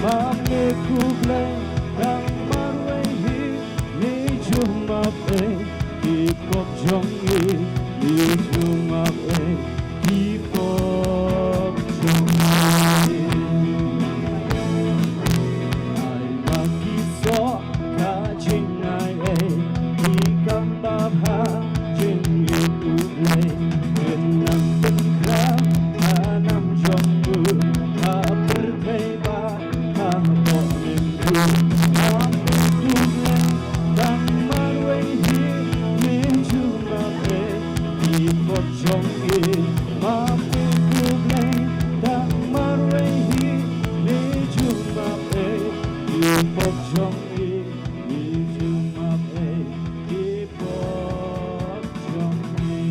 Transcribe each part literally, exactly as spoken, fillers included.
Map ïa u Blei, tang marwei hi, ngi ju map ei, ki pop jong ngi, ngi ju map ei, ki pop jong ngi. Ai ma ki soh ka jingai ei, ki kam bha ha jingim u Blei, kin nang pynkhraw ha nam jong u, ha pyrthei bad ha hapoh Ïingkhreh. Map ïa u Blei, tang marwei hi, ngi ju map ei, ki pop jong ngi. Map ïa u Blei, tang marwei hi, ngi ju map ei, ki pop jong ngi. Ngi ju map ei, ki pop jong ngi.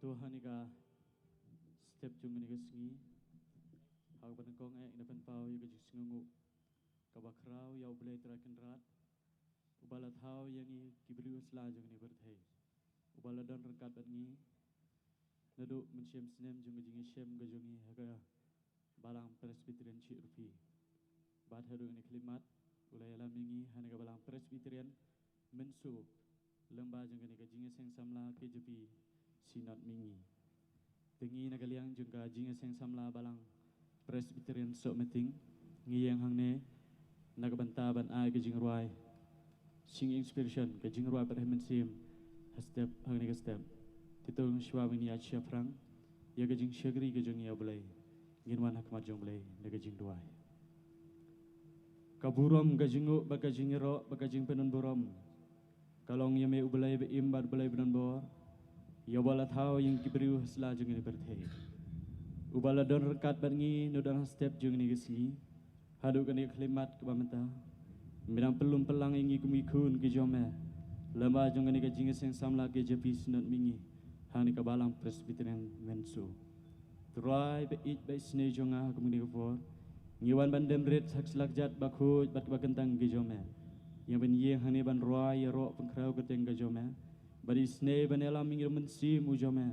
To ha kane ka step jong kane ka sngi, ha kaba nyngkong eh ngi pynpaw ïa ka jingsngewnguh kaba khraw ïa U Blei Trai Kynrad, uba la thaw ïa ngi ki briew ha sla jong kane ka pyrthei, uba la don ryngkat bad ngi naduh mynshem snem jong ka jingïashem ka jong ngi ha ka Balang Presbyterian Chief Rupi. Bad haduh kane ka khyllipmat u la ïalam ïa ngi ha kane ka Balang Presbyterian Mynshuh, lyngba jong kane ka jingïaseng samla K J P Synod Mihngi. Te ngi na ka liang jong ka jingïaseng samla Balang Presbyterian Sohmyntoi, ngi ïeng hangne na ka bynta ban ai ka jingrwai, sing inspiration, ka jingrwai bad ha mynsiem ha step, ha kane ka step. Te to ngin shuwa ban ïa shaphrang ïa ka jingshakri ka jong ngi ïa U Blei. Ngin wan ha khmat jong U Blei da ka jingduwai. Ka burom, ka jingnguh bad ka jingïaroh bad ka jingpynburom ka long ïa me U Blei ba im bad U Blei ba donbor, ïa uba la thaw ïa ngi ki briew ha sla jong kane ka pyrthei, uba la don ryngkat bad ngi naduh ha step jong kane ka sngi haduh kane ka khyllipmat kaba mynta. Me dang pynlum pynlang ïa ngi kum ki khun ki jong me lyngba jong kane ka jingïaseng samla K J P Synod Mihngi ha kane ka Balang Presbyterian Mynshuh. Trai ba ïeit ba isynei jong nga, ha kane ka por ngi wan ban dem rit ha ka sla kjat ba khuid bad kaba kyntang ka jong me, ïa ban ïeng hangne ban rwai ïaroh pynkhraw kyrteng ka jong me, Bad isynei ban ïalam ïa ngi ruh mynsiem u jong me.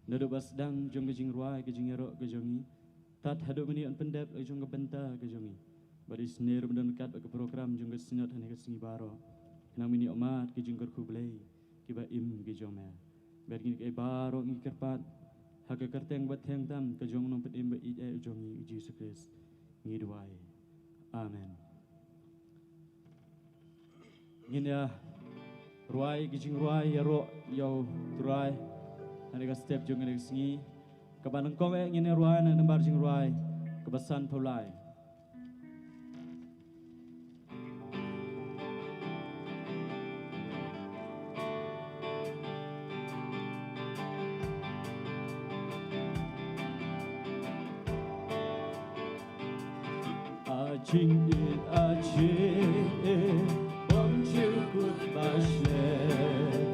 Naduh ba sdang jong ka jingrwai ka jingïaroh ka jong ngi, tad haduh mynne yn pyndep la jong ka bynta ka jong ngi. Bad isynei ruh ban don kat bad ka program jong ka synod ha kane ka sngi baroh. Khnang mynne ïohmad ka jingkyrkhu Blei kiba im ka jong me. Bad ngi kaei baroh ngi kyrpad ha ka kyrteng ba theng tam ka jong u nongpynim ba ïeit u jong ngi u Jisu Khrist. Ngi duwai. Amen. Ngin ïa rwai ki jingrwai ïaroh ïa u Trai ha kane ka step jong kane ka sngi. Kaba nyngkong eh ngin ïa rwai na ka nambar jingrwai kaba sanphew lai. A jingïeit, a jingïeit, bym ju kut ba shlei,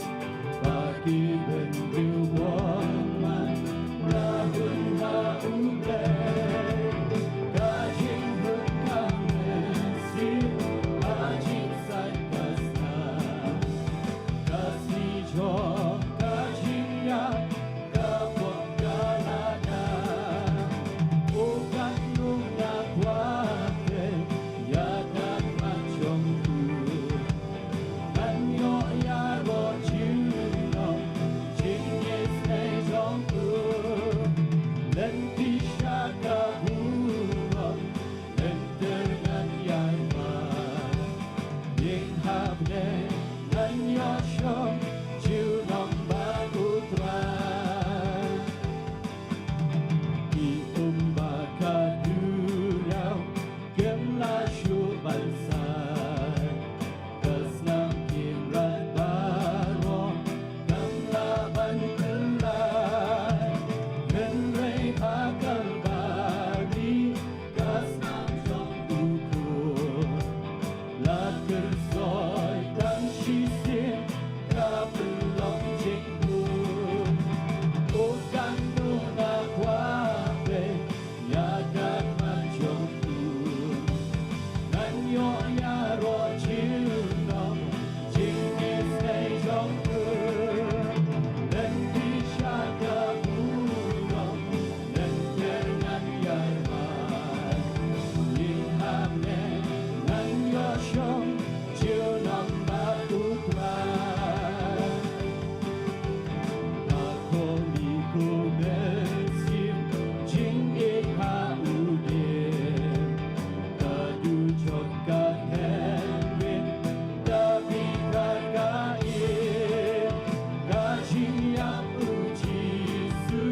ba ki bynriew bymman, la hun ha U Blei. Ka jingmut ka mynsiem, ka jingsait ka snam, ka sngi jong ka jingïap, ka pop ka lada. O katno nga kwah te ïa ka khmat jong u. Ngan ïoh ïaroh junom jingïeit jong u. Lynti sha ka burom, lynter ngan ïaroh. Ïing ha bneng ngan ïoh shong junom bad U Trai. Ki um ba ka duriaw kim lah shuh ban sai, ka snam kim rat baroh kam lah ban pynlait. Hynrei ha Kalbari ka snam jong u Khrist la kyrsoi tang shisien, ka pynlong jingmut. O katno nga kwah te ïa ka khmat jong u. Ngan ïoh ïaroh junom jingïeit jong u. Lynti sha ka burom, lynter ngan ïaroh. Ïing ha bneng ngan ïoh shong junom bad U Trai. Ba kawei ka mynsiem jingïeit ha u dieng, ka dujok ka hynmen, ka bit ka ïing, ka jingïap u Jisu,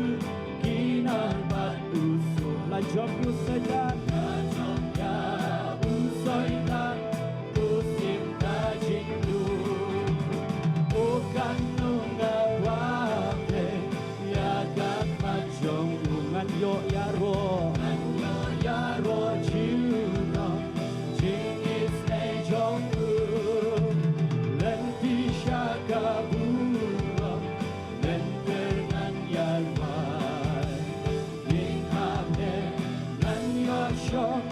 ki nar bad u suk. La jop u Soitan. La jop ïa u Soitan, u sim ka jingduh. O katno nga kwah te ïa ka khmat jong u. Ngan ïoh ïaroh. Ngan ïoh ïaroh junom jingïeit jong u. Lynti sha ka burom, lynter ngan ïaroh. Ïing ha bneng ngan ïoh shong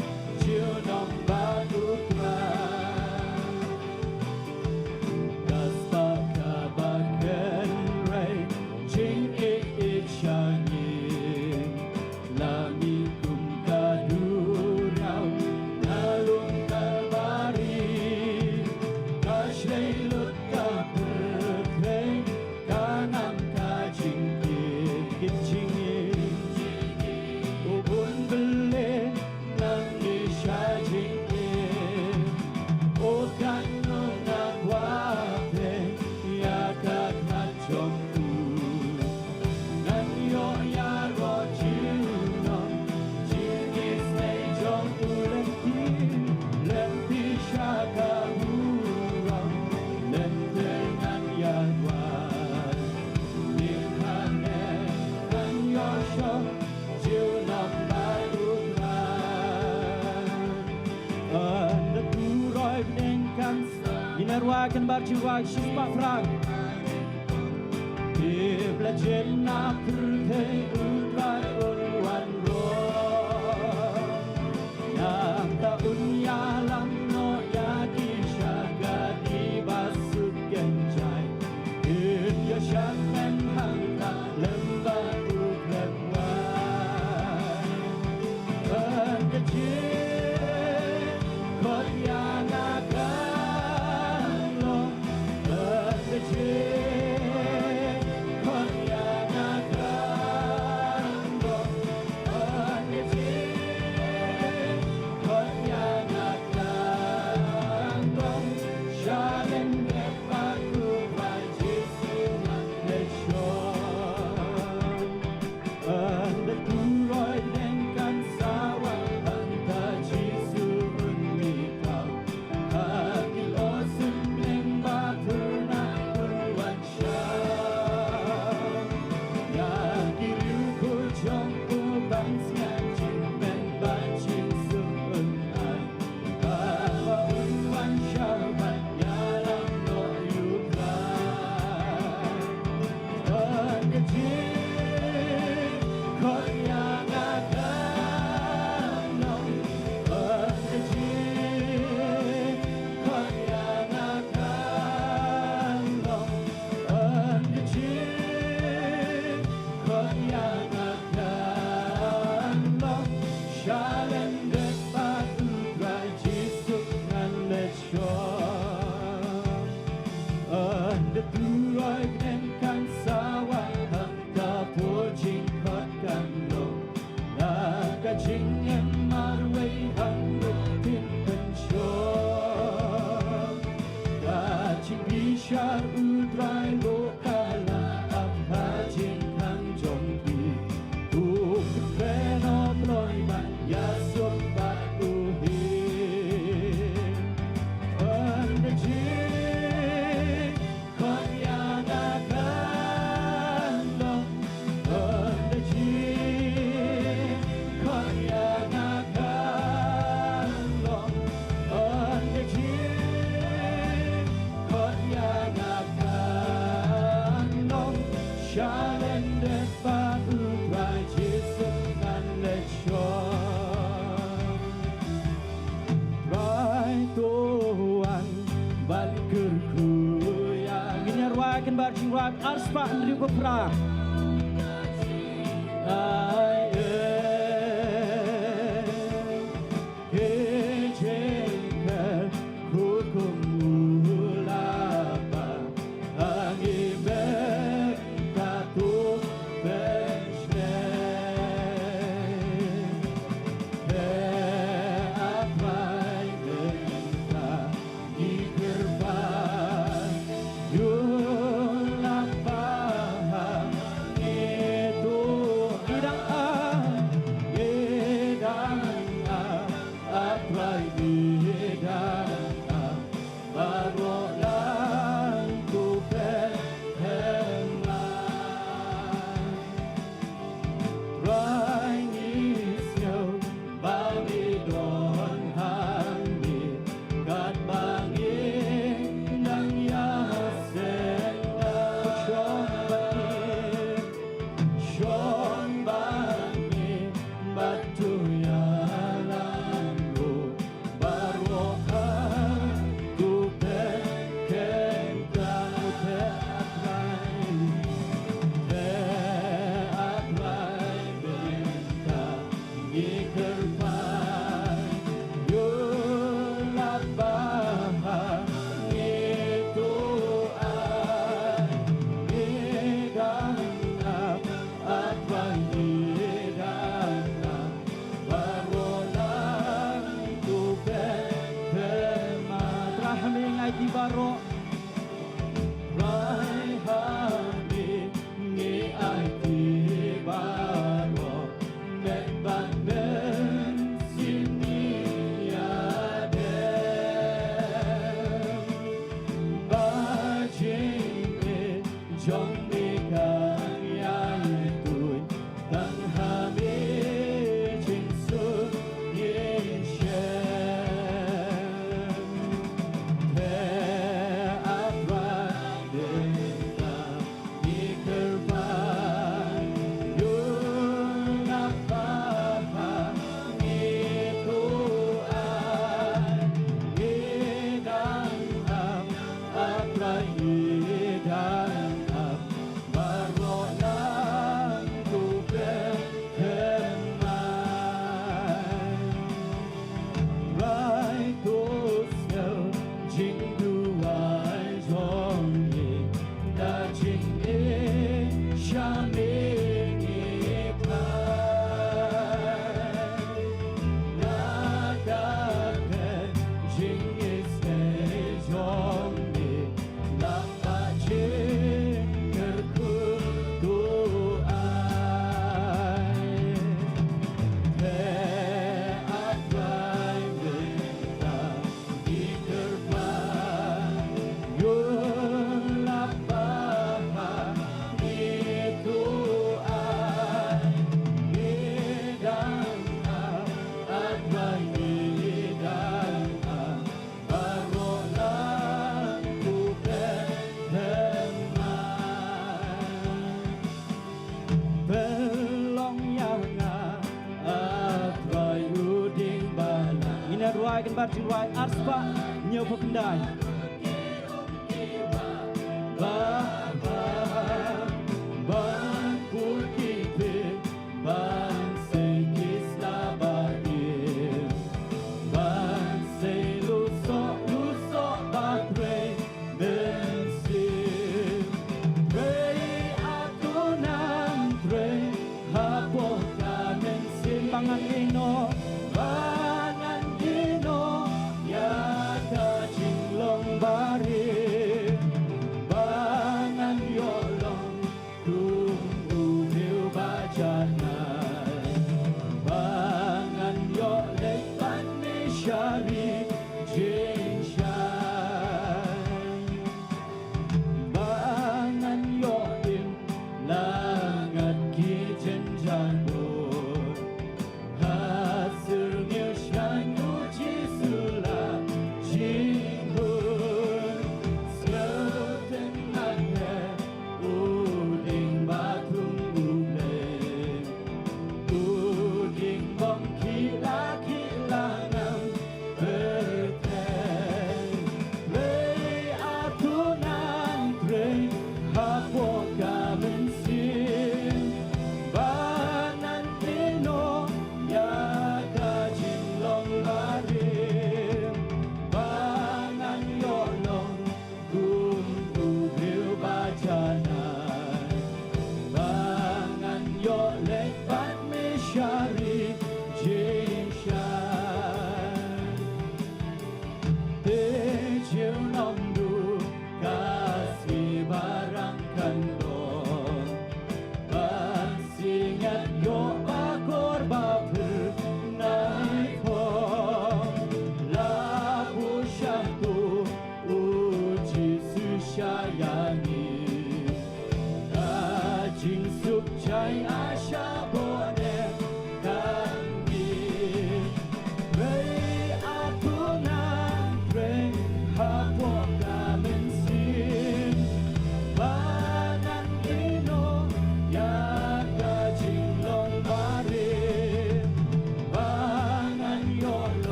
junom bad U Trai. Ka spah kaba kynrei jingïeit sha ngi, la mih kum ka duriaw na lum Kalbari. Ka shlei lut ka pyrthei, ka nam ka jingkit, kit jingim. U bun bele nang ïa sha jingim. O katno nga kwah te ïa ka khmat jong u. Ngan ïoh ïaroh junom jingïeit jong u. Lynti, lynti sha ka burom, lynter ngan ïaroh. Ïing ha bneng ngan ïoh shong junom bad U Trai. Ynda tu roi bneng kan sa, ngin ïa rwai ka nambar jingrwai shispah phra. Tip la jen na pyrthei U Trai un wan roi. Nangta un ïalam noh ïa ki sha ka kti ba suk kynjai. Tip Shalyndet bad U Trai Jisu ngan leit shong. Trai to wan ban kyrkhu ïa ngi. Ngin ïa rwai kynbat jingrwai arspah hynriew phew phra. Ai eh. He jingkyrkhu kum u laba, ha ngi mynta to pynshlur. He A Trai mynta ngi kyrpad, ïa u laba ha ngi to, ngi dang ai, ngi dang ai, A Trai ngi dang ai, baroh lang to pynthikna. Trai ngi sngew ba ngi don hangne katba ngi nang ïaseng da. Shong bad ngi, shong bad ngi, bad to ïalam ruh. Baroh ha to pynkheiñ ka u theh A Trai. Theh A Trai mynta ngi kyrpad, ïa u laba ha ngi to ai, ngi dang ap, A Trai ngi dang ap, baroh lang to pynthikna. Trai ha me ngi aiti baroh. Trai ha me ngi aiti baroh. Met bad mynsiem ngi ïadei. Ba jingim jong me kan ïai tuid, tang ha me jingsuk ngin shem. Theh A Trai mynta ngi kyrpad, ïa u laba ha ngi to ai, ngi dang ap, A Trai ngi dang ap, baroh lang to pynthikna. Trai to sngew jingduwai jong ngi, da jingim sha me ngi phai. Lada ka jingisynei jong ngi, lada jingkyrkhu to ai. Theh A Trai mynta ngi kyrpad, ïa u laba ha ngi to ai, ngi dang ap, A Trai ngi dang ap, baroh lang to pynthikna. Pynlong ïa nga, A Trai u dieng balang. Ngin ïa rwai kynbat jingrwai arspah hynñiew phew khyndai. Ba, ba, ban pur ki pit, ban sei ki sla ba im, ban sei lusoh, lusoh ba trei mynsiem. Trei, A To Nang, trei hapoh ka mynsiem. Ba ngan ïehnoh, ba ngan ïehnoh ïa ka jinglong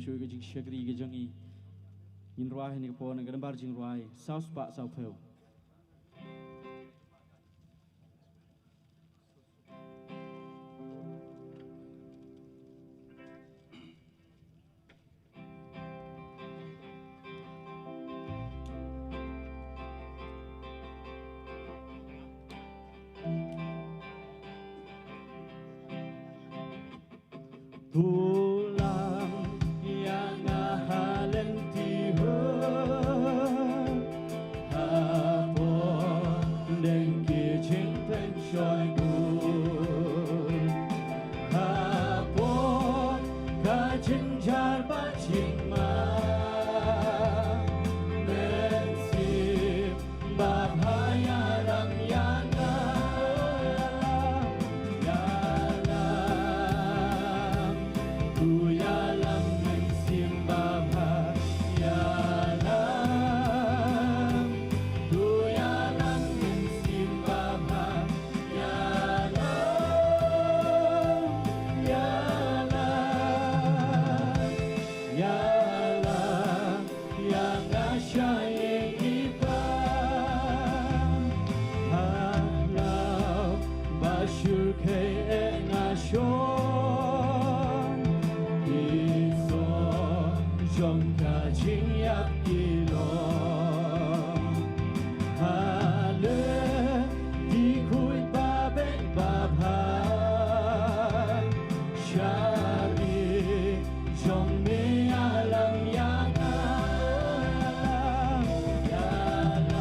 Ka jingshakri ka jong ngi. Ngin rwai ha kane ka por na ka nambar jingrwai saw spah saw phew. To lam ïa nga ha lynti ho, hapoh deng ki jingpynshoi bun, hapoh ka jynjar bad jingma, mynsiem babha ïalam ïa nga, ïalam, to ïalam mynsiem babha, ïalam, to ïalam mynsiem babha, ïalam, ïalam, ïalam. Ïa nga sha ïing i Pa, ha khyndew ba shyrkhei eh nga shong. Ki sor jong ka jingïap ki long ha lynti khuid ba beit ba bha. Sha ri jong me ïalam ïa nga, ïalam,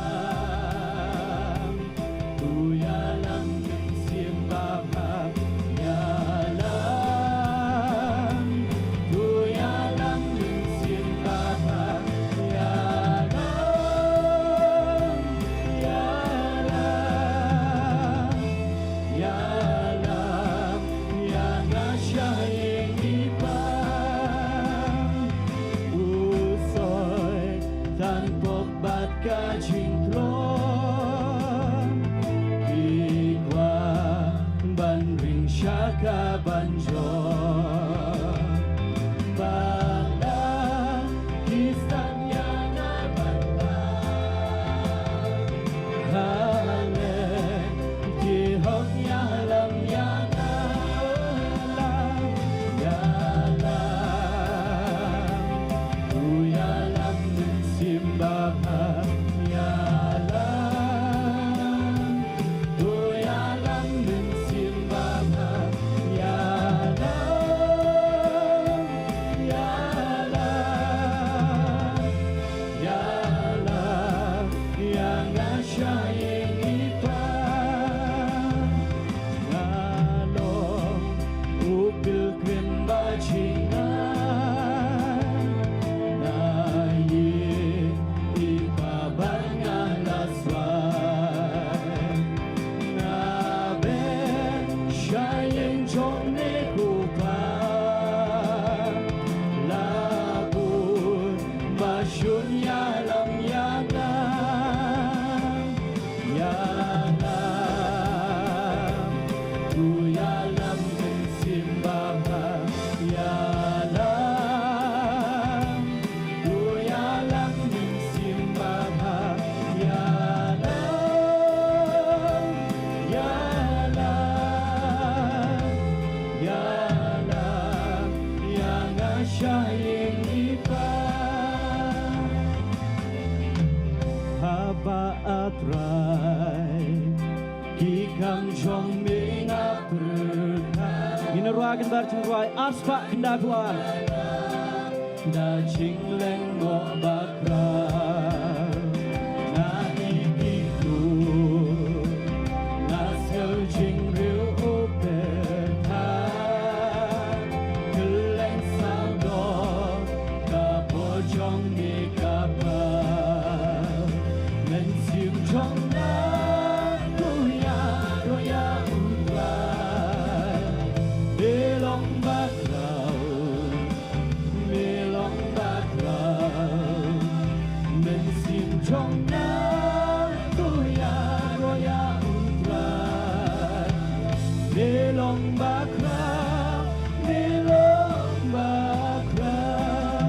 to ïalam mynsiem babha, ïalam, to ïalam mynsiem babha, ïalam, ïalam. Ïalam ïa nga sha ïing i Pa. U Soitan pop bad ka jingtlot, ki kwah ban ring sha ka ban jop. Bad ki sdang ïa nga ban lap. Ha lynti hok ïalam ïa nga, ïalam, ïalam, to ïalam mynsiem babha, ïalam, to ïalam mynsiem babha, ïalam, ïalam, ïalam ïa nga sha ïing i Pa. Nga long u pilgrim ba jyngai na ïing i Pa ba nga la swai. Nga beh sha ïing jong me ko Pa, la bun ba shun ïalam ïa nga. Ïalam, to ïalam mynsiem babha, ïalam, to ïalam mynsiem babha, ïalam, ïalam, ïalam ïa nga sha ïing i Pa. Haba nga trai ki kam jong me nga pyrkhat. Ngin rwai ha ka nambar jingrwai ar spah khyndai phew ar. Da jinglyngngoh bakhraw nga ïeit ïa u, nga sngew jingriewpyrthat. Kylleng sawdong ka por jong me ka phai. Mynsiem jong nga to ïaroh ïa u Trai. Me long bakhraw, me long bakhraw. Mynsiem jong nga to ïaroh ïa u Trai. Me long bakhraw, me long bakhraw.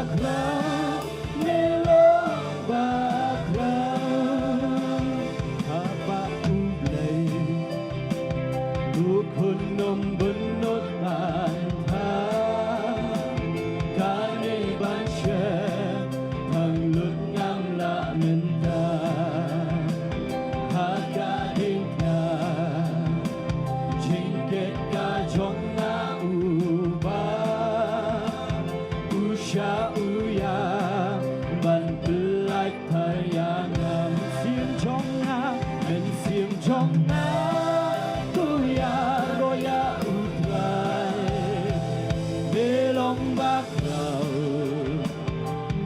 Bakhraw, me long bakhraw. Haba U Blei, U Khun ym bynnud ban tha, kane ban shem tang lut ngam lah mynta. Ha ka diengphna jingkit ka jong nga uba u shah u ïa ban pyllait tharia nga. Mynsiem jong nga, mynsiem jong nga, to ïaroh ïa U Trai. Me long bakhraw,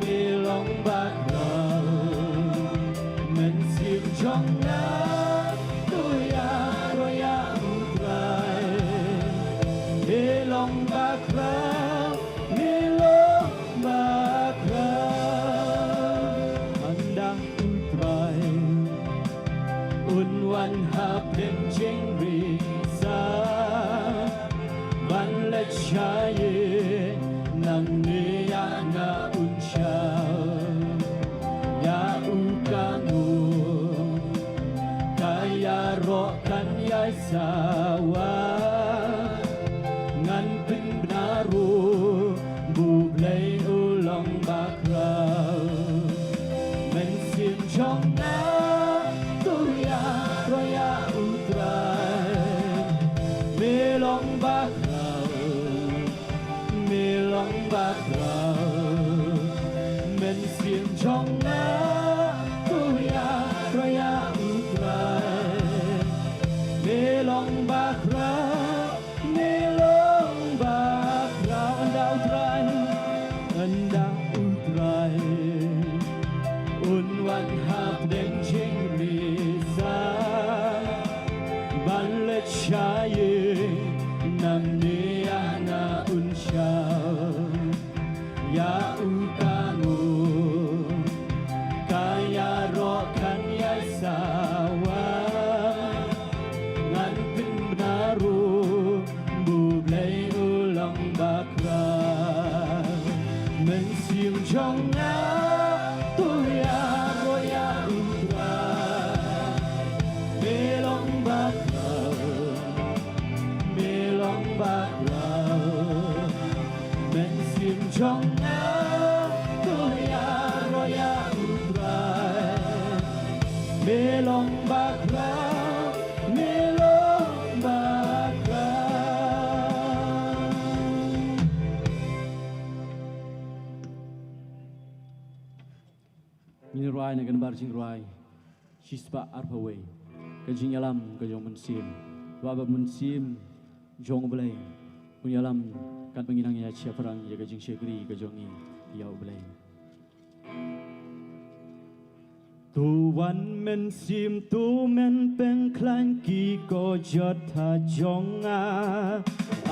me long bakhraw. Mynsiem jong nga, to ïaroh ïa U Trai. Me long bakhraw, me long bakhraw. Ynda U Trai un wan hapdeng jingri sa, ban leit sha ïing, nangne ïa nga un shah ïa u kano. Ka ïaroh kan ïai sawa, ngan pynbna ruh ba U Blei u long bakhraw. Mynsiem jong nga, to ïaroh ïa U Trai. Me long bakhraw, me long bakhraw. Mynsiem jong nga, to ïaroh ïa U Trai. Me long bakhraw, me long bakhraw. Ynda U Trai, ynda U Trai un wan hapdeng jingri sa, ban leit sha ïing, nangne ïa nga un shah ïa u kano. Ka ïaroh kan ïai sawa, ngan pynbna ruh ba U Blei u long bakhraw. Mynsiem jong nga, to ïaroh ïa U Trai. Me long bakhraw, me long bakhraw. Mynsiem jong nga, to ïaroh ïa U Trai. Me long bakhraw, me long bakhraw. Ngin rwai na ka nambar jingrwai shispah arphew wei, ka jingïalam ka jong u Mynsiem. Ba, ba u Mynsiem jong U Blei un ïalam katba ngi nang ïa shaphrang ïa ka jingshakri ka jong ngi ïa U Blei. To wan Mynsiem, to men pynkhlaiñ ki kjat ha jong nga.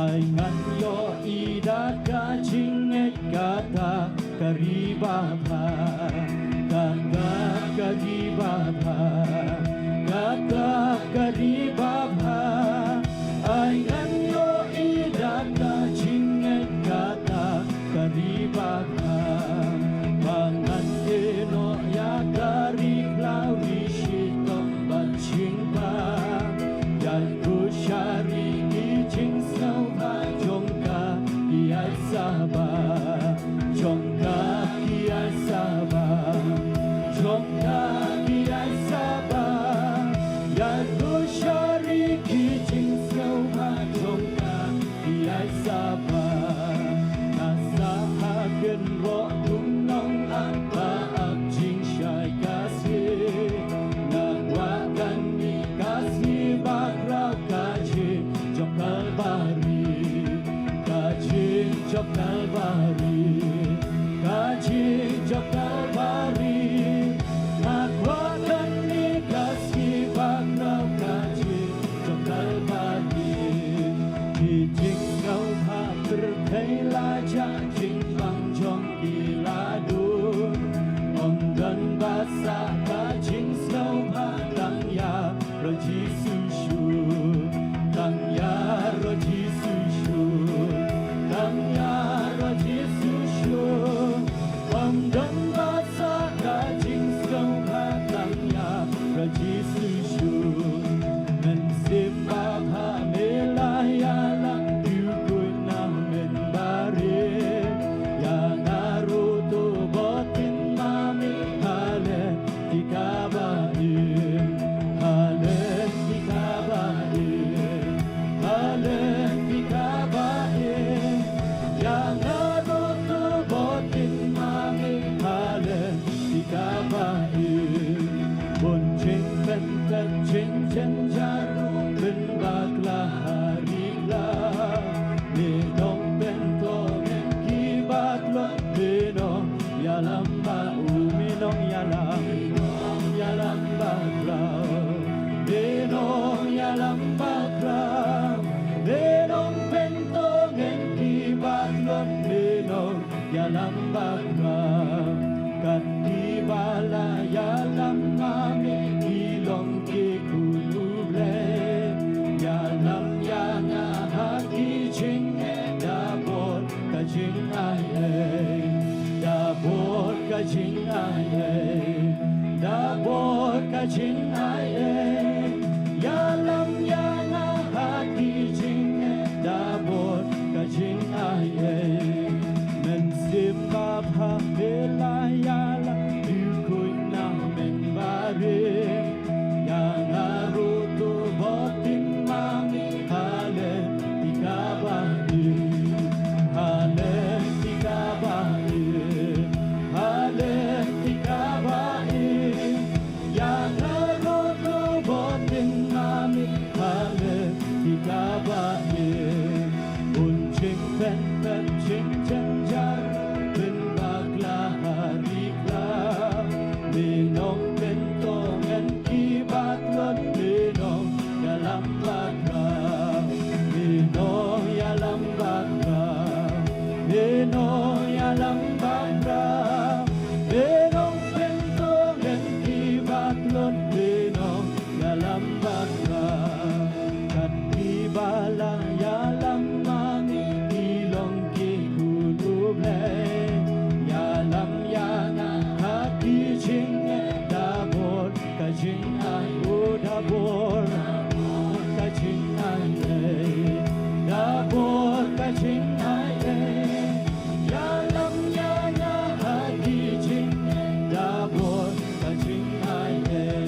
Ai ngan ïohi da ka jingngeit kata ka ri babha, kata ka ri babha, kata ka ri babha. Ai ngan ïohi da ka jingngeit kata ka ri babha. Ba ngan ïehnoh ïa ka ri khlaw ri shitom bad jingpang. Ïa khushari ki jingsngewbha jong ka ki ai saba, jong ka ki ai saba, jong ka ki ai saba. Ïa khushari ki jingsngewbha jong ka ki ai saba. Nga sah ha kynroh kumno nga ba ap jingshai ka sngi. Nga kwah kane ka sngi bakhraw ka jingjop Kalbari, ka jingjop Kalbari, ka jingjop Kalbari. Nga kwah kane ka sngi bakhraw ka jingjop Kalbari. Ki jingsngewbha pyrthei la jah, jingpang jong ki la dun. Ym don ba sah ka jingsngewbha, tang ïaroh Jisu shuh, tang ïaroh Jisu shuh, tang ïaroh Jisu shuh. Ïalam bakhraw, kat kiba la ïalam ma me ki long ki khun U Blei. Ïalam ïa nga ha ki jingeh, da bud ka jingaiei, da bud ka jingaiei, da bud ka jingaiei. Ïalam ïa nga ha ki jingeh, da bud ka jingaiei. Mynsiem Bapha, me la ïalam, pyrkhuid na Menbarim. Ïa nga ruh to bud tin ma me, ha lynti kaba im, ha lynti kaba im, ha lynti kaba im. Ïa nga ruh to bud tin ma me, ha lynti kaba im. Un jingpynpep jingjynjar, pynbakla ha ri khlaw. Me nongpyntngen kiba tlot, me nongïalam bakhraw, me nongïalam bakhraw, me nongïalam bakhraw. Me nongpyntngen kiba tlot, me nongïalam bakhraw. Kat kiba la ïalam ma me ki long ki khun U Blei. Ïalam ïa nga ha ki jingeh, da bud ka jingaiei, oh, da bud ka jingaiei, da bud ka jingaiei. Ïalam ïa nga ha ki jingeh, da bud ka jingaiei.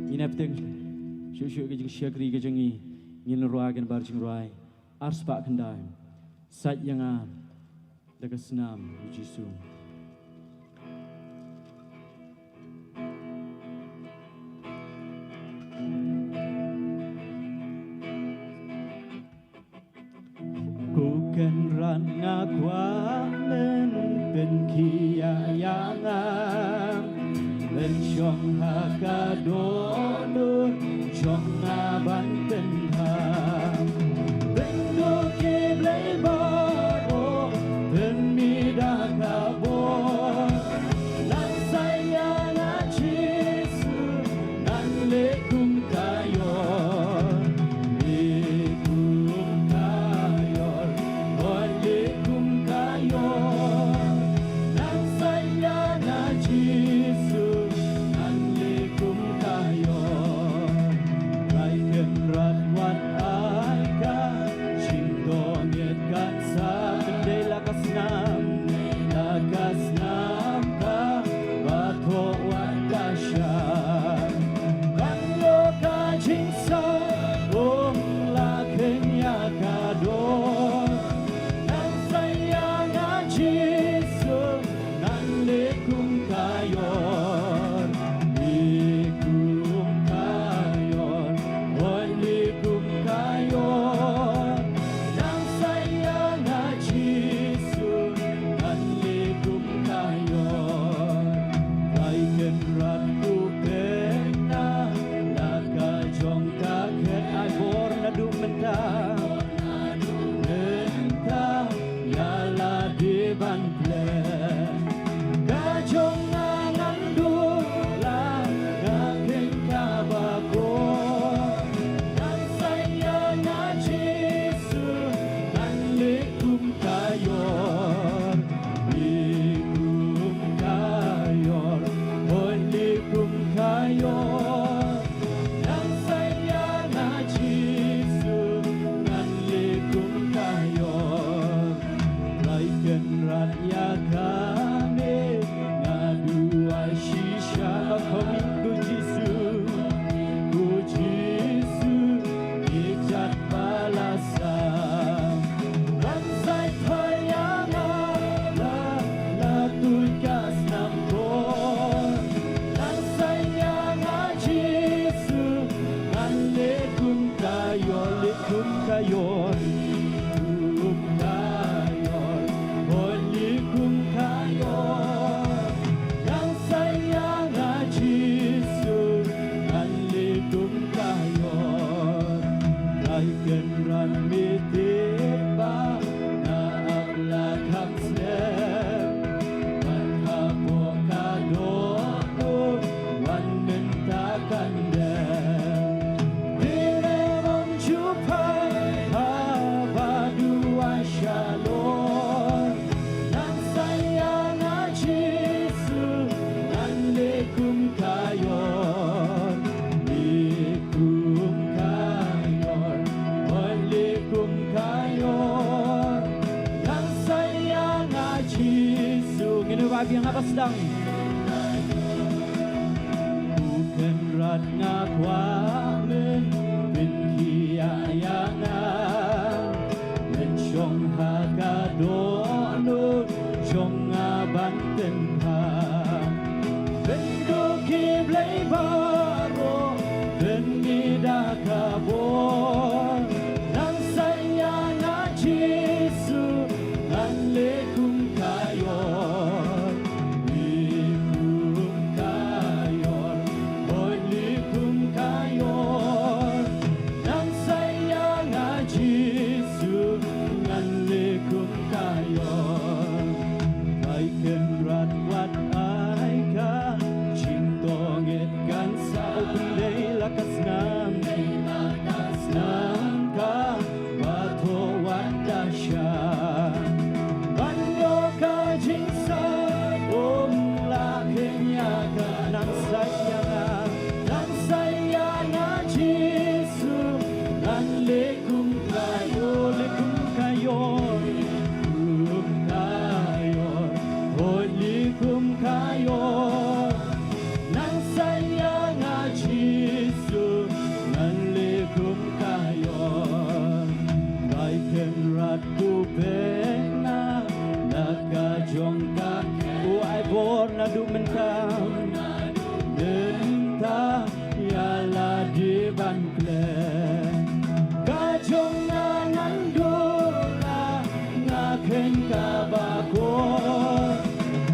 Ngin ïa bteng shuh shuh ka jingshakri ka jong ngi, ngin rwai kynbar jingrwai ar spah khyndai. Sait ïa nga da ka snam U Jisu. Ko Kynrad, nga kwah men pynkhia ïa nga, men shong ha ka dohnud jong nga ban pynthame. Pynduh ki blei baroh, pynmih da ka bor. Nang sait ïa nga Jisu, ngan leh kum ka ïor. Leh kum ka ïor, oh, leh kum ka ïor. Nang sait ïa nga Jisu, ngan leh kum ka ïor. Rai Kynrad Biang na ba sdang. U Kynrad nga kwah men, men khia ïa nga, men shong ha ka dohnud jong nga ban tynkhang. Pynduh ki blei baroh, pynmih da ka bor. Nang sa ïa nga Jisu, ngan leh kum ka ïor. Leh kum ka ïor, hooid leh kum ka ïor. Nang sa ïa nga Jisu, ngan leh kum ka ïor. Ai Kynrad wat ai ka jingtngit kan sa, u pynleit la ka snam, la ka snam kaba thoh wat da sha. Ban ïoh ka jingsawa, ym lah kheiñ ïa ka. Nang sa ïa nga, nang sa ïa nga Jisu, ngan leh kum ka ïor, leh kum ka ïor, kum ka ïor, hooid leh kum ka ïor. Nang sa ïa nga Jisu, ngan leh kum ka ïor. Ai Kynrad u beh na la ka jong ka, u ai bor naduh mynta, mynta ïa lade ban klet. Ka jong nga ngan duh la nga kheiñ kaba kor.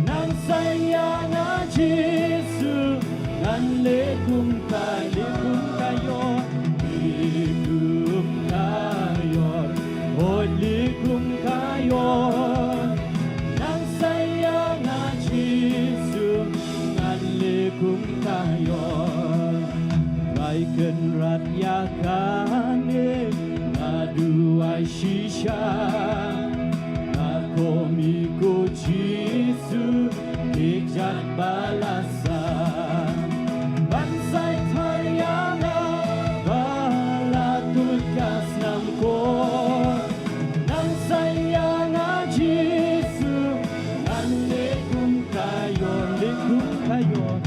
Nang sa ïa nga Jisu, ngan leh kum ka, leh kum ka ïor, leh kum ka ïor, hooid leh kum ka ïor. Nang sa ïa nga Jisu, ngan leh kum ka ïor. Ai Kynrad ïa kane nga duwai shisha. Nga kyrmen ko Jisu, ki jait ba la sah ban sa ïa nga ba la tuid ka snam kor. Nang sa ïa nga Jisu, ngan leh kum ka ïor, leh kum ka ïor,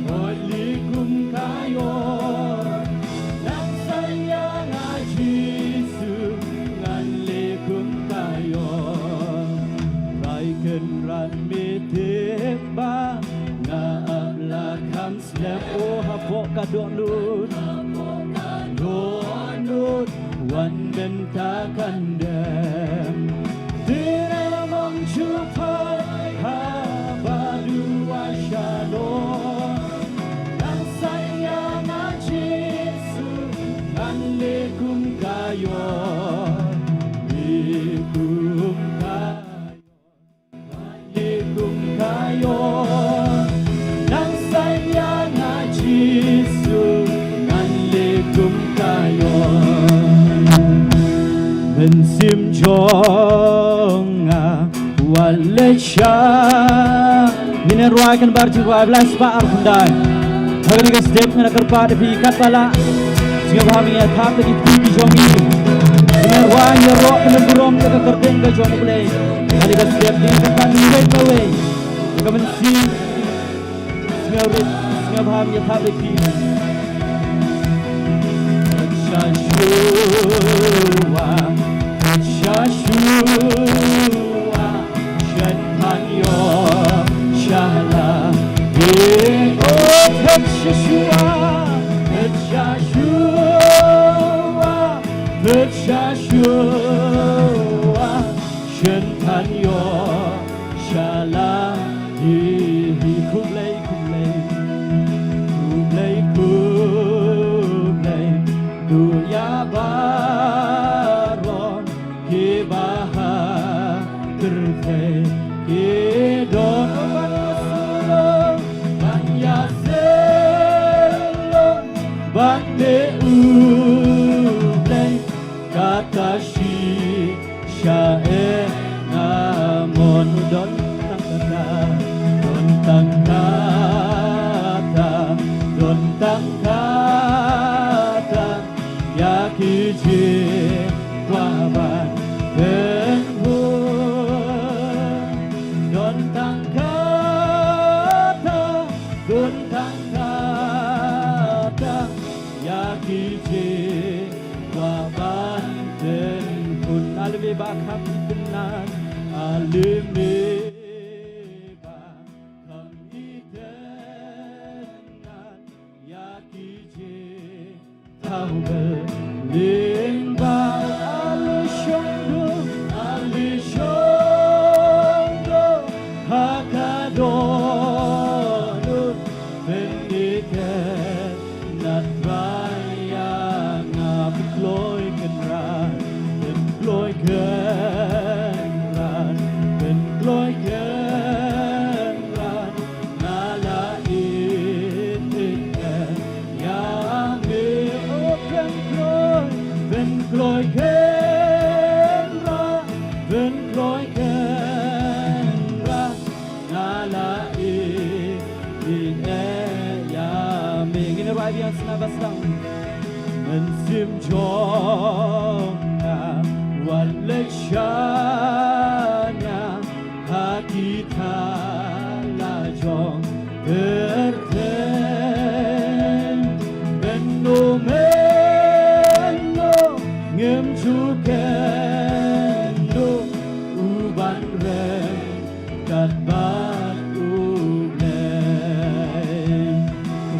hooid leh kum ka ïor. Nang sa ïa nga Jisu, ngan leh kum ka ïor. Ai Kynrad me tip ba nga ap la kham slem, o hapoh ka dohnud, dohnud wan mynta kan dem. Te nga ym ju phai haba duwai shalom. Nang sa ïa nga Jisu, ngan leh kum ka ïor, leh kum ka ïor. Leh kum ka ïor. Nang sa ïa nga Jisu, ngan leh kum ka ïor. Mynsiem jong nga wat leit sha. Ngin ïa rwai kan bar jingrwai ba lai spah arphew khyndai. Ha kane ka step ngan ïa kyrpad ïa phi katba lah. Sngewbha me ïa thap ïa ki kti ki jong ngi. Ngin ïa rwai ïaroh ka lynti burom ïa ka kyrteng ka jong U Blei. Ha kane ka step ngin ïa kyrpad ïa kawei pa kawei. Ka mynsiem sngewrit, sngewbha me ïa thap ïa ki. Sha shuwa, sha shuwa. Shen than ïoh sha la. He, oh, phet sha shuwa, phet sha shuwa, phet sha shuwa. Shen than ïoh sha la. He, he, khublei, khublei, khublei, khublei. To ïa baroh kiba ha pyrthei ki don ban ïasyllok, ban ïasyllok bad me U Blei. Kata shi sha e nga Ba kham itynnad, ale me ba kham itynnad ïa ki jingthaw bha lyngba, ale shong duh, ale shong duh ha ka dohnud. Pynïaid na Trai ïa nga, pynkloi kynrad, pynkloi kynrad, pynkloi kynrad. Nga la ïeit ïeit ïa me, o pynkloi, pynkloi kynrad, pynkloi kynrad. Nga la ïeit ïeit ïa me. Ngin rwai biang sa na ba sdang. Mynsiem jong nga wat leit shaniah ha ki thala jong kyrteng. Mynno mynno ngim ju kynduh u ban rem kat bad U Blei.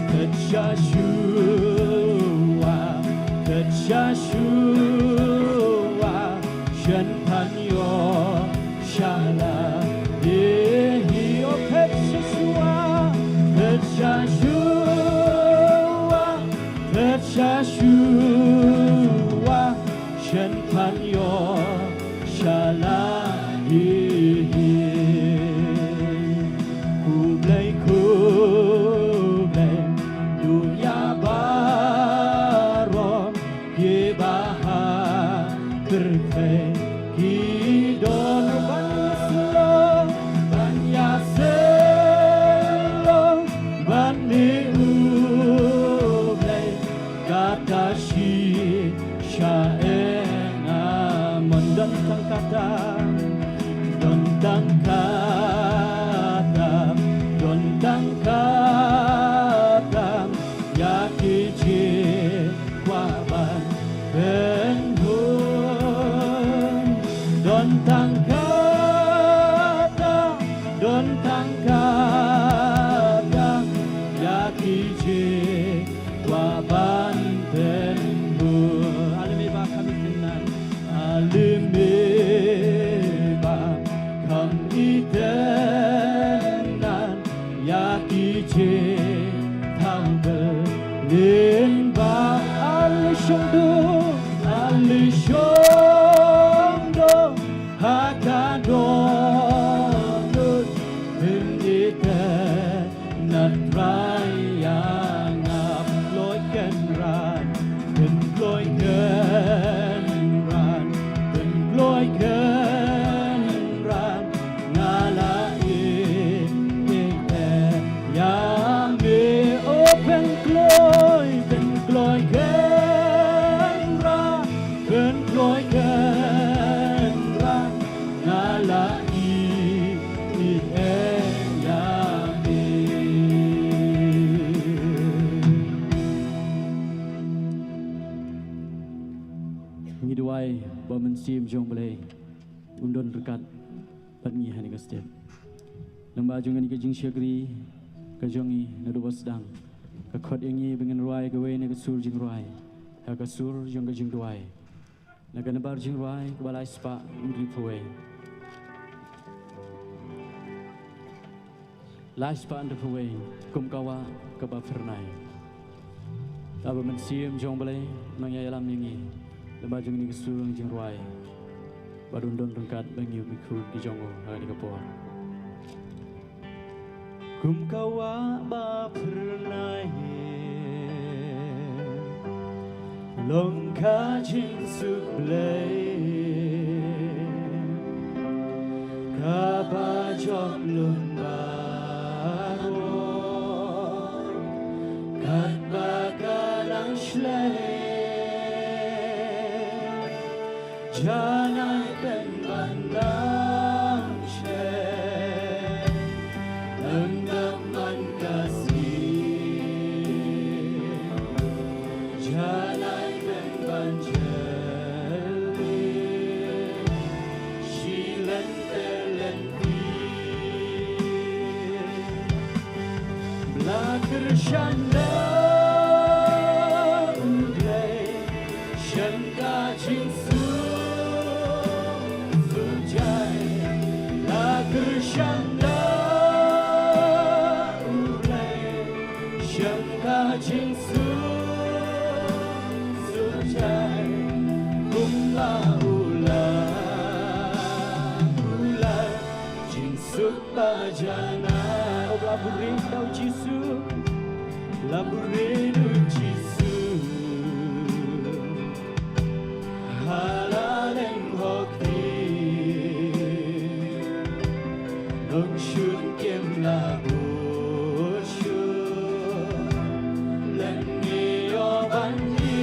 Kyrteng Yeshua, kyrteng Yeshua, shen pan ïoh shala. Hi hi, o kyrteng Yeshua, kyrteng Yeshua, kyrteng Yeshua, shen pan ïoh shala. Hi hi. Khublei, khublei, duh ïa baroh kiba ha kyrteng ki don ban ïasyllok, ban ïasyllok bad me U Blei. Kata shi sha ïa nga mon, don tang kata, don tang kata, don tang kata ïa ki jingkwah ban pynhun. Don tang kata, don tang kata ïa ki jing kwah ban pynhun. Ale me ba kham itynnad, ale me ba kham itynnad ïa ki jingthaw bha lyngba, ale shong duh, ale shong duh ha ka dohnud. Pynïaid na Trai ïa nga, pynkloi kynrad, pynkloi kynrad, pynkloi kynrad. Nga la ïeit ïeit ïa me, o pynkloi, pynkloi kynrad, pynkloi kynrad. Nga la ïeit ïeit ïa me. Ngi duwai ba u Mynsiem jong U Blei un don ryngkat bad ngi ha kane ka step. Lyngba jong kane ka jingshakri ka jong ngi naduh ba sdang, ka khot ïa ngi ba ngin rwai kawei na ka sur jingrwai ha ka sur jong ka jingduwai. Na ka nambar jingrwai kaba lai spah hynriewphew wei. Lai spah hynriewphew wei, Kum ka wah kaba phyrnai. Te ba u Mynsiem jong U Blei un nang ïalam ïa ngi lyngba jong kane ka sur jingrwai, bad un don ryngkat bad ngi, u khun ki jong u, ha kane ka por. Kum ka wah ba phyrnai, long ka jingsuk Blei kaba jop lum baroh, katba ka dang shlei. Janai pynban dang shlei, ym dap man ka sngi. Janai pynban jylliew, Kyrshan da U Blei sha ka jingsuk suk jai. La kyrshan da U Blei sha ka jingsuk suk jai. Kumba u la, u la jingsuk ba janai. O ba la buhrieh da U Jisu, la buhrieh da U Jisu. Ha la leng hok hi, nongshun kim la buh shuh, lehse ïoh ban hi.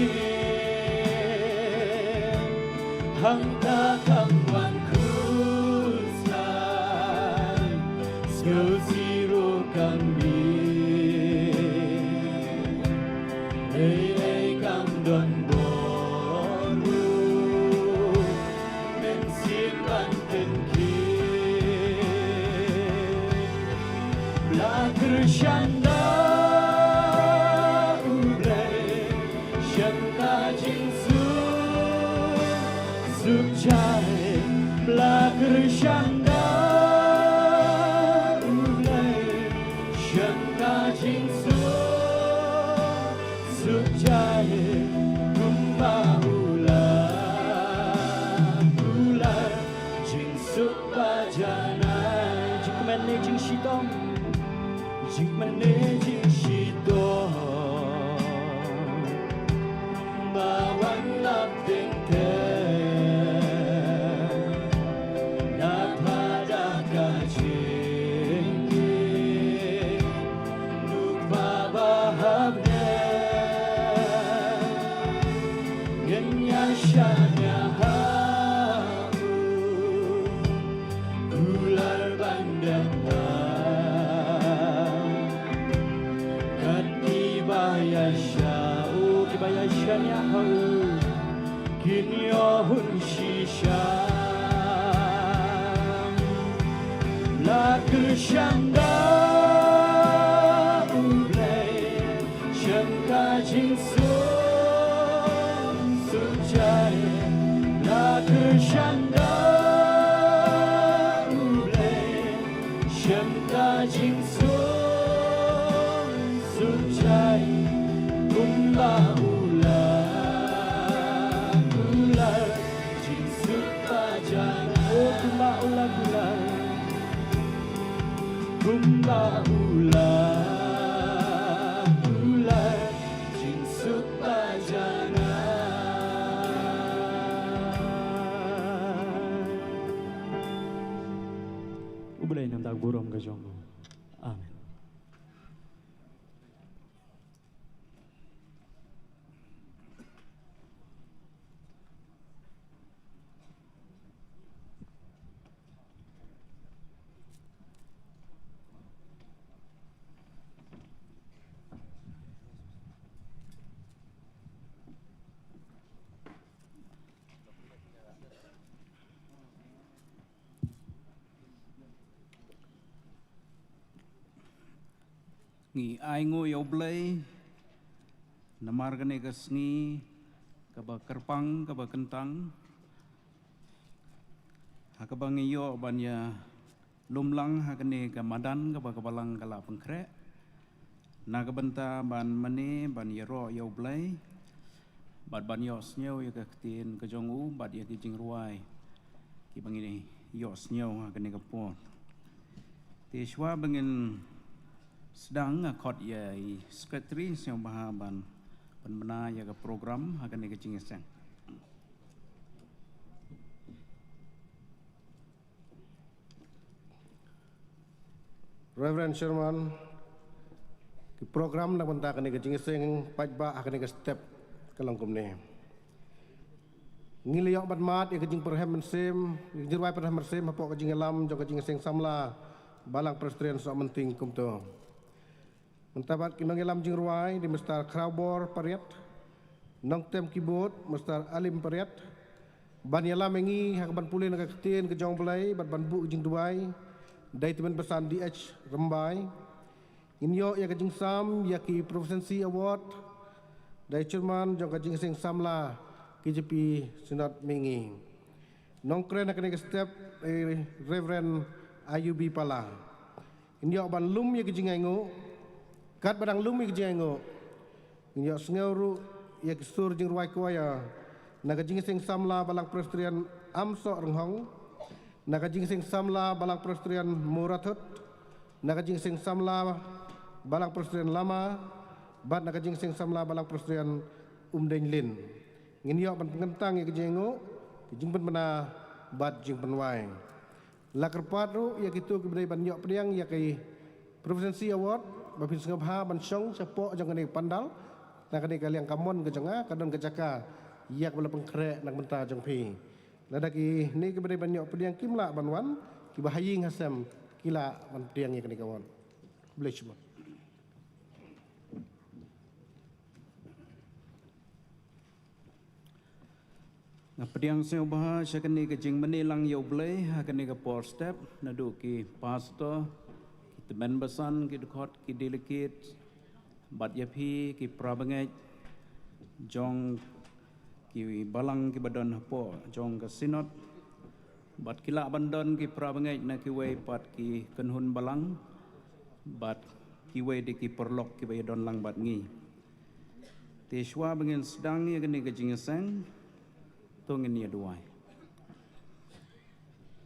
Hangta kam wan khuslai, sngewsih ruh kam mih. Ei ei kam don bor ruh, mynsiem ban pynkhiah. La kyrshan da U Blei sha ka jingsuk suk jai. La kyrshan da U Blei sha ka jingsuk suk jai. Kumba u la, u la jingsuk ba janai. Jingkmen ne jingshitom, jingkmen ne jingshitom, ba wan lap teng teng. Na phada ka jingim, Nukpa ba hapdeng, ngin ïa shaniah ha u, kular ban dep ha. Kat kiba ïa sha, o kiba ïa shaniah ha u, kin ïoh hun shisha. La kyrshan da U Blei sha ka jingsuk suk jai. La kyrshan da U Blei sha ka jingsuk suk jai. Kumba u la, u la jingsuk ba janai. O kumba u la, u la. Kumba u la, u la jingsuk ba janai. U Blei un ïoh da ka burom ka jong u. Amen. Ngi ai nguh ïa U Blei namar kane ka sngi kaba kyrpang, kaba kyntang, ha kaba ngi ïoh ban ïa lum lang ha kane ka madan kaba ka Balang ka la pynkhreh. Na ka bynta ban mane ban ïaroh ïa U Blei bad ban ïohsngew ïa ka ktien ka jong u bad ïa ki jingrwai kiba ngi ïohsngew ha kane ka por. Te shuwa ba ngin sdang, nga khot ïa i Secretary sngewbha ban pynbna ïa ka program ha kane ka jingïaseng. Reverend Sherman, ki program na ka bynta kane ka jingïaseng paidbah ha kane ka step ka long kumne. Ngi la ïoh ban mad ïa ka jingpyrhem mynsiem, ïa ka jingrwai pyrhem mynsiem hapoh ka jingïalam jong ka jingïaseng samla Balang Presbyterian Sohmynting kumto. Mynta pat ki nongïalam jingrwai dei Mister Khrawbor Pariat, nongtem keyboard Mister Alim Pariat, ban ïalam ïa ngi ha kaban pule na ka ktien ka jong U Blei bad ban buh ka jingduwai dei tymmen basan D H Rymbai. Ngin ïoh ïa ka jingsam ïa ki Proficiency Award da i Chairman jong ka Jingïaseng Samla K J P Synod Mihngi. Nongkren ha kane ka step, eh, Reverend Ayubi Pala. Ngin ïoh ban lum ïa ka jingainguh. Katba dang lum ïa ka jingainguh, ngin ïoh sngew ruh ïa ki sur jingrwai choir na ka Jingïaseng Samla Balang Presbyterian Amsoh Rynghong, na ka Jingïaseng Samla Balang Presbyterian Mawrathut, na ka Jingïaseng Samla Balang Presbyterian Lama, bad na ka Jingïaseng Samla Balang Presbyterian Umdeiñlin. Ngin ïoh ban pynkyntang ïa ka jingainguh, ka jingpynbna bad jingpynwai. La kyrpad ruh ïa kito kiba dei ban ïoh pdiang ïa ki Proficiency Award, ba phin sngewbha ban shong shapoh jong kane ka pandal, na kane ka liang kamon ka jong nga, ka don ka jaka ïa kaba la pynkhreh na ka bynta jong phi. Lada kine kiba dei ban ïoh pdiang kim lah ban wan, kiba ha ïing ha sem ki lah ban pdiang ïa kane ka award. Khublei shibun. Nga pdiang sngewbha sha kane ka jingmane lang ïa U Blei ha kane ka por step, naduh ki pastor, ki tymmen basan, ki dkhot, ki delegate, bad ïa phi ki parabangeit jong ki balang kiba don hapoh jong ka Synod, bad ki lah ban don ki parabangeit na kiwei pat ki kynhun balang, bad kiwei de ki paralok kiba ïadon lang bad ngi. Te shuwa ba ngin sdang ïa kane ka jingïaseng, to ngin ïa duwai.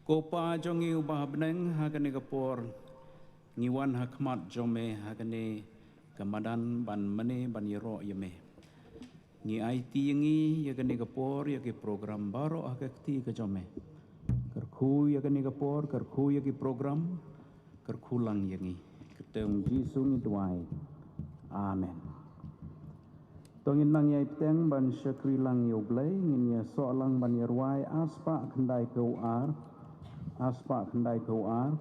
Ko Pa jong ngi uba ha bneng, ha kane ka por ngi wan ha khmat jong me ha kane ka madan ban mane ban ïaroh ïa me. Ngi aiti ïa ngi ïa kane ka por ïa ki program baroh ha ka kti ka jong me. Kyrkhu ïa kane ka por, kyrkhu ïa ki program, kyrkhu lang ïa ngi. Kyrteng Jisu ngi duwai. Amen. To ngin nang ïai bteng ban shakri lang ïa U Blei, ngin ïa soh lang ban ïa rwai arspah khyndaiphew ar, arspah khyndaiphew ar.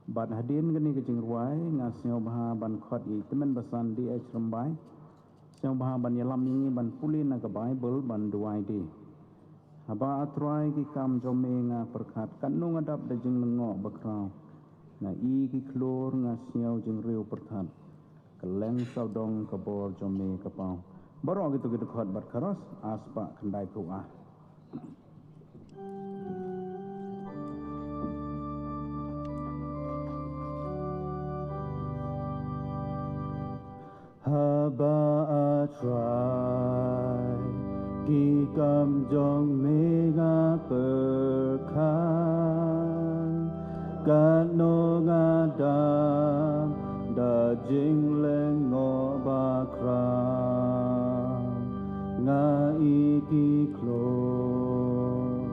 Bad hadien kane ka jingrwai, nga sngewbha ban khot ïa i tymmen basan D H Rymbai. Sngewbha ban ïalam ïa ngi ban pule na ka Baibl ban duwai de. Haba A Trai ki kam jong me nga pyrkhat, katno nga dap da jinglyngngoh bakhraw. Nga i ki khlur, nga sngew jingriew pyrthat. Kylleng sawdong ka bor jong me ka paw. Baroh kito ki dkhot bad chorus, arspah khyndaiphew ar. Haba A Trai, ki kam jong me nga pyrkhat, katno nga dap da jinglyngngoh bakhraw. Nga i ki khlur,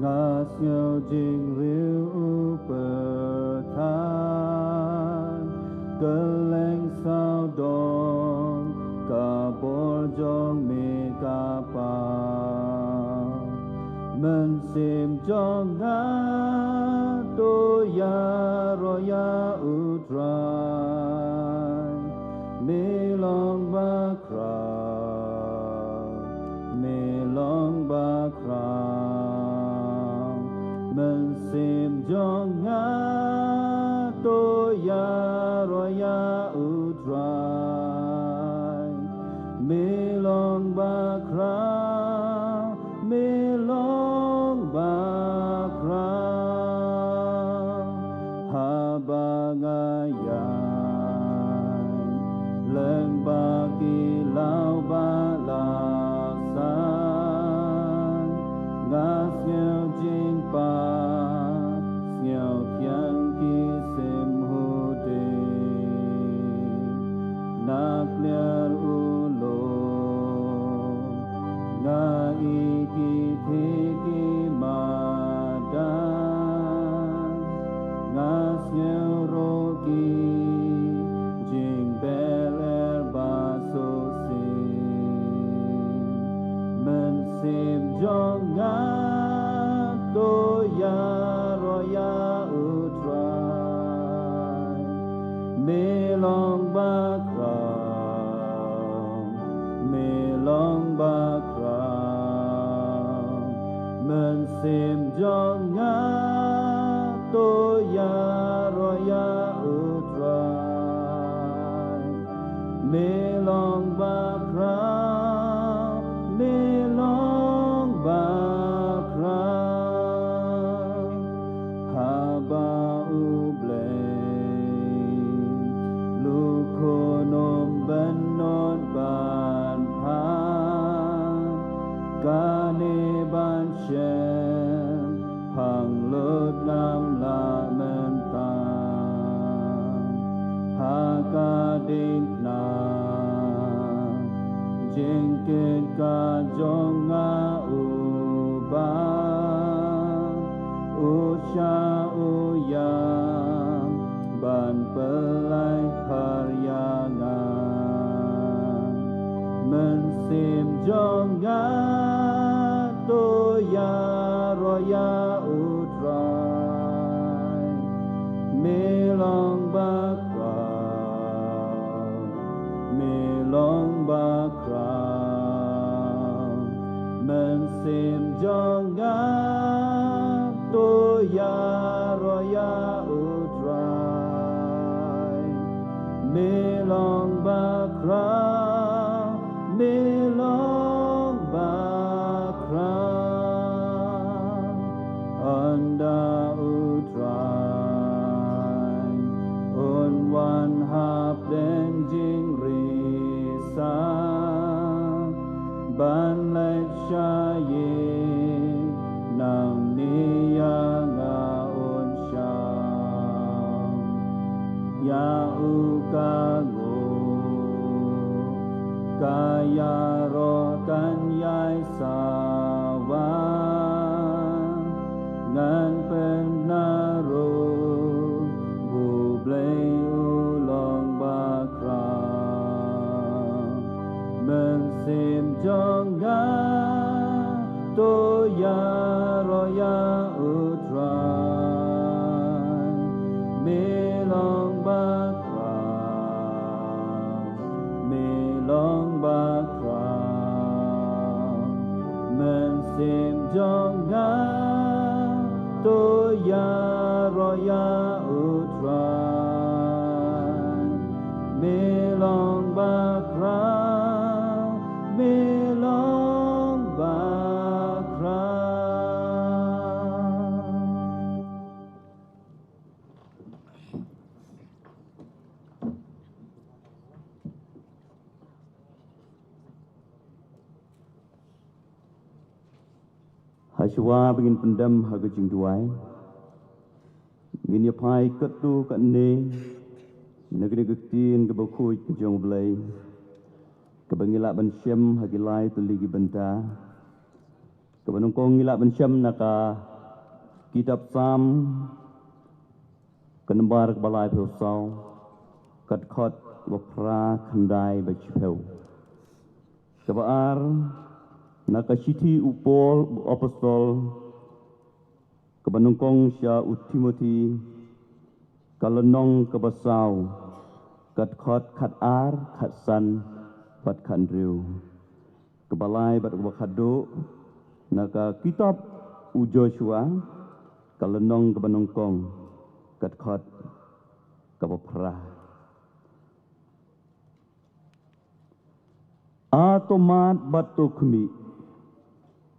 nga sngew jingriew pyrthat. Kylleng sawdong ka bor jong me ka paw. Mynsiem jong nga to ïaroh ïa U Trai. Me long bakhraw, me long bakhraw. Mynsiem jong nga to ïaroh ïa U Trai. Me long bakhraw, me long bakhraw. Haba nga ïaid lyngba ki law ba la san, nga sngew jingpang, sngew thiang ki sim huding. Na pliar u lum, nga i ki thik ki madan. Nga sngew ruh ki jingbel er ba suk sing. Mynsiem jong nga to ïaroh ïa U Trai. Me long bakhraw, me long bakhraw. Mynsiem jong nga to ïaroh ïa U Trai. Jong nga to ïaroh ïa U Trai. Me long bakhraw, me long bakhraw. Ynda U Trai un wan hapdeng jingri sa ban leit sha ïing, nangne ïa nga un shong. Ïa u ka nguh, ka ïaroh kan ïai sawa. Ngan pynnaroh, U Blei u long bakhraw. Mynsiem jong nga to ïaroh ïa U Trai. Me long bakhraw, me long bakhraw. Mynsiem jong nga to ïaroh ïa U Trai. Me long bakhraw, me long bakhraw. Ha shuwa ba ngin pyndem ha ka jingduwai, ngin ïa phai katto katne na kane ka ktien kaba khuid ka jong U Blei, kaba ngi lah ban shem ha ki lai tylli ki bynta. Kaba nyngkong ngi lah ban shem na ka kitab Salm, ka nombar kaba laiphew saw, ka dkhot ba phra, khyndai bad shiphew. Kaba ar, na ka shithi u Paul u apostol kaba nyngkong sha u Timothi, ka lynnong kaba saw, ka dkhot khatar, khatsan bad khathynriew. Kaba lai bad kaba khatduh, na ka kitab u Joshua, ka lynnong kaba nyngkong, ka dkhot kaba phra. A to mad bad to khmih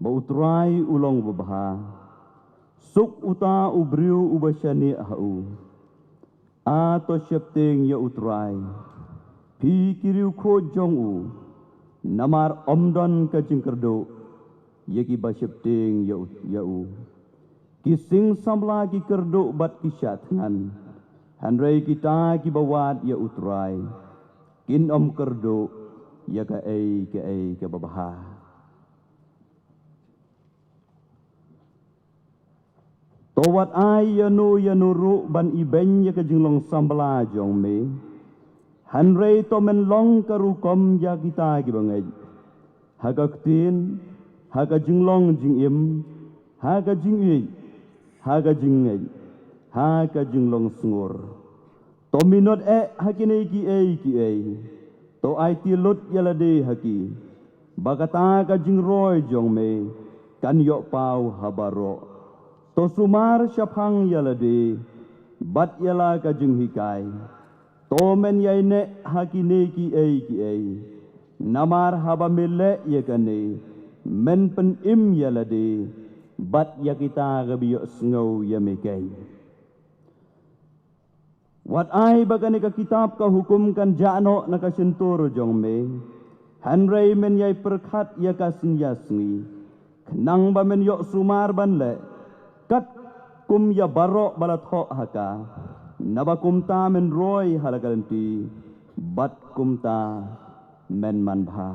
ba U Trai u long uba bha. Suk uta u briew uba shaniah ha u. A to sheptieng ïa U Trai, phi ki riewkhuid jong u, namar ym don ka jingkyrduh ïa kiba sheptieng ïa u, ïa u. Ki sing samla ki kyrduh bad ki shah thngan, hynrei kita kiba wad ïa U Trai kin ym kyrduh ïa kaei kaei kaba bha. To wat ai ïano ïano ruh ban ibeiñ ïa ka jinglong samla jong me. Hynrei to men long ka rukom ïa kita kiba ngeit, ha ka ktien, ha ka jinglong jingim, ha ka jingïeit, ha ka jingngeit, ha ka jinglong sngur. To minot eh ha kine kiei kiei. To aiti lut ïa lade ha ki, ba kata ka jingroi jong me kan ïoh paw ha baroh. To sumar shaphang ïa lade bad ïa la ka jinghikai. To men ïaineh ha kine kiei kiei. Namar haba me leh ïa kane, men pynim ïa lade bad ïa kita kiba ïohsngew ïa me keiñ. Wat ai ba kane ka kitab ka hukum kan jah noh na ka shyntur jong me, hynrei men ïai pyrkhat ïa ka sngi ïa sngi, khnang ba men ïoh sumar ban leh katkum ïa baroh ba la thoh ha ka. Naba kumta men roi ha la ka lynti, bad kumta men manbha.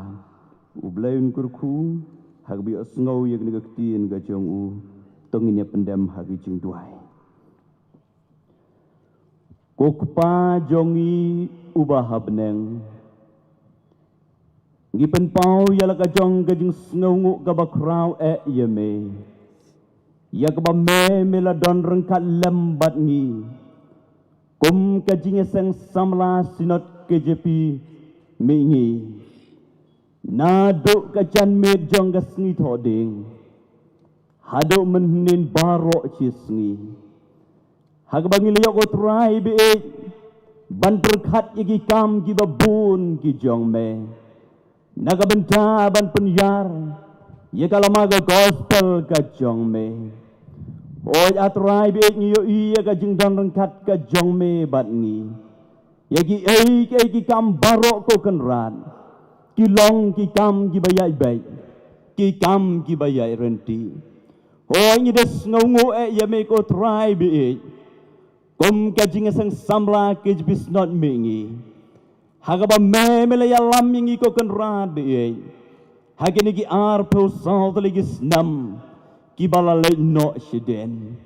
U Blei un kyrkhu ha kaba ïohsngew ïa kane ka ktien ka jong u. To ngin ïa pyndem ha ka jingduwai. Ko Kpa jong ngi uba ha bneng, ngi pynpaw ïa la ka jong ka jingsngewnguh kaba khraw eh ïa me, ïa kaba me, me la don ryngkat lem bad ngi, kum ka jingïaseng samla Synod K J P Mihngi. Naduh ka janmiet jong ka sngi Thohdieng, Haduh mynhynnin baroh shi sngi, ha kaba ngi la ïoh ko Trai baieit ban pyrkhat ïa ki kam kiba bun ki jong me, na ka bynta ban pynïar ïa ka lama ka gospel ka jong me. Hooid A Trai baieit, ngi ïohi ïa ka jingdon ryngkat ka jong me bad ngi. Ïa kiei kiei ki kam baroh ko Kynrad, ki long ki kam kiba ïaid beit, ki kam kiba ïaid ryntih. Hooid, ngi da sngewnguh eh ïa me ko Trai baieit, kum ka jingïaseng samla ka jingpynsngew mihngi, ha kaba me me la ïalam ïa ngi ko Kynrad baieit, ha kine ki arphew saw tylli ki snem kiba la leit noh shadien.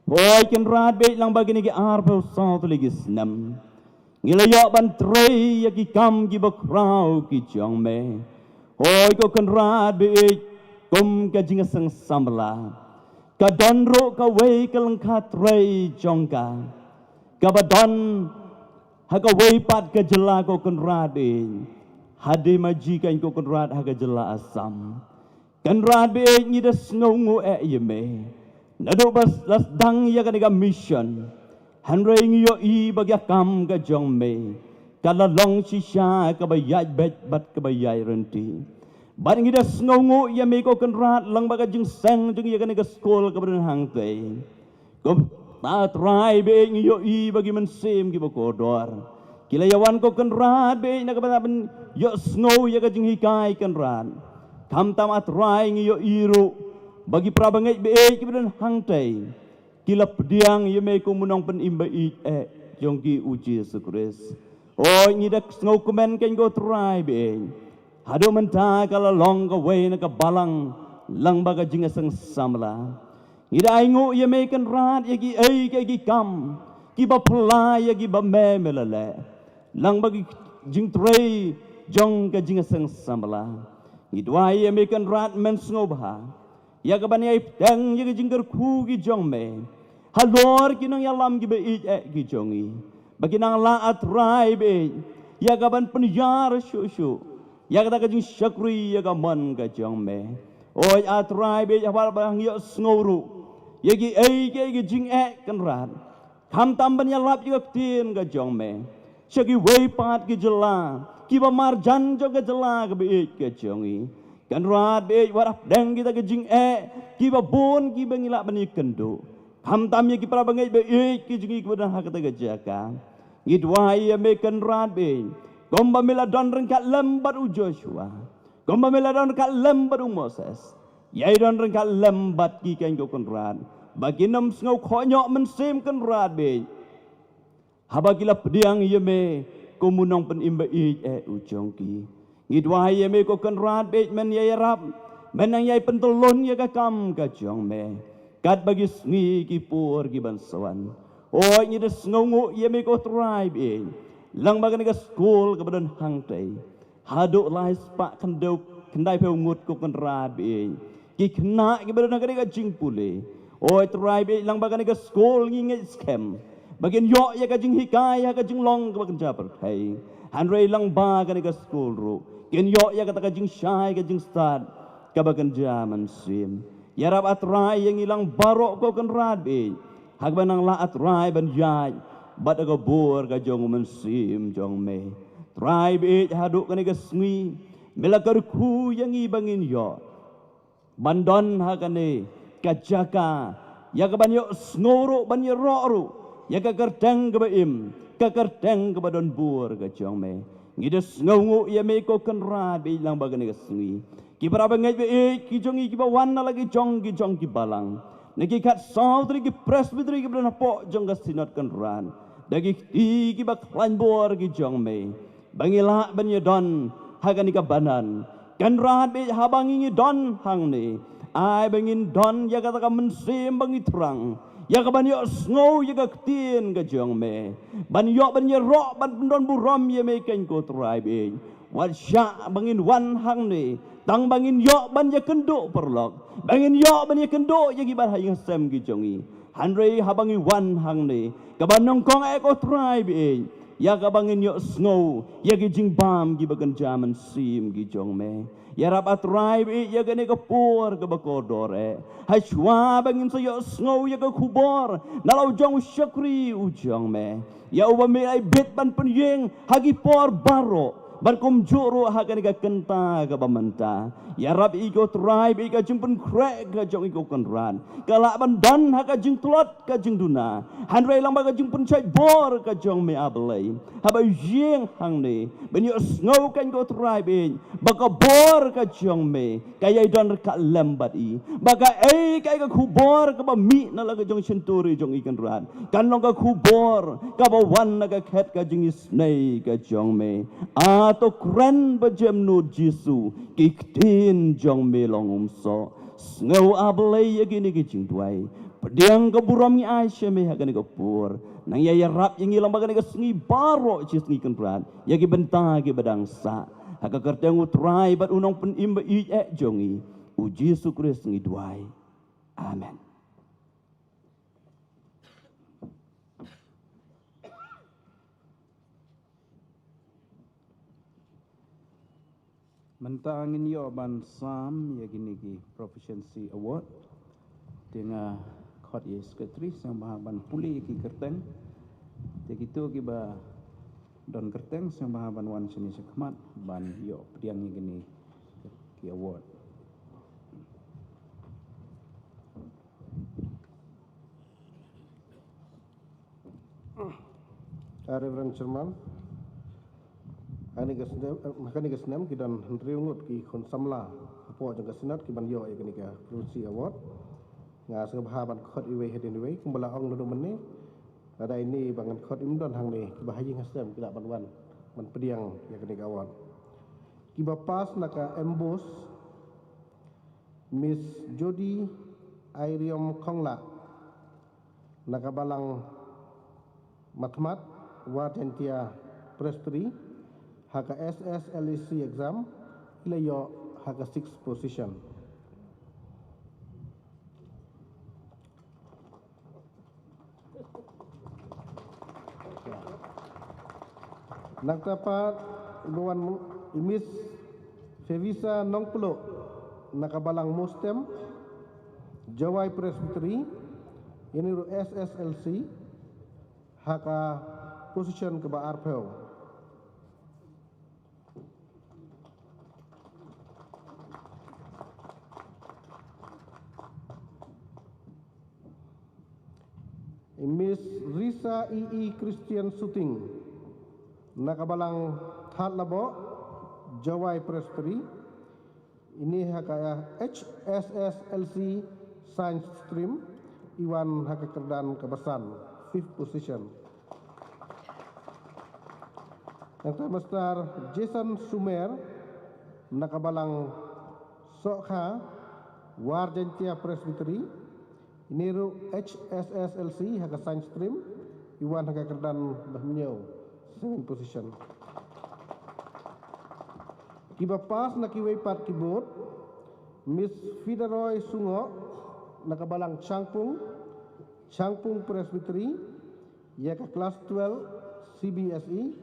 Hooid Kynrad baieit, lyngba kine ki arphew saw tylli ki snem, ngi la ïoh ban trei ïa ki kam kiba khraw ki jong me. Hooid ko Kynrad baieit, kum ka jingïaseng samla, ka don ruh kawei ka lyngkha trei jong ka, kaba don ha kawei pat ka jylla ko Kynrad baieit, ha Dhemaji kan ko Kynrad, ha ka jylla Assam. Kynrad baieit, ngi da sngewnguh eh ïa me, naduh ba la sdang ïa kane ka mission, hynrei ngi ïohi ba ka kam ka jong me ka la long shisha kaba ïaid beit bad kaba ïaid ryntih. Bad ngi da sngewnguh ïa me ko Kynrad, lyngba ka jingseng jong ngi ïa kane ka skul kaba don hangtei. Ko A Trai baieit, ngi ïohi ba ki mynsiem kiba kordor ki la ïawan ko Kynrad baieit, na ka bynta ban ïohsngew ïa ka jinghikai Kynrad. Khamtam A Trai, ngi ïohi ruh ba ki para bangeit baieit kiba don hangtei ki la pdiang ïa me kum u nongpynim baieit eh jong ki, U Jisu Khrist. Hooid, ngi da sngewkmen kan ko Trai baieit, haduh mynta ka la long kawei na ka balang lyngba ka jingïaseng samla. Ngi da ainguh ïa me Kynrad ïa kiei kiei ki kam kiba phylla ïa kiba me me la leh, lyngba ki jingtrei jong ka jingïaseng samla. Ngi duwai ïa me Kynrad, men sngewbha ïa ka ban ïai pdiang ïa ka jingkyrkhu ki jong me halor ki nongïalam kiba ïeit eh ki jong ngi, ba kin nang lah A Trai baieit ïa ka ban pynïar shuh shuh ïa kata ka jingshakri ïa ka mon ka jong me. Hooid A Trai baieit, haba ba ngi ïohsngew ruh ïa kiei kiei ki jingeh Kynrad, khamtam ban ïalap ïa ka ktien ka jong me sha kiwei pat ki jylla kiba marjan jong ka jylla kaba ïeit ka jong ngi, Kynrad baieit, wat hapdeng kita ki jingeh kiba bun kiba ngi lah ban ïakynduh, khamtam ïa ki para bangeit baieit ki jong ngi kiba don ha kata ka jaka. Ngi duwai ïa me Kynrad baieit, kumba me la don ryngkat lem bad u Joshua, kumba me la don ryngkat lem bad u Moses, ïai don ryngkat lem bad ki kan ko Kynrad, ba kin ym sngew khohñioh mynsiem Kynrad baieit, haba ki la pdiang ïa me kum u nongpynim baieit eh u jong ki. Ngi duwai ïa me ko Kynrad baieit, men ïai ïarap, men nang ïai pyntyllun ïa ka kam ka jong me katba ki sngi ki por ki ban sa wan. Hooid, ngi da sngewnguh ïa me ko Trai baieit, lyngba kane ka skul kaba don hangtei, haduh lai spah khyndai, khyndaiphew ngut ko Kynrad baieit, ki khynnah kiba don ha kane ka jingpule. Hooid Trai baieit, lyngba kane ka skul ngi ngeit skhem ba kin ïoh ïa ka jinghikai ha ka jinglong kaba kynja pyrthei, hynrei lyngba kane ka skul ruh kin ïoh ïa kata ka jingshai ka jingstad kaba kynja mynsiem. Ïarap A Trai ïa ngi lang baroh ko Kynrad baieit, ha kaba nang lah A Trai ban ïaid bad ka bor ka jong u Mynsiem jong me. Trai baieit, haduh kane ka sngi me la kyrkhu ïa ngi ba ngin ïoh ban don ha kane ka jaka ïa ka ban ïohsngew ruh, ban ïaroh ruh ïa ka kyrteng kaba im, ka kyrteng kaba don bor ka jong me. Ngi da sngewnguh ïa me ko Kynrad baieit, lyngba kane ka sngi ki para bangeit baieit ki jong ngi kiba wan na la ki jong ki jong ki balang, na ki khatsaw tylli ki presbytery kiba don hapoh jong ka Synod Kynrad, da ki kti kiba khlaiñ bor ki jong me, ba ngi lah ban ïadon ha kane ka banan. Kynrad baieit, haba ngi ngi don hangne, ai ba ngin don ïa kata ka mynsiem ba ngi thrang ïa ka ban ïohsngew ïa ka ktien ka jong me, ban ïoh ban ïaroh ban pyndon burom ïa me kan ko Trai baieit. Wat shah ba ngin wan hangne tang ba ngin ïoh ban ïakynduh paralok, ba ngin ïoh ban ïakynduh ïa ki bahaïing hasem ki jong ngi, hynrei haba ngi wan hangne, kaba nyngkong eh ko Trai baieit, Ïa kaba ngin ïohsngew ïa ki jingbam kiba kynja mynsiem ki jong me. Ïarap, A Trai ba ïeit, ïa kane ka por kaba kordor eh, ha shuwa ba ngin sa ïohsngew ïa ka khubor na la u jong u shakri u jong me, ïa uba me la bit ban pynïeng ha ki por baroh, bad kumjuh ruh ha kane ka kynta kaba mynta. Ïarap ïa i, ko Trai ba ïeit, ka jingpynkhreh ka jong i, ko Kynrad, ka lah ban don ha ka jingtlot ka jingduna, hynrei lyngba ka jingpynshait bor ka jong me, A Blei, haba ïeng hangne ban ïohsngew, kan, ko Trai ba ïeit, ba ka bor ka jong me ka ïai don ryngkat lem bad i, ba kaei kaei ka khubor kaba mih na la ka jong shyntur i jong i, Kynrad, kan long ka khubor kaba wan na ka khet ka jingisynei ka jong me. A, to kren bad jemnud, Jisu, ki ktien jong me long umsoh. Sngew, A Blei, ïa kine ki jingduwai. Pdiang ka burom ngi ai sha me ha kane ka por. Nang ïa ïarap ïa ngi lyngba kane ka sngi baroh shi sngi, Kynrad, ïa ki bynta kiba dang sah. Ha ka kyrteng u Trai bad u Nongpynim ba ïeit eh jong ngi, u Jisu Khrist, ngi duwai. Amen. Mynta ngin ïoh ban sam ïa kine ki Proficiency Award. Te nga khot ïa i Secretary sngewbha ban pule ïa ki kyrteng. Te kito kiba don kyrteng sngewbha ban wan shane shakhmat ban ïoh pdiang ïa kine ki award. Ah, Reverend Chairman, ha kane ka snem, eh, ha kane ka snem ki don hynriew ngut ki khun samla hapoh jong ka Synod ki ban ïoh ïa kane ka Proficiency Award. Nga sngewbha ban khot iwei hadien iwei, kumba la ong naduh mynne. Lada ine ba ngan khot im don hangne, kiba ha ïing ha sem ki lah ban wan ban pdiang ïa kane ka award. Kiba pass na ka MBOSE, Miss Jody Airiom Khongla, na ka balang Mathmat, War Jaintia Presbytery, ha ka SSLC exam, i la ïoh ha ka sixth position. Nangta pat, i ba wan, i Miss Fevisa Nongpluh, na ka balang Mustem, Jowai Presbytery, ine ruh SSLC, ha ka position kaba arphew. I Miss Risa E E Christian Suting, na ka balang Thadlaboh, Jowai Presbytery, ine ha ka HSSLC Science Stream, i wan ha ka kyrdan kaba san, fifth position. Nangta Mister Jason Sumer, na ka balang Sohkha, War Jaintia Presbytery, ine ruh HSSLC ha ka Science Stream, i wan ha ka kyrdan bahynñiew, seven position. Kiba pass na kiwei pat ki board, Miss Fidaroy Sungoh, na ka balang Changpung, Changpung Presbytery, ïa ka class twelve CBSE,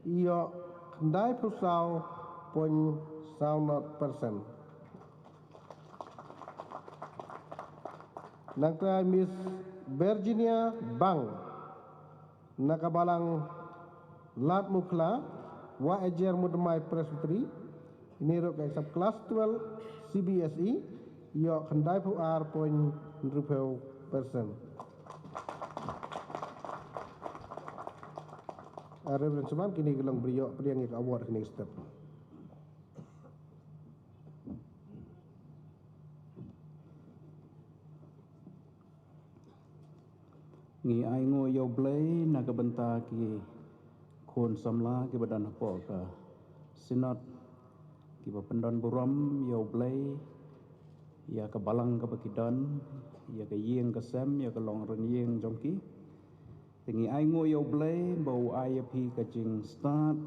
i ïoh khyndaiphew saw point saw nod percent. Nangta Miss Virginia Bang, na ka balang Ladmukhla, Wahjiar Mutmai Presbytery, ine ruh ka exam class twelve CBSE, i ïoh khyndaiphew ar point hynriewphew percent. Ah, Reverend Chairman, kine ki long ba ïoh pdiang ïa ka award ha kine ki step. Ngi ainguh ïa U Blei na ka bynta ki khun samla kiba don hapoh ka Synod, kiba pyndon burom ïa U Blei, ïa ka balang kaba ki don, ïa ka ïing ka sem, ïa ka longrynïeng jong ki. Te ngi ainguh ïa U Blei ba u ai ïa phi ka jingstad,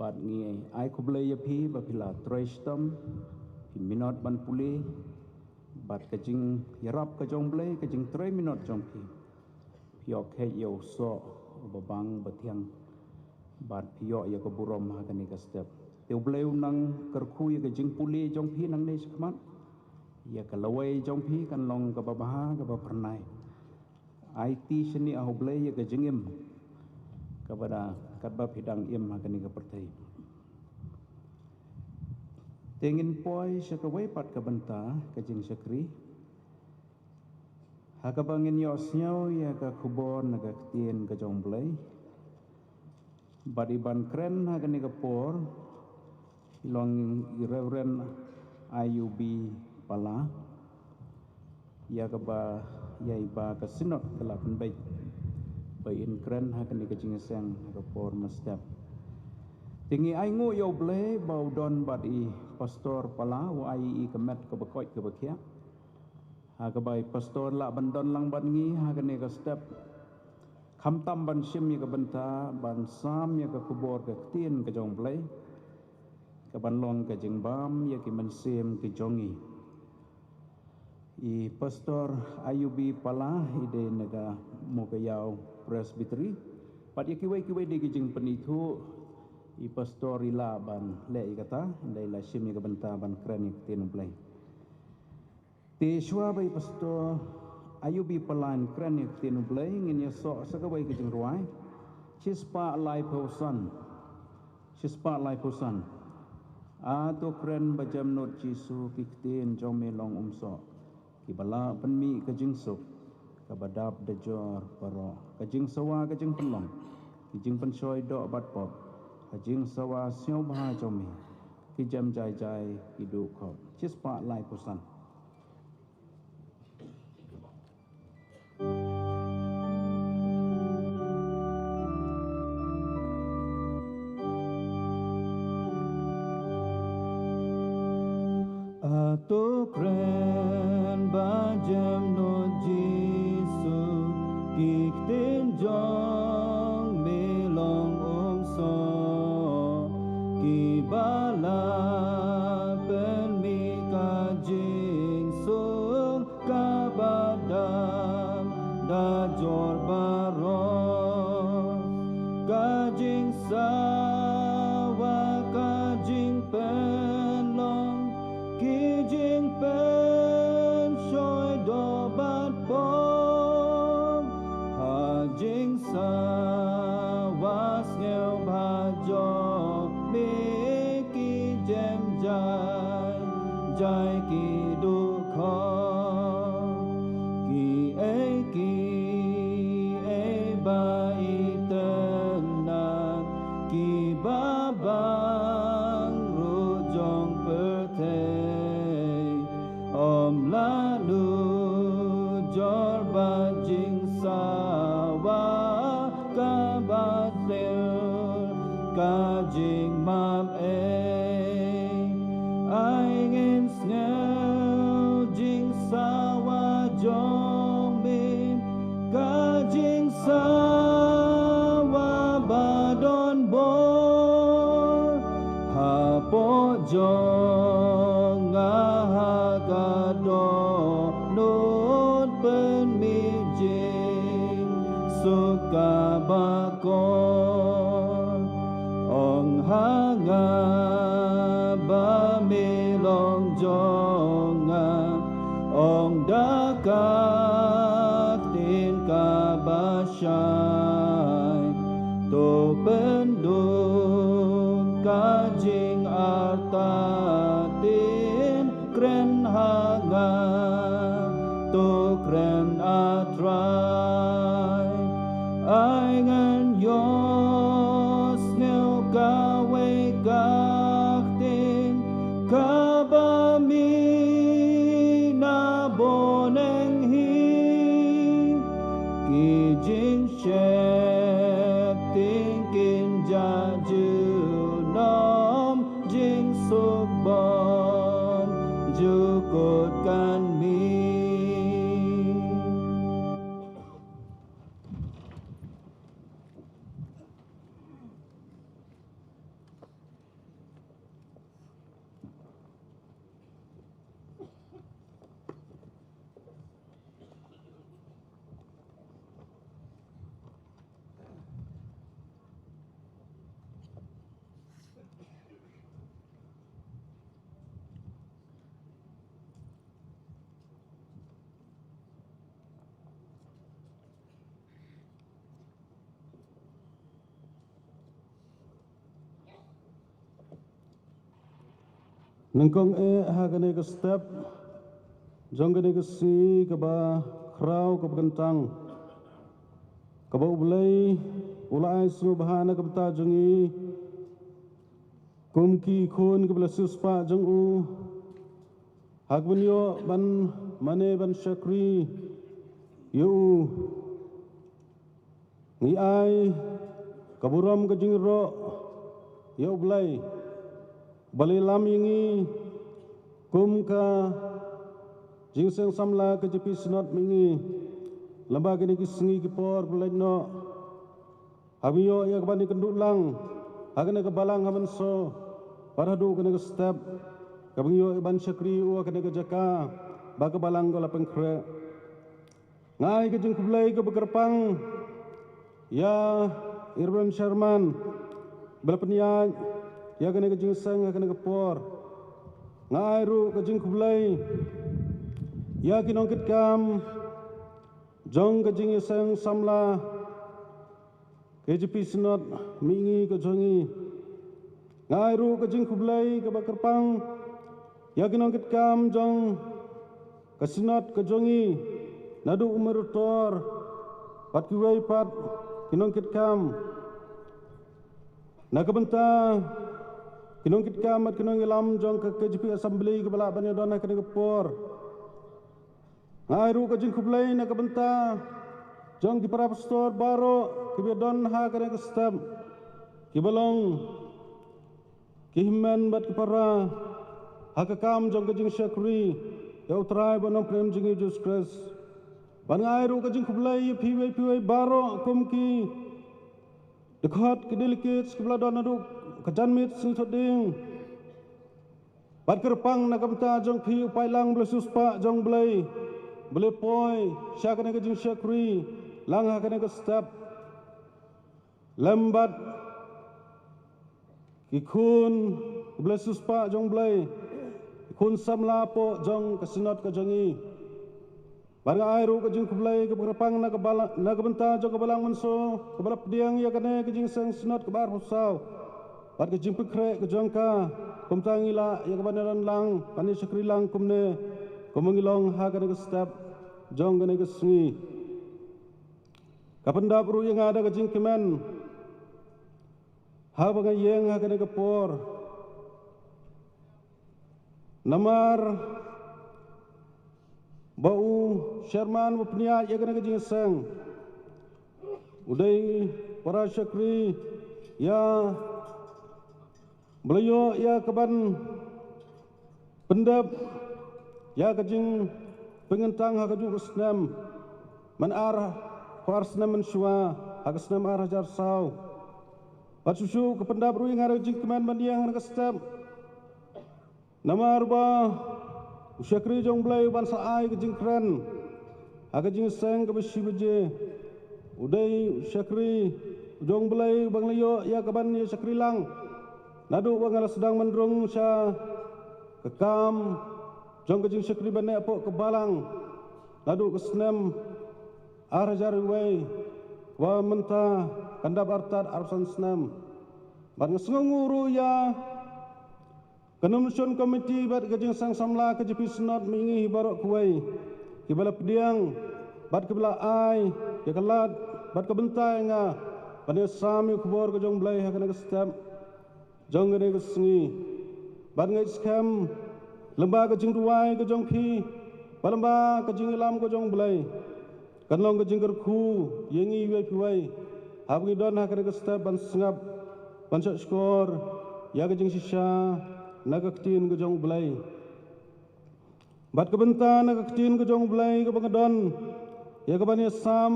bad ngi ai khublei ïa phi ba phi la trei shitom, phi minot ban pule, bad ka jingïarap ka jong U Blei, ka jingtrei minot jong phi, phi ïoh kheit ïa u soh ba bang ba thiang, bad phi ïoh ïa ka burom ha kane ka step. Te U Blei u nang kyrkhu ïa ka jingpule jong phi nangne shakhmat, ïa ka lawei jong phi kan long kaba bha kaba phyrnai. Aiti shane, ah, U Blei, ïa ka jingim kaba da katba phi dang im ha kane ka pyrthei. Te ngin poi sha kawei pat ka bynta ka jingshakri, ha kaba ngin ïohsngew ïa ka khubor na ka ktien ka jong U Blei. Bad i ban kren ha kane ka por i long i Reverend I U B Pala, ïa kaba, ïa iba ka Synod ka la pynbeit ba in kren ha kane ka jingïaseng ha ka por mynstep. Te ngi ainguh ïa U Blei ba u don bad i Pastor Pala, u ai ïa i ka met kaba koit kaba khiah, ha kaba i Pastor lah ban don lang bad ngi ha kane ka step, khamtam ban shim ïa ka bynta ban sam ïa ka khubor ka ktien ka jong U Blei, kaban long ka jingbam ïa ki mynsiem ki jong ngi. I Pastor I U B Pala i dei na ka Mowkaiaw Presbytery. Bad ïa kiwei kiwei de ki jingpynithuh, i Pastor i lah ban leh ïa kata, hynrei la shim ïa ka bynta ban kren ïa ka ktien U Blei. Te shuwa ba i Pastor I U B Pala in kren ïa ka ktien U Blei, ngin ïasoh sa kawei ka jingrwai. Shispah laiphew san. Shispah laiphew san. A to kren ba jem nud Jisu, ki ktien jong me long umsoh, kiba lah pynmih ka jingsuk, kaba dap da jor baroh, ka jingsawa ka jingpynlong, ki jingpynshoi doh bad pop, ka jingsawa sngewbha jong me, ki jem jai jai ki duh khop. Shispah laiphew san. A to kren ba jem nud Jisu, ki ktien jong me long umsoh, kiba lah pynmih ka jingsuk, kaba dap da jor baroh, ka jingsawa ka jingpynlong, ki jingpynshoi doh bad pop, ha jingsawa sngewbha jong me, ki jem jai jai ki duh khop. Kiei kiei ba itynnad, kiba bang ruh jong pyrthei, ym lah nujor bad jingsawa kaba thliew, ka jingmap ei. Ai ngin sngew jingsawa jong me, ka jingsawa ba don bor, hapoh jong nga ha ka dohnud, pynmih jingsuk kaba kor. Ong ha nga ba me long jong nga, ong da ka ktien kaba shai. To pynduh ka jingartatien, kren ha nga, to kren, A Trai. Ai ngan ïohsngew kawei ka ktien kaba mih na bneng hi, ki jingsheptieng kin jia junom, jingsuk bymjukut kan mih. Nyngkong eh ha kane ka step jong kane ka sngi kaba khraw kaba kyntang, kaba U Blei u la ai sngewbha na ka bynta jong ngi kum ki khun kiba la siewspah jong u, ha kaba ngin ïoh ban mane ban shakri ïa u. Ngi ai ka burom ka jingïaroh ïa U Blei ba la ïalam ïa ngi kum ka Jingïaseng Samla K J P Synod Mihngi lyngba kine ki sngi ki por ba la leit noh, haba ngi ïoh ïa kaban ïakynduh lang ha kane ka Balang ha Mynso, bad haduh kane ka step kaba ngi ïoh ïa kaban shakri ïa u ha kane ka jaka ba ka Balang ka la pynkhreh. Nga ai ka jingkhublei kaba kyrpang ïa i Reverend Chairman ba la pynïaid ïa kane ka jingïaseng ha kane ka por. Nga ai ruh ka jingkhublei ïa ki nongkitkam jong ka Jingïaseng Samla K J P Synod Mihngi ka jong ngi. Nga ai ruh ka jingkhublei kaba kyrpang ïa ki nongkitkam jong ka Synod ka jong ngi, naduh u Moderator bad kiwei pat ki nongkitkam. Na ka bynta ki nongkitkam bad ki nongïalam jong ka K J P Assembly kiba lah ban ïadon ha kane ka por. Nga ai ruh ka jingkhublei na ka bynta jong ki para pastor baroh kiba ïadon ha kane ka step, kiba long ki hynmen bad ki para ha ka kam jong ka jingshakri ïa U Trai bad U Nongpynim jong ngi Jisu Khrist. Bad nga ai ruh ka jingkhublei ïa phi wei phi wei baroh kum ki dkhot, ki delegates kiba la don naduh ka janmiet sngewthuh ding. Bad kyrpang na ka bynta jong phi u paidlang ba la siewspah jong U Blei ba la poi sha kane ka jingshakri lang ha kane ka step, lem bad ki khun ba la siewspah jong U Blei, ki khun samla hapoh jong ka Synod ka jong ngi. Bad nga ai ruh ka jingkhublei kaba kyrpang na ka bala-, na ka bynta jong ka Balang Mynso kaba la pdiang ïa kane ka Jingïaseng Synod kaba arphew saw bad ka jingpynkhreh ka jong ka, kumta ngi lah ïa kaban ïadon lang ban ïashakri lang kumne, kumba ngi long ha kane ka step jong kane ka sngi. Ka pyndap ruh ïa nga da ka jingkmen haba nga ïeng ha kane ka por, namar ba u Chairman ba pynïaid ïa kane ka jingïaseng u dei para shakri ïa ba la ïoh ïa kaban pyndep ïa ka jingpynkyntang ha kajuh ka snem, man ar, ar snem mynshuwa, ha ka snem ar hajar saw. Bad shuh shuh ka pyndap ruh ïa nga da ka jingkmen ban ïeng ha ka step, namar ba u shakri jong U Blei uban sa ai ka jingkren ha ka jingïaseng kaba shi baje, u dei u shakri jong U Blei uba nga la ïoh ïa kaban ïashakri lang naduh ba nga la sdang ban rung sha ka kam jong ka jingshakri ban neh hapoh ka Balang naduh ka snem ar hajar wei, ba mynta kan dap artat arphew san snem. Bad nga sngewnguh ruh ïa ka Nomination Committee bad ka Jingïaseng Samla K J P Synod Mihngi baroh kawei kiba la pdiang bad kiba la ai ïa ka lad bad ka bynta ïa nga ban ïasam ïa ka khubor ka jong U Blei ha kane ka step jong kane ka sngi. Bad nga ngeit skhem lyngba ka jingduwai ka jong phi bad lyngba ka jingïalam ka jong U Blei, kan long ka jingkyrkhu ïa ngi iwei pa iwei haba ngi don ha kane ka step ban sngap, ban shahshkor ïa ka jingshisha na ka Ktien ka jong U Blei. Bad ka bynta na ka Ktien ka jong U Blei kaba nga don ïa kaban ïasam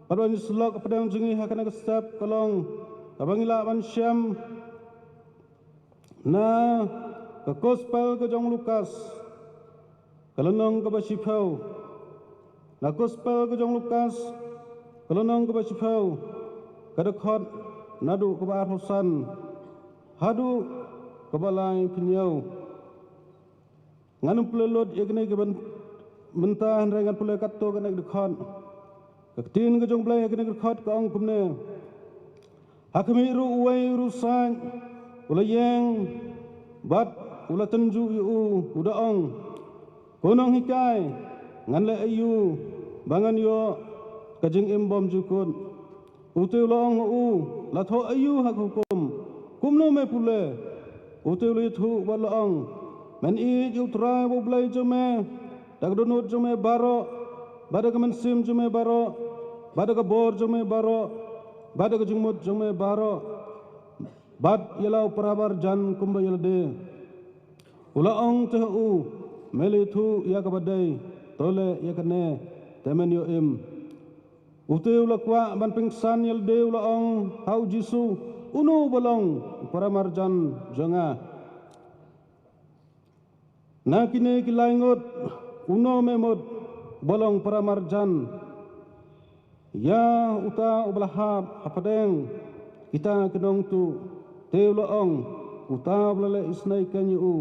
bad ban ïasyllok hapdeng jong ngi ha kane ka step ka long kaba ngi lah ban shem na ka Gospel ka jong u Lukas, ka lynnong kaba shiphew. Na Gospel ka jong u Lukas, ka lynnong kaba shiphew, ka dkhot naduh kaba arphew san haduh kaba laiphew hynñiew. Ngan ym pule lut ïa kine ki byn-, bynta, hynrei ngan pule katto katne ka dkhot. Ka Ktien ka jong U Blei ha kane ka dkhot ka ong kumne: Ha khmih ruh uwei u riewsaid u la ïeng bad u la tynjuh ïa u, u da ong, "Ko nonghikai, ngan leh aïu ba ngan ïoh ka jingim bymjukut?" Ute u la ong ha u, "La thoh aïu ha ka hukum? Kumno me pule?" Ute u la ïathuh bad la ong, "Men ïeit ïa U Trai uba U Blei jong me da ka dohnud jong me baroh, bad da ka mynsiem jong me baroh, bad da ka bor jong me baroh, bad da ka jingmut jong me baroh, bad ïa la u para marjan kumba ïa lade." U la ong te ha u, "Me la ïathuh ïa kaba dei, to leh ïa kane te men ïoh im." Ute u la kwah ban pynksan ïa lade, u la ong ha U Jisu, "Uno uba long u para marjan jong nga? Na kine ki lai ngut, uno me mut uba long para marjan?" Ïa uta uba la hap hapdeng kita ki nongtuh, te u la ong, "Uta uba la leh isynei kein ïa u."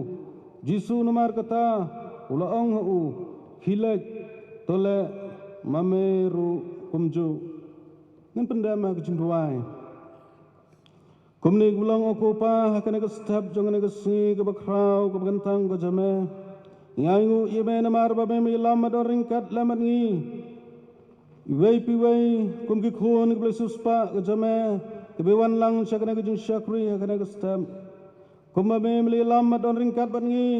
Jisu namar kata u la ong ha u, "Khie leit, to leh ma me ruh kumjuh." Ngin pyndem ha ka jingduwai. Kumne kumba long, O ko Pa, ha kane ka step jong kane ka sngi kaba khraw kaba kyntang ka jong me, ngi ainguh ïa me namar ba me me ïalam bad don ryngkat lem bad ngi, iwei pa iwei kum ki khun kiba la siewspah ka jong me, kiba wan lang sha kane ka jingshakri ha kane ka step. Kumba me me la ïalam bad don ryngkat bad ngi,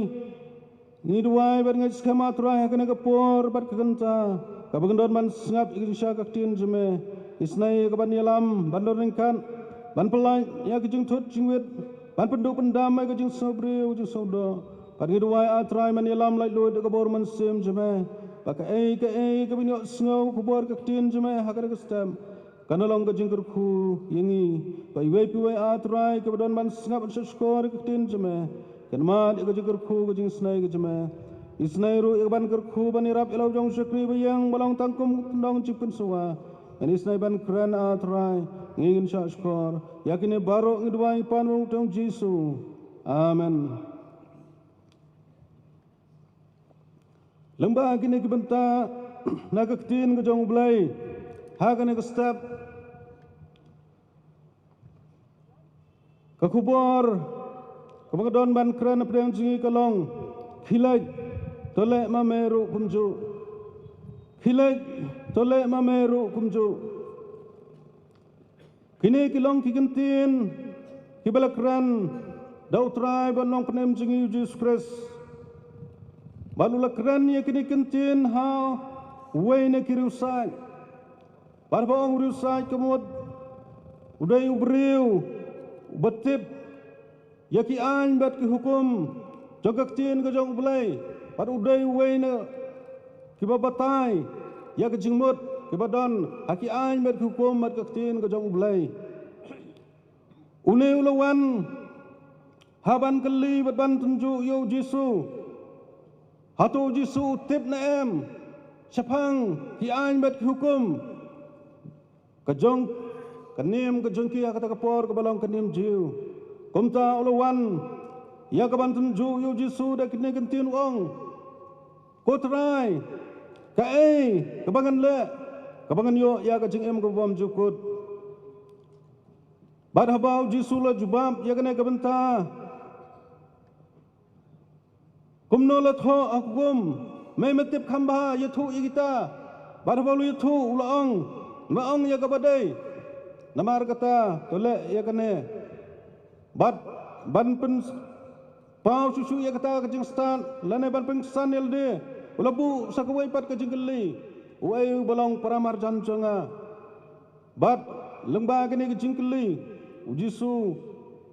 ngi duwai bad ngi skhem, A Trai, ha kane ka por bad ka kynta kaba ngin don ban sngap ïa ka jingshai ka ktien jong me. Isynei ïa ka ban ïalam, ban don ryngkat, ban pyllait ïa ka jingthut jingwit, ban pynduh pyndam ïa ka jingsngewbriew jingsngewdoh. Bad ngi duwai, A Trai, men ïalam laitluid da ka bor mynsiem jong me, ba kaei kaei kaba ngin ïohsngew ka khubor ka ktien jong me ha kane ka step, kan long ka jingkyrkhu ïa ngi, ba iwei pa iwei, A Trai, kiba don ban sngap ban shahshkor ïa ka ktien jong me, kin mad ïa ka jingkyrkhu ka jingisynei ka jong me. Isynei ruh ïa ka ban kyrkhu ban ïarap ïa la u jong u shakri ba ïeng ba long tang kum u tyndong jingpynshwa. Ngan isynei ban kren, A Trai, ngi ngin shahshkor. Ïa kine baroh ngi duwai pan u Trai Jisu. Amen. Lyngba kine ki bynta na ka ktien ka jong U Blei ha kane ka step, ka khubor kaba nga don ban kren hapdeng jong ngi ka long, "Khie leit, to leh ma me ruh kumjuh. Khie leit, to leh ma me ruh kumjuh." Kine ki long ki kyntien kiba la kren da U Trai bad Nongpynim jong ngi U Jisu Khrist. Bad u la kren ïa kine ki kyntien ha uwei na ki riewsaid. Bad haba ong riewsaid, ka mut u dei u briew uba tip ïa ki aiñ bad ki hukum jong ka ktien ka jong U Blei, bad u dei uwei na kiba batai ïa ka jingmut kiba don ha ki aiñ bad ki hukum bad ka ktien ka jong U Blei. Une u la wan ha ban kylli bad ban tynjuh ïa U Jisu. Hato U Jisu u tip ne em shaphang ki aiñ bad ki hukum ka jong ka niam ka jong ki ha kata ka por kaba long ka niam Jiw? Kumta u la wan ïa ka ban tynjuh ïa U Jisu da kine ki kyntien, u ong, "Ko Trai, kaei kaba ngan leh kaba ngan ïoh ïa ka jingim kaba bymjukut?" Bad haba U Jisu u la jubab ïa kane ka bynta, "Kumno la thoh ha ka hukum? Me me tip kham bha, ïathuh ïa kita." Bad haba u la ïathuh, u la ong, "Me ong ïa kaba dei. Namar kata, to leh ïa kane." Bad ban pynpaw shuh shuh ïa kata ka jingstad lane ban pynksan ïa lade, u la buh sa kawei pat ka jingkylli, "Uei uba long para marjan jong nga?" Bad lyngba kane ka jingkylli, U Jisu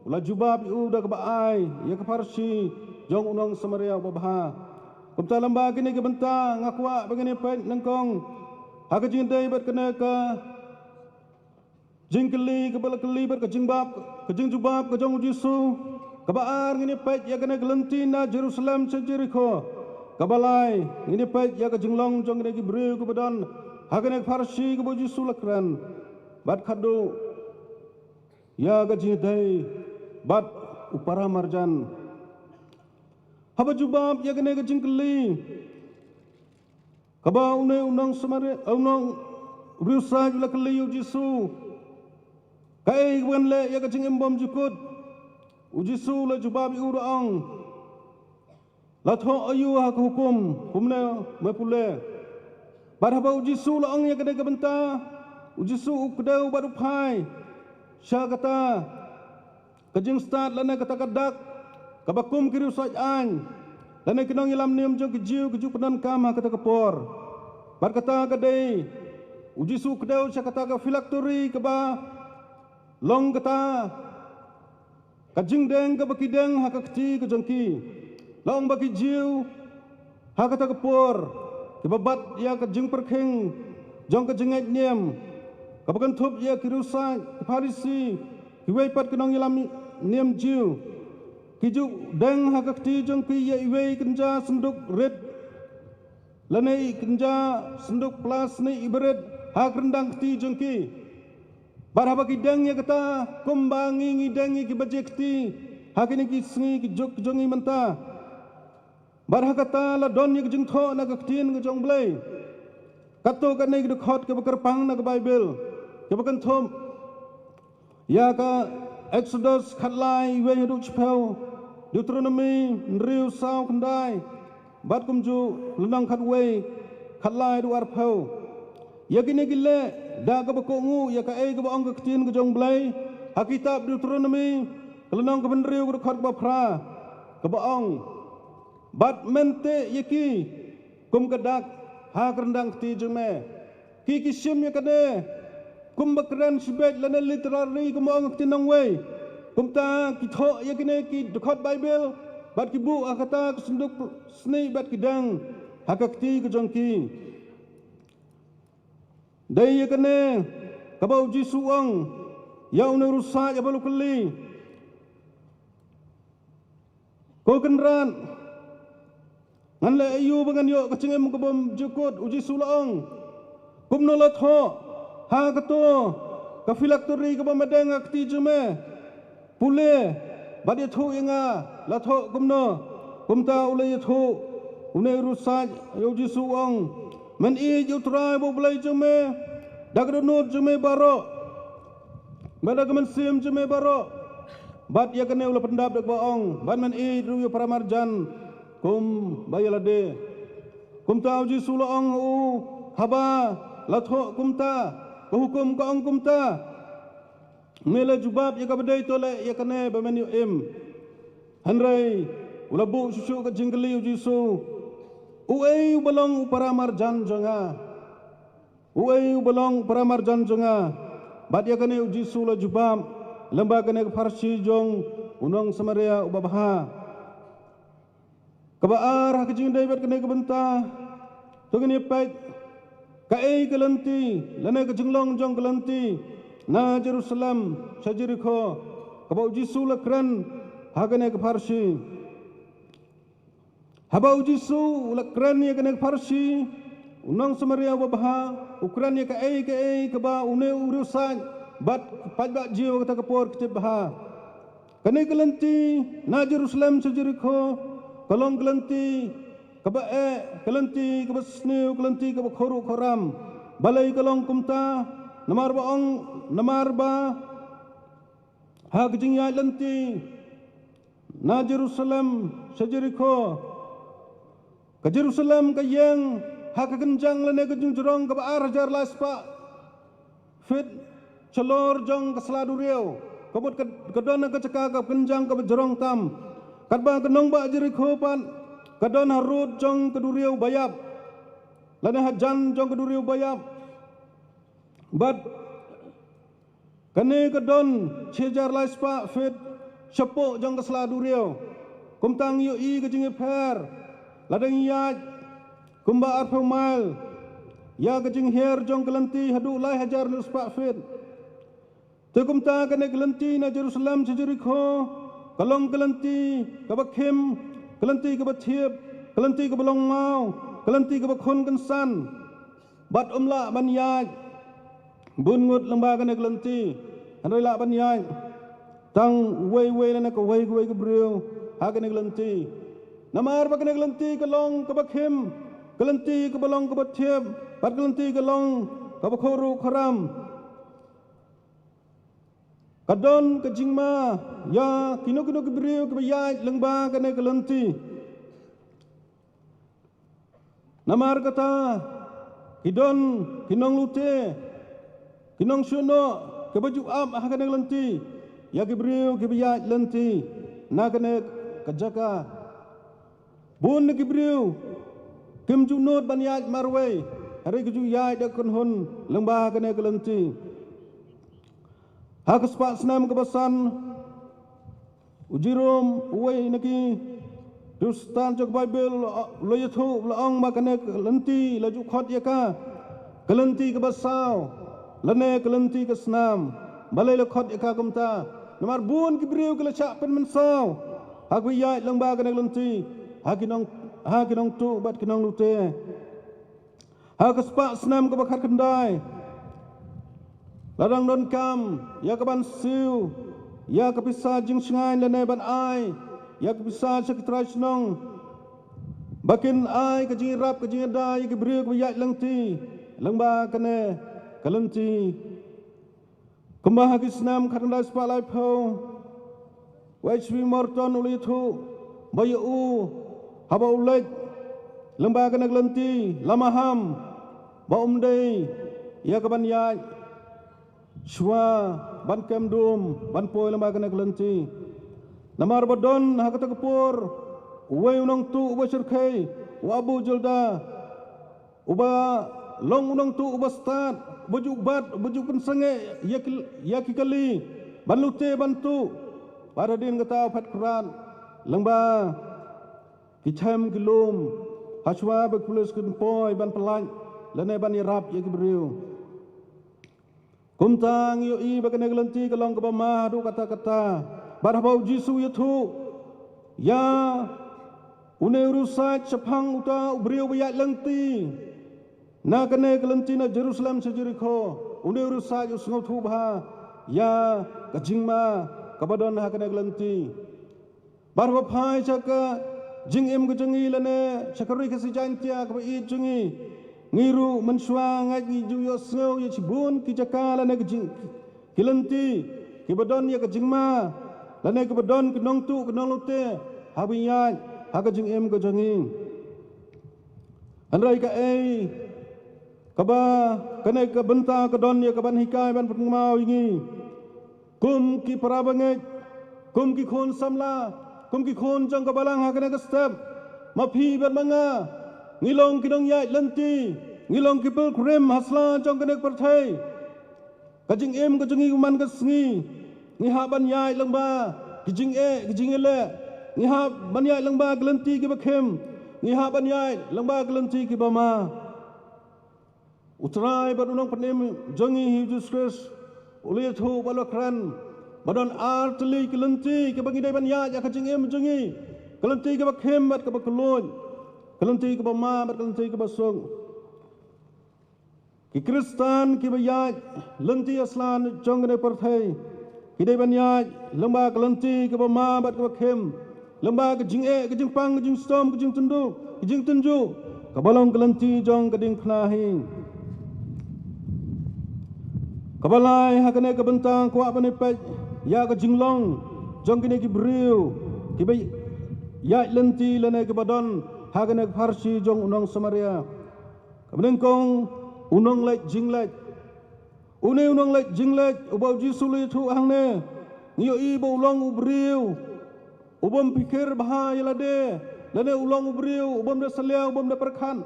u la jubab ïa u da kaba ai ïa ka pharshi jong u nong Samaria uba bha. Kumta lyngba kane ka bynta nga kwah ba ngin ïa peit nyngkong ha ka jingïadei bad kane ka jingkylli kaba la kylli bad ka jingbab, ka jingjubab ka jong U Jisu. Kaba ar, ngin ïa peit ïa kane ka lynti na Jerusalem sha Jerikho. Kaba lai, ngin ïa peit ïa ka jinglong jong kine ki briew kiba don ha kane ka pharshi kaba U Jisu u la kren. Bad khadduh ïa ka jingïadei bad u para marjan. Haba jubab ïa kane ka jingkylli, kaba une u nong Samaria, u nong riewsaid u la kylli ïa U Jisu, "Kaei kaba ngan leh ïa ka jingim bymjukut?" U Jisu u la jubab ïa u da ong, La thoh aïu ha ka hukum kumne, me pule? Bad haba u Jisu u la ong ïa kane ka bynta, u Jisu u kdew bad u phai sha kata ka jingstad lane kata ka dak kaba kum ki riewsaid aiñ lane ki nongïalam niam jong ki Jiw ki ju pyndonkam ha kata ka por. Bad kata ka dei, u Jisu u kdew sha kata ka phylactery kaba long kata ka jingdeng kaba ki deng ha ka kti ka jong ki. La ong ba ki Jiw ha kata ka por kiba bat ïa ka jingpyrkhing jong ka jingngeit niam, kaba kynthup ïa ki riewsaid, ki Pharisi, kiwei pat ki nongïalam niam Jiw, ki ju deng ha ka kti jong ki ïa iwei i kynja synduk rit lane i kynja synduk plastik i barit ha ka ryndang kti jong ki. Bad haba ki deng ïa kata kumba ngi ngi deng ïa ki baje kti ha kine ki sngi ki juk jong ngi mynta. Bad ha kata la don ïa ka jingthoh na ka ktien ka jong U Blei. Katto katne ki dkhot kaba kyrpang na ka Baibl kaba kynthup ïa ka Exodus khatlai, wei haduh shiphew, Deuteronomy hynriew, saw, khyndai, bad kumjuh lynnong khatwei, khatlai haduh arphew. Ïa kine ki leh da kaba kohnguh ïa kaei kaba ong ka ktien ka jong U Blei ha kitab Deuteronomy ka lynnong kaba hynriew ka dkhot kaba phra, kaba ong, bad men teh ïa ki kum ka dak ha ka ryndang kti jong me. Ki ki shim ïa kane kumba kren shibit lane literary kumba ong ka ktien nongwei. Kumta ki thoh ïa kine ki dkhot Baibl bad ki buh ha kata ka synduk snieh bad ki deng ha ka kti ka jong ki. Dei ïa kane kaba u Jisu u ong ïa une u riewsaid haba la kylli, ko Kynrad, ngan leh aïu ba ngan ïoh ka jingim kabym jukut? U Jisu u la ong, kumno la thoh ha kato ka phylactery kaba me deng ha ka kti jong me? Pule bad ïathuh ïa nga, la thoh kumno? Kumta u la ïathuh une u riewsaid ïa u Jisu, u ong, men ïeit ïa U Trai uba U Blei jong me da ka dohnud jong me baroh, bad da ka mynsiem jong me baroh, bad ïa kane u la pyndap da kaba ong, bad men ïeit ruh ïa u paramarjan kumba ïa lade. Kumta u Jisu u la ong ha u, haba la thoh kumta ka hukum ka ong kumta, me la jubab ïa kaba dei, to leh ïa kane ba men ïoh im. Hynrei u la buh shuh shuh ka jingkylli u Jisu, uei uba long u paramarjan jong nga? Uei uba long u paramarjan jong nga? Bad ïa kane u Jisu u la jubab lyngba kane ka pharshi jong u nong Samaria uba bha. Kaba ar ha ka jingïadei bad kane ka bynta, to ngin ïa peit kaei ka lynti lane ka jinglong jong ka lynti na Jerusalem sha Jerikho kaba u Jisu u la kren ha kane ka pharshi. Haba u Jisu u la kren ïa kane ka pharshi, u nong Samaria uba bha u kren ïa kaei kaei kaba une u riewsaid bad paidbah Jiw ha kata ka por ki tip bha. Kane ka lynti na Jerusalem sha Jerikho ka long ka lynti kaba eh, ka lynti kaba sniew, ka lynti kaba khruh khram. Balei ka long kumta? Namar ba ong, namar ba ha ka jingïaid lynti na Jerusalem sha Jerikho, ka Jerusalem ka ïeng ha ka kynjang lane ka jingjrong kaba ar hajar lai spah fit shalor jong ka sla duriaw. Ka mut ka, ka don ha ka jaka ka kynjang kaba jrong tam. Katba ka nongbah Jerikho pat ka don harud jong ka duriaw ba ïap lane hajan jong ka duriaw ba ïap. Bad kane ka don shi hajar lai spah fit shapoh jong ka sla duriaw. Kumta ngi ïohi ka jingïapher lada ngi ïaid kumba arphew mail ïa ka jinghiar jong ka lynti haduh lai hajar hynriew spah fit. Te kumta kane ka lynti na Jerusalem sha Jerikho ka long ka lynti kaba khim, ka lynti kaba thiep, ka lynti kaba long maw, ka lynti kaba khun kynsan. Bad ym lah ban ïaid bun ngut lyngba kane ka lynti, hynrei lah ban ïaid tang uwei uwei lane kawei kawei ka briew ha kane ka lynti. Namar ba kane ka lynti ka long kaba khim, ka lynti kaba long kaba thiep, bad ka lynti ka long kaba khruh khram. Ka don ka jingma ïa kino kino ki briew kiba ïaid lyngba kane ka lynti. Namar kata, ki don ki nonglute, ki nongshuh noh, kiba ju ap ha kane ka lynti ïa ki briew kiba ïaid lynti na kane ka jaka. Bun na ki briew kim ju nud ban ïaid marwei, hynrei ki ju ïaid da kynhun lyngba kane ka lynti. Ha ka spah snem kaba san, u Jerome, uwei na ki riewstad jong ka Baibl, u la ïathuh, u la ong ba kane ka lynti la ju khot ïa ka ka lynti kaba saw, lane ka lynti ka snam. Balei la khot ïa ka kumta? Namar bun ki briew ki la shah pynmynsaw ha kaba ïaid lyngba kane ka lynti, ha ki nong, ha ki nongtuh bad ki nonglute. Ha ka spah snem kaba khatkhyndai, la dang donkam ïa ka ban siew ïa ka pisa jingshngaiñ lane ban ai ïa ka pisa sha ki trai shnong ba kin ai ka jingïarap, ka jingïada ïa ki briew kiba ïaid lynti lyngba kane ka lynti. Kumba ha ki snem khatkhyndai spah laiphew, u H V Morton u la ïathuh ba ïa u, haba u leit lyngba kane ka lynti, la maham ba um dei ïa ka ban ïaid shuwa ban kem dum ban poi lyngba kane ka lynti. Namar ba don ha kata ka por uwei u nongtuh uba shyrkhei, u Abu Jilda, uba long u nongtuh uba stad, uba ju bat, uba ju pynsangeh ïa ki, ïa ki kali ban lute ban tuh. Bad hadien kata u phet khrat lyngba ki chem ki lum, ha shuwa ba ki pulit kin poi ban pyllait lane ban ïarap ïa ki briew. Kumta ngi ïohi ba kane ka lynti ka long kaba ma haduh katta katta. Bad haba u Jisu u ïathuh ïa une u riewsait shaphang uta u briew ba ïaid lynti na kane ka lynti na Jerusalem sha Jerikho, une u riewsait u sngewthuh bha ïa ka jingma kaba don ha kane ka lynti. Bad haba phai sha ka jingim ka jong ngi lane sha ka ri Khasi Jaiñtia kaba ïeit jong ngi, ngi ruh mynshuwa ngeit ngi ju ïohsngew ïa shibun ki jaka lane ka jing, ki lynti kiba don ïa ka jingma lane kiba don ki nongtuh ki nonglute haba ïaid ha ka jingim ka jong ngi. Hynrei kaei kaba kane ka bynta ka don ïa ka ban hikai ban pynkynmaw ïa ngi kum ki para bangeit, kum ki khun samla, kum ki khun jong ka balang ha kane ka step. Ma phi bad ma nga, ngi long ki nongïaid lynti, ngi long ki pilgrim ha sla jong kane ka pyrthei. Ka jingim ka jong ngi man ka sngi, ngi hap ban ïaid lyngba ki jingeh, ki jingeh leh, ngi hap ban ïaid lyngba ki lynti kiba khim, ngi hap ban ïaid lyngba ki lynti kiba ma. U Trai bad u Nongpynim jong ngi hi u Jisu Khrist u la ïathuh bad u la kren ba don ar tylli ki lynti kiba ngi dei ban ïaid ha ka jingim jong ngi. Ka lynti kaba khim bad kaba kylluid, ka lynti kaba ma bad ka lynti kaba suk. Ki Khristan kiba ïaid lynti ha sla jong kane ka pyrthei ki dei ban ïaid lyngba ka lynti kaba ma bad kaba khim, lyngba ka jingeh, ka jingpang, ka jingshitom, ka jingtynjuh, ka jingtynjuh, kaba long ka lynti jong ka diengphna hi. Kaba lai, ha kane ka bynta kwah ban ïa peit ïa ka jinglong jong kine ki briew kiba ïaid lynti lane kiba don ha kane ka pharshi jong u nong Samaria. Kaba nyngkong, u nongleit jingleit. Une u nongleit jingleit uba u Jisu u la ïathuh hangne, ngi ïohi ba u long u briew u bym phikir bha ïa lade, lane u long u briew u bym da salia, u bym da pyrkhat.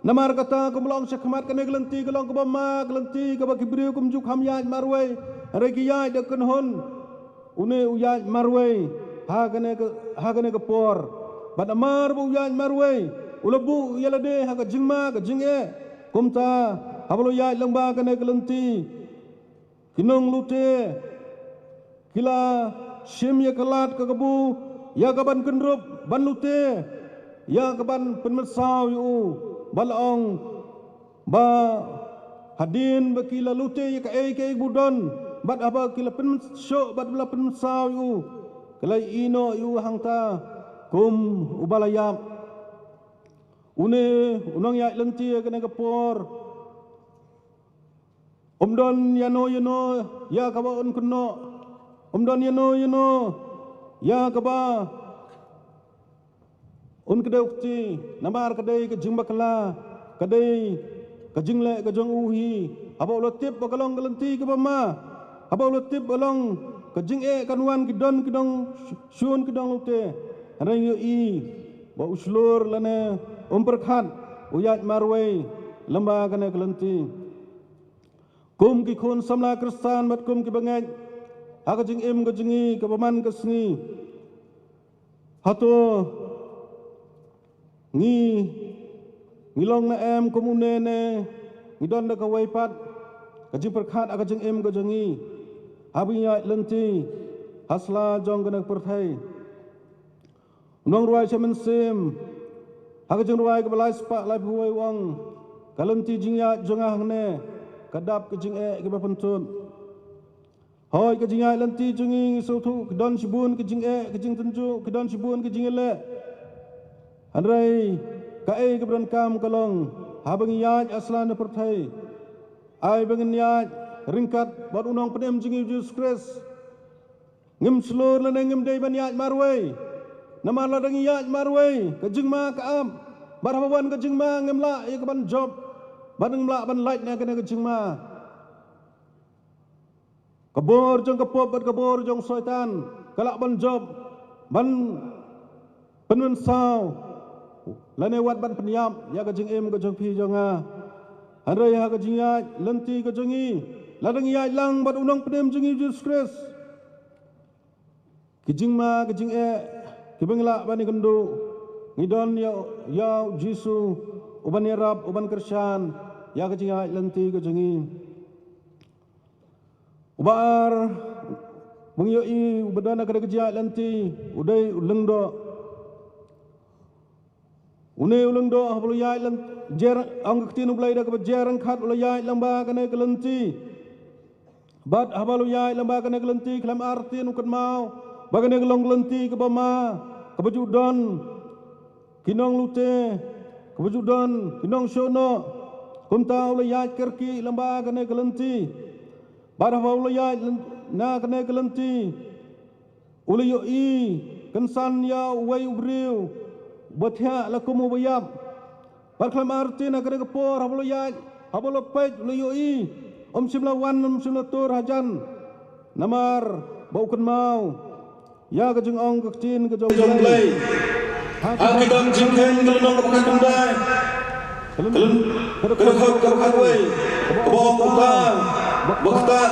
Namar kata, kumba long shakhmat, kane ka lynti ka long kaba ma, ka lynti kaba ki briew kim ju kham ïaid marwei, hynrei ki ïaid da kynhun. Une u ïaid marwei ha kane ka, ha kane ka por. Bad namar ba u ïaid marwei, u la buh ïa lade ha ka jingma ka jingeh. Kumta, haba u la ïaid lyngba kane ka lynti, ki nonglute ki la shim ïa ka lad ka kabu ïa ka ban kynrup ban lute, ïa ka ban pynmynsaw ïa u. Ba la ong ba hadien ba ki la lute ïa kaei kaei ba u don, bad haba ki la pynshoh bad la pynmynsaw ïa u, ki la ïehnoh noh ïa u hangta kum uba la ïap. Une u nongïaid lynti ha kane ka por um don ïano ïano ïa kaba un kynnoh, um don ïano ïano ïa kaba Un kdew kti, namar ka dei ka jingbakla, ka dei ka jingleh ka jong u hi, haba u la tip ba ka long ka lynti kaba ma, haba u la tip ba long ka jingeh kan wan ki don ki dong shun ki dong lute. Hynrei ngi ïohi ba u shlur lane um pyrkhat, u ïaid marwei lyngba kane ka lynti. Kum ki khun samla Khristan bad kum ki bangeit ha ka jingim ka jong ngi kaba man ka sngi, hato ngi, ngi long ne em kum une, ne ngi don da kawei pat ka jingpyrkhat ha ka jingim ka jong ngi haba ngi ïaid lynti ha sla jong kane ka pyrthei? U nongrwai Salm, ha ka jingrwai kaba lai spah laiphew wei, u ong: Ka lynti jingïaid jong nga hangne ka dap ka jingeh kiba pyntud. Hooid, ka jingïaid lynti jong ngi, ngi sngewthuh ki don shibun ki jingeh, ki jingtynjuh, ki don shibun ki jingeh. Hynrei kaei kaba donkam ka long, haba ngi ïaid ha sla na pyrthei, ai ba ngin ïaid ryngkat bad u Nongpynim jong ngi, u Jisu Khrist. Ngim shlur lane ngim dei ban ïaid marwei. Namar lada ngi ïaid marwei, ka jingma ka ap. Bad haba wan ka jingma, ngim lah ïa ka ban jop, bad ngim lah ban lait na kane ka jingma. Ka bor jong ka pop bad ka bor jong u Soitan ka lah ban jop, ban pynmynsaw, lane wat ban pynïap ïa ka jingim ka jong phi jong nga. Hynrei ha ka jingïaid lynti ka jong ngi, lada ngi ïaid lang bad u Nongpynim jong ngi, u Jisu Khrist, ki jingma, ki jingeh kiba ngi lah ban ïakynduh, ngi don ïa, ïa u Jisu, u ban ïarap, u ban kyrshan ïa ka jingïaid lynti ka jong ngi. Uba ar ba ngi ïohi uba don ha kane ka jingïaid lynti, u dei u lyngdoh. Une u lyngdoh, haba u la ïaid lyn-, jer, ong ka ktien U Blei, da kaba jer ryngkat u la ïaid lyngba kane ka lynti. Bad haba u la ïaid lyngba kane ka lynti, khlem artatien u kynmaw ba kane ka long ka lynti kaba ma, kaba ju don ki nonglute, kaba ju don ki nongshohnoh. Kumta u la ïaid kyrkieh lyngba kane ka lynti. Bad haba u la ïaid lyn-, na kane ka lynti, u la ïohi kynsan ïa uwei u briew uba thiah la kum uba ïap. Bad khlem artatien ha kane ka por, haba u la ïaid, haba u la peit, u la ïohi, um shym la wan, um shym la tur hajan. Namar ba u kynmaw ïa ka jingong ka ktien ka jong U Blei ha Ki Kam Jingkheiñ, ka lynnong kaba khatkhyndai, ka lyn-, ka dkhot kaba khatwei, kaba ong: Uta ba ktah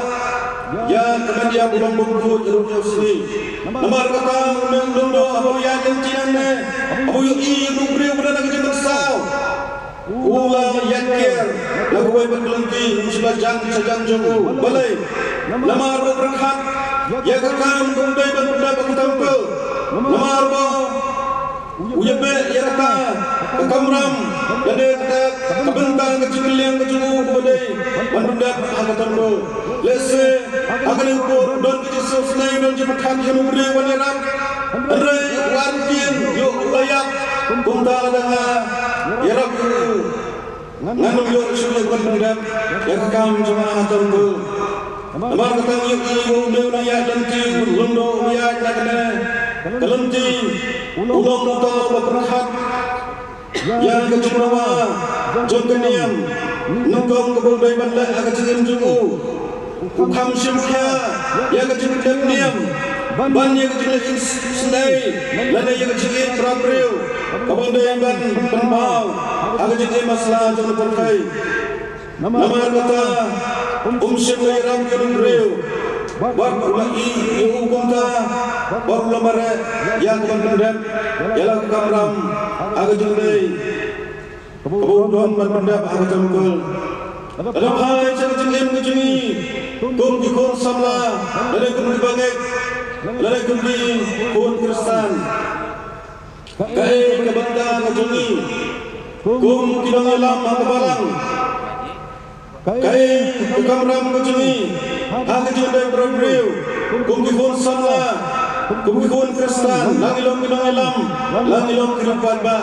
ïa ka met ïap u long bymkhuid ruh ïa u sngi. Namar kata une u lyngdoh, haba u ïaid lynti nangne, haba u ïohi une u briew ba don ha ka jingpynsaw, u la ïaid kiar na kawei pat ka lynti, um shym la jan sha jan jong u. Balei? Namar ba u pyrkhat ïa ka kam kaba u dei ban pyndep ha ka templ. Namar ba u ïabeh ïa kata ka kamram, lane kata ka bynta ka jingkylliang ka jong u kaba dei ban pyndep ha ka templ. Lehse ha kane ka por don ka jingsngewsynei, don jingpyrkhat ïa une u briew ban ïarap. Hynrei u artatien, ïoh u la ïap. Kumta lada nga ïarap ïa u, ngan ym ïoh shuh ïa ka ban pyndep ïa ka kam jong nga ha templ. Namar kata ngi ïohi ba une u nongïaid lynti, u lyngdoh uba ïaid na kane ka lynti, u long uta uba pyrkhat ïa ka jingdawa jong ka niam, nyngkong kaba u dei ban leh ha ka jingim jong u. U kham shim khia ïa ka jingpyndep niam ban ïa ka jingïaseng lane ïa ka jingïeit para briew kaba u dei ban pynpaw ha ka jingim ha sla jong ka pyrthei. Namar kata um shym la ïarap ïa u briew, bad u la ïeh ïa u kumta, bad u la mareh ïa ka ban pyndep ïa la ka kamram ha ka jingdei kaba u don ban pyndep ha ka templ. Lada phai sha ka jingim ka jong ngi kum ki khun samla, lane kum ki bangeit, lane kum ki khun Khristan, kaei ka bynta ka jong ngi kum ki nongïalam ha ka balang? Kaei ka kamram ka jong ngi ha ka jingdei para briew, kum ki khun samla, kum ki khun Khristan, la ngi long ki nongïalam, la ngi long ki riewpaidbah?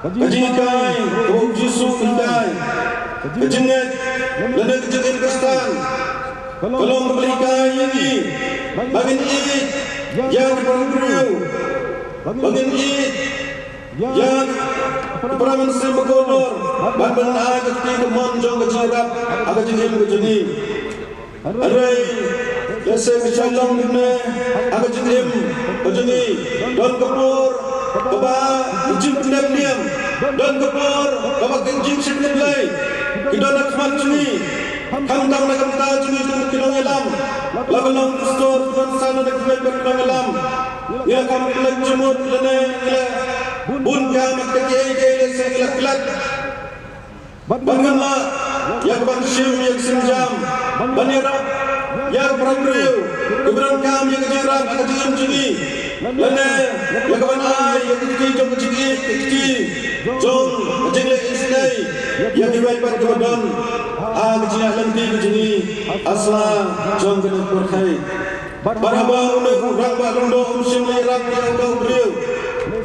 Ka jinghikai kaba U Jisu u hikai, ka jingngeit lane ka jingim Khristan, ka long kaba la hikai ïa ngi ba ngin ïeit ïa ki para briew, ba ngin ïeit ïa ki para mynsiem ba kordor ban pynai ka kti kamon jong ka jingïarap ha ka jingim ka jong ngi. Hynrei lehse ka shai long ne ha ka jingim ka jong ngi don ka por kaba ka jingpyndep niam, don ka por kaba ka jingshakri Blei ki don ha khmat jong ngi. Khamtam na ka bynta jong ngi ki nongïalam, la ka long pastor, ki don sa na ka bynta ki nongïalam. Ngi la kham klet jingmut lane ngi la bun kam ha kiei kiei lehse ngi la klet. Bad ngin lah ïa ka ban shim ïa ka sienjam ban ïarap ïa ka para briew kiba donkam ïa ka jingïarap ha ka jingim jong ngi, lane ïa ka ban ai ïa ka kti jong ka jingïeit, ka kti jong ka jingleh isynei ïa kiwei pat kiba don ha ka jingïaid lynti ka jong ngi ha sla jong kane ka pyrthei. Bad haba une u rangbah lyngdoh um shym la ïarap ïa uta u briew,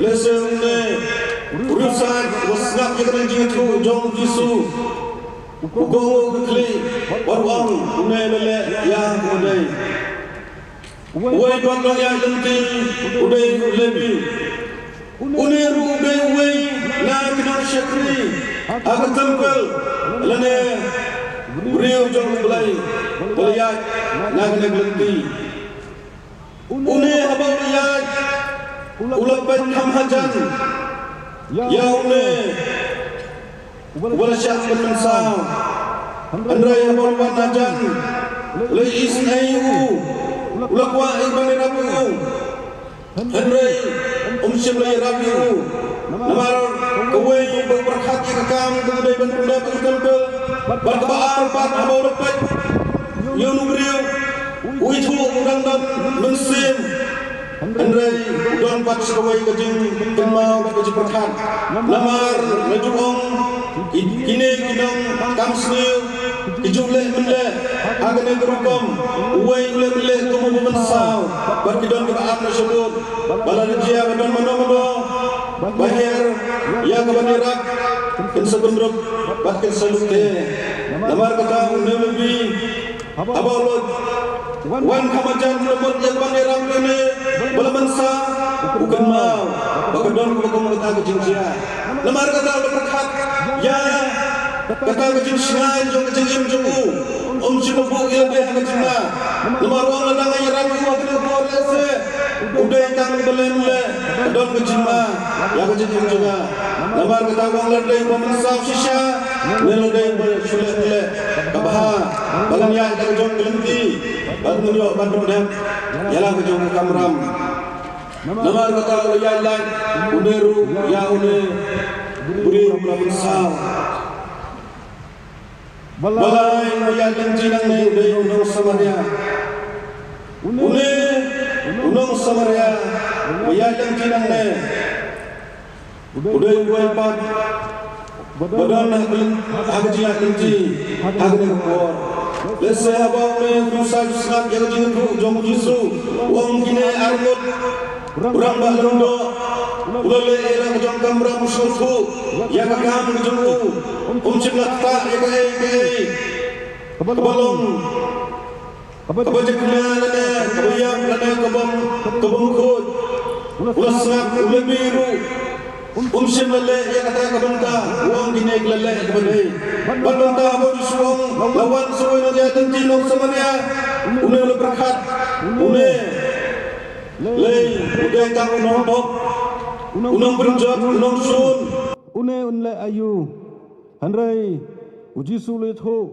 lehse une u riewsaid uba sngap ïa ka jingïathuh jong u Jisu u kohnguh ka khlieh bad u ong, une la leh ïa kaba dei. Uwei pat u nongïaid lynti u dei u Lebi. Une ruh u dei uwei na ki nongshakri ha ka templ, lane u briew jong U Blei uba la ïaid na kane ka lynti. Une haba u la ïaid u la peit kham hajan ïa une uba la shah pynmynsaw. Hynrei haba u la wan hajan u la isynei ïa u, u la kwah ïa ban ïarap ïa u. Hynrei um shym la ïarap ïa u. Namar kawei ba u pyrkhat ïa ka kam kaba dei ban pyndep ha ka templ bad kaba ar pat haba u la peit ïa une u briew u ithuh u dang don mynsiem. Hynrei u don pat sa kawei ka jingkynmaw bad ka jingpyrkhat. Namar la ju ong, ki, kine ki nongkam sniew ki ju leh mynleh ha kane ka rukom. Uwei u leh mynleh kum uba mynsaw bad ki don kiba ap na shabut. Ba lada jia ba don mano mano ba her ïa ka ban ïarap, kin sa bynrup bad kin sa lute. Namar kata une u Lebi haba u la wan kham hajan u la mut ïa ka ban ïarap ïa une ba la mynsaw, u kynmaw ba ka don kaba kum kata ka jingjia. Namar kata u la pyrkhat ïa kata ka jingshngaiñ jong ka jingim jong u. Um shym la buh ïa lade ha ka jingma. Namar u ong, lada nga ïarap ïa u ha kane ka por lehse u dei tang uba leh mynleh, ka don ka jingma ïa ka jingim jong nga. Namar kata u ong, lada dei uba mynsaw shisha ne lada dei uba shu leh mynleh, ka bha ba ngan ïaid da ka jong ka lynti bad ngan ïoh ban pyndep ïa la ka jong ka kamram. Namar kata u la ïaid lait une ruh ïa une u briew uba la mynsaw. Balei uba ïaid lynti nangne u dei u nong Samaria? Une u nong Samaria uba ïaid lynti nangne u dei uwei pat ba don ha ka lyn-, ha ka jingïaid lynti ha kane ka por. Lehse haba une u riewsaid u sngap ïa ka jingïathuh jong u Jisu, u ong, kine ar ngut u rangbah lyngdoh u la leh ïa la ka jong ka kamram, u sngewthuh ïa ka kam ka jong u, um shym la ktah ïa kaei kaei kaba long, kaba jakhlia lane kaba ïap lane ka bym, ka bym khuid. U la sngap, u la mih ruh. Um shym la leh ïa kata ka bynta, u ong kine ki la leh kaba dei. Bad mynta haba u Jisu u ong, la wan sa uwei u nongïaid lynti nong Samaria, une u la pyrkhat, une lei u dei tang u nongpop, u nongpynjot, u nongshun. Une un leh aïu? Hynrei u Jisu u la ïathuh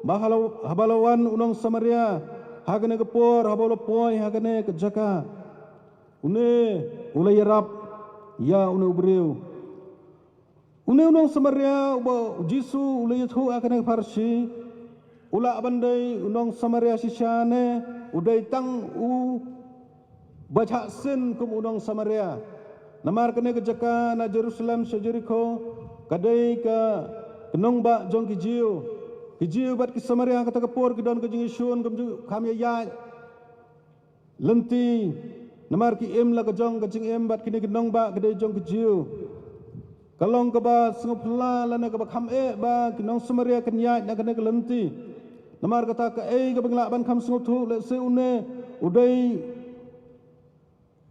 ba ha la, haba la wan u nong Samaria ha kane ka por, haba u la poi ha kane ka jaka, une u la ïarap ïa une u briew. Une u nong Samaria uba u Jisu u la ïathuh ha kane ka pharshi, u lah ban dei u nong Samaria shisha ne u dei tang u ba shah sien kum u nong Samaria? Namar kane ka jaka na Jerusalem sha Jerikho ka dei ka, ka nongbah jong ki Jiw. Ki Jiw bad ki Samaria kata ka por ki don ka jingïashun, kam ju, kam ïaïaid lynti, namar ki im la ka jong ka jingim bad kine ki nongbah ki dei jong ki Jiw. Ka long kaba sngewphylla lane kaba kham eh ba ki nong Samaria kin ïaid na kane ka lynti. Namar kata kaei kaba ngi lah ban kham sngewthuh, lehse une u dei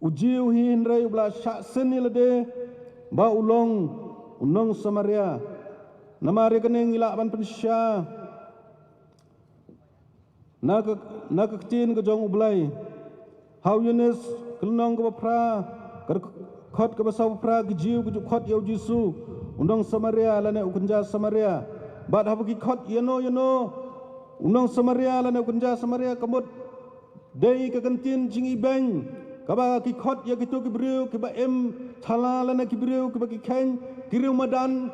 u Jiw hi hynrei uba la shah sien ïa lade ba u long u nong Samaria. Namar ïa kane ngi lah ban pynshisha na ka, na ka ktien ka jong U Blei. Ha u Ïoannis ka lynnong kaba phra, ka dkhot kaba sawphew phra, ki Jiw ki ju khot ïa u Jisu u nong Samaria lane u kynja Samaria. Bad haba ki khot ïano ïano u nong Samaria lane u kynja Samaria, ka mut dei ka kyntien jingibeiñ kaba ki khot ïa kito ki briew kiba im thala lane ki briew kiba ki kheiñ, ki riewmadan,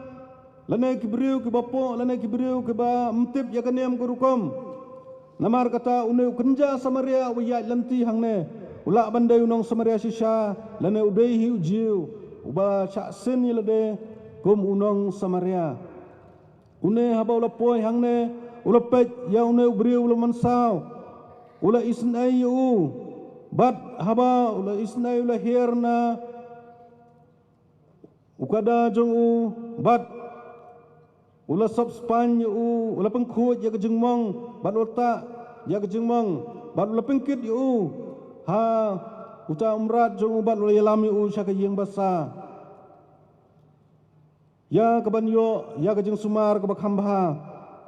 lane ki briew kiba poh, lane ki briew kiba ym tip ïa ka niam ka rukom. Namar kata une u kynja Samaria uba ïaid lynti hangne u lah ban dei u nong Samaria shisha, lane u dei hi u Jiw uba shah sien ïa lade kum u nong Samaria. Une haba u la poi hangne u la peit ïa une u briew u la mynsaw, u la isynei ïa u. Bad haba u la isynei u la hiar na u kada jong u, bad u la sop spaiñ ïa u, u la pynkhuid ïa ka jingmong, bad u la tah ïa ka jingmong, bad u la pynkit ïa u ha uta u mrad jong u, bad u la ïalam ïa u sha ka ïing basa ïa kaban ïoh ïa ka jingsumar kaba kham bha.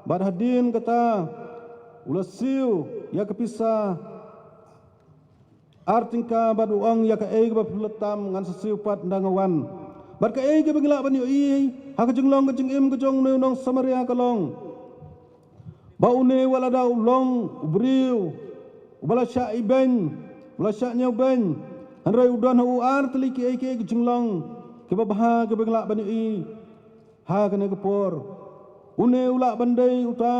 Bad hadien kata u la siew ïa ka pisa ar tyngka bad u ong, ïa kaei kaba phi pynleit tam ngan sa siew pat ynda nga wan. Bad kaei kaba ngi lah ban ïohi ha ka jinglong ka jingim ka jong une u nong Samaria ka long ba une wat lada u long u briew uba la shah ibeiñ, uba la shah ñiewbeiñ, hynrei u don ha u ar tylli kiei kiei ki jinglong kiba bha kiba ngi lah ban ïohi ha kane ka por. Une u lah ban dei uta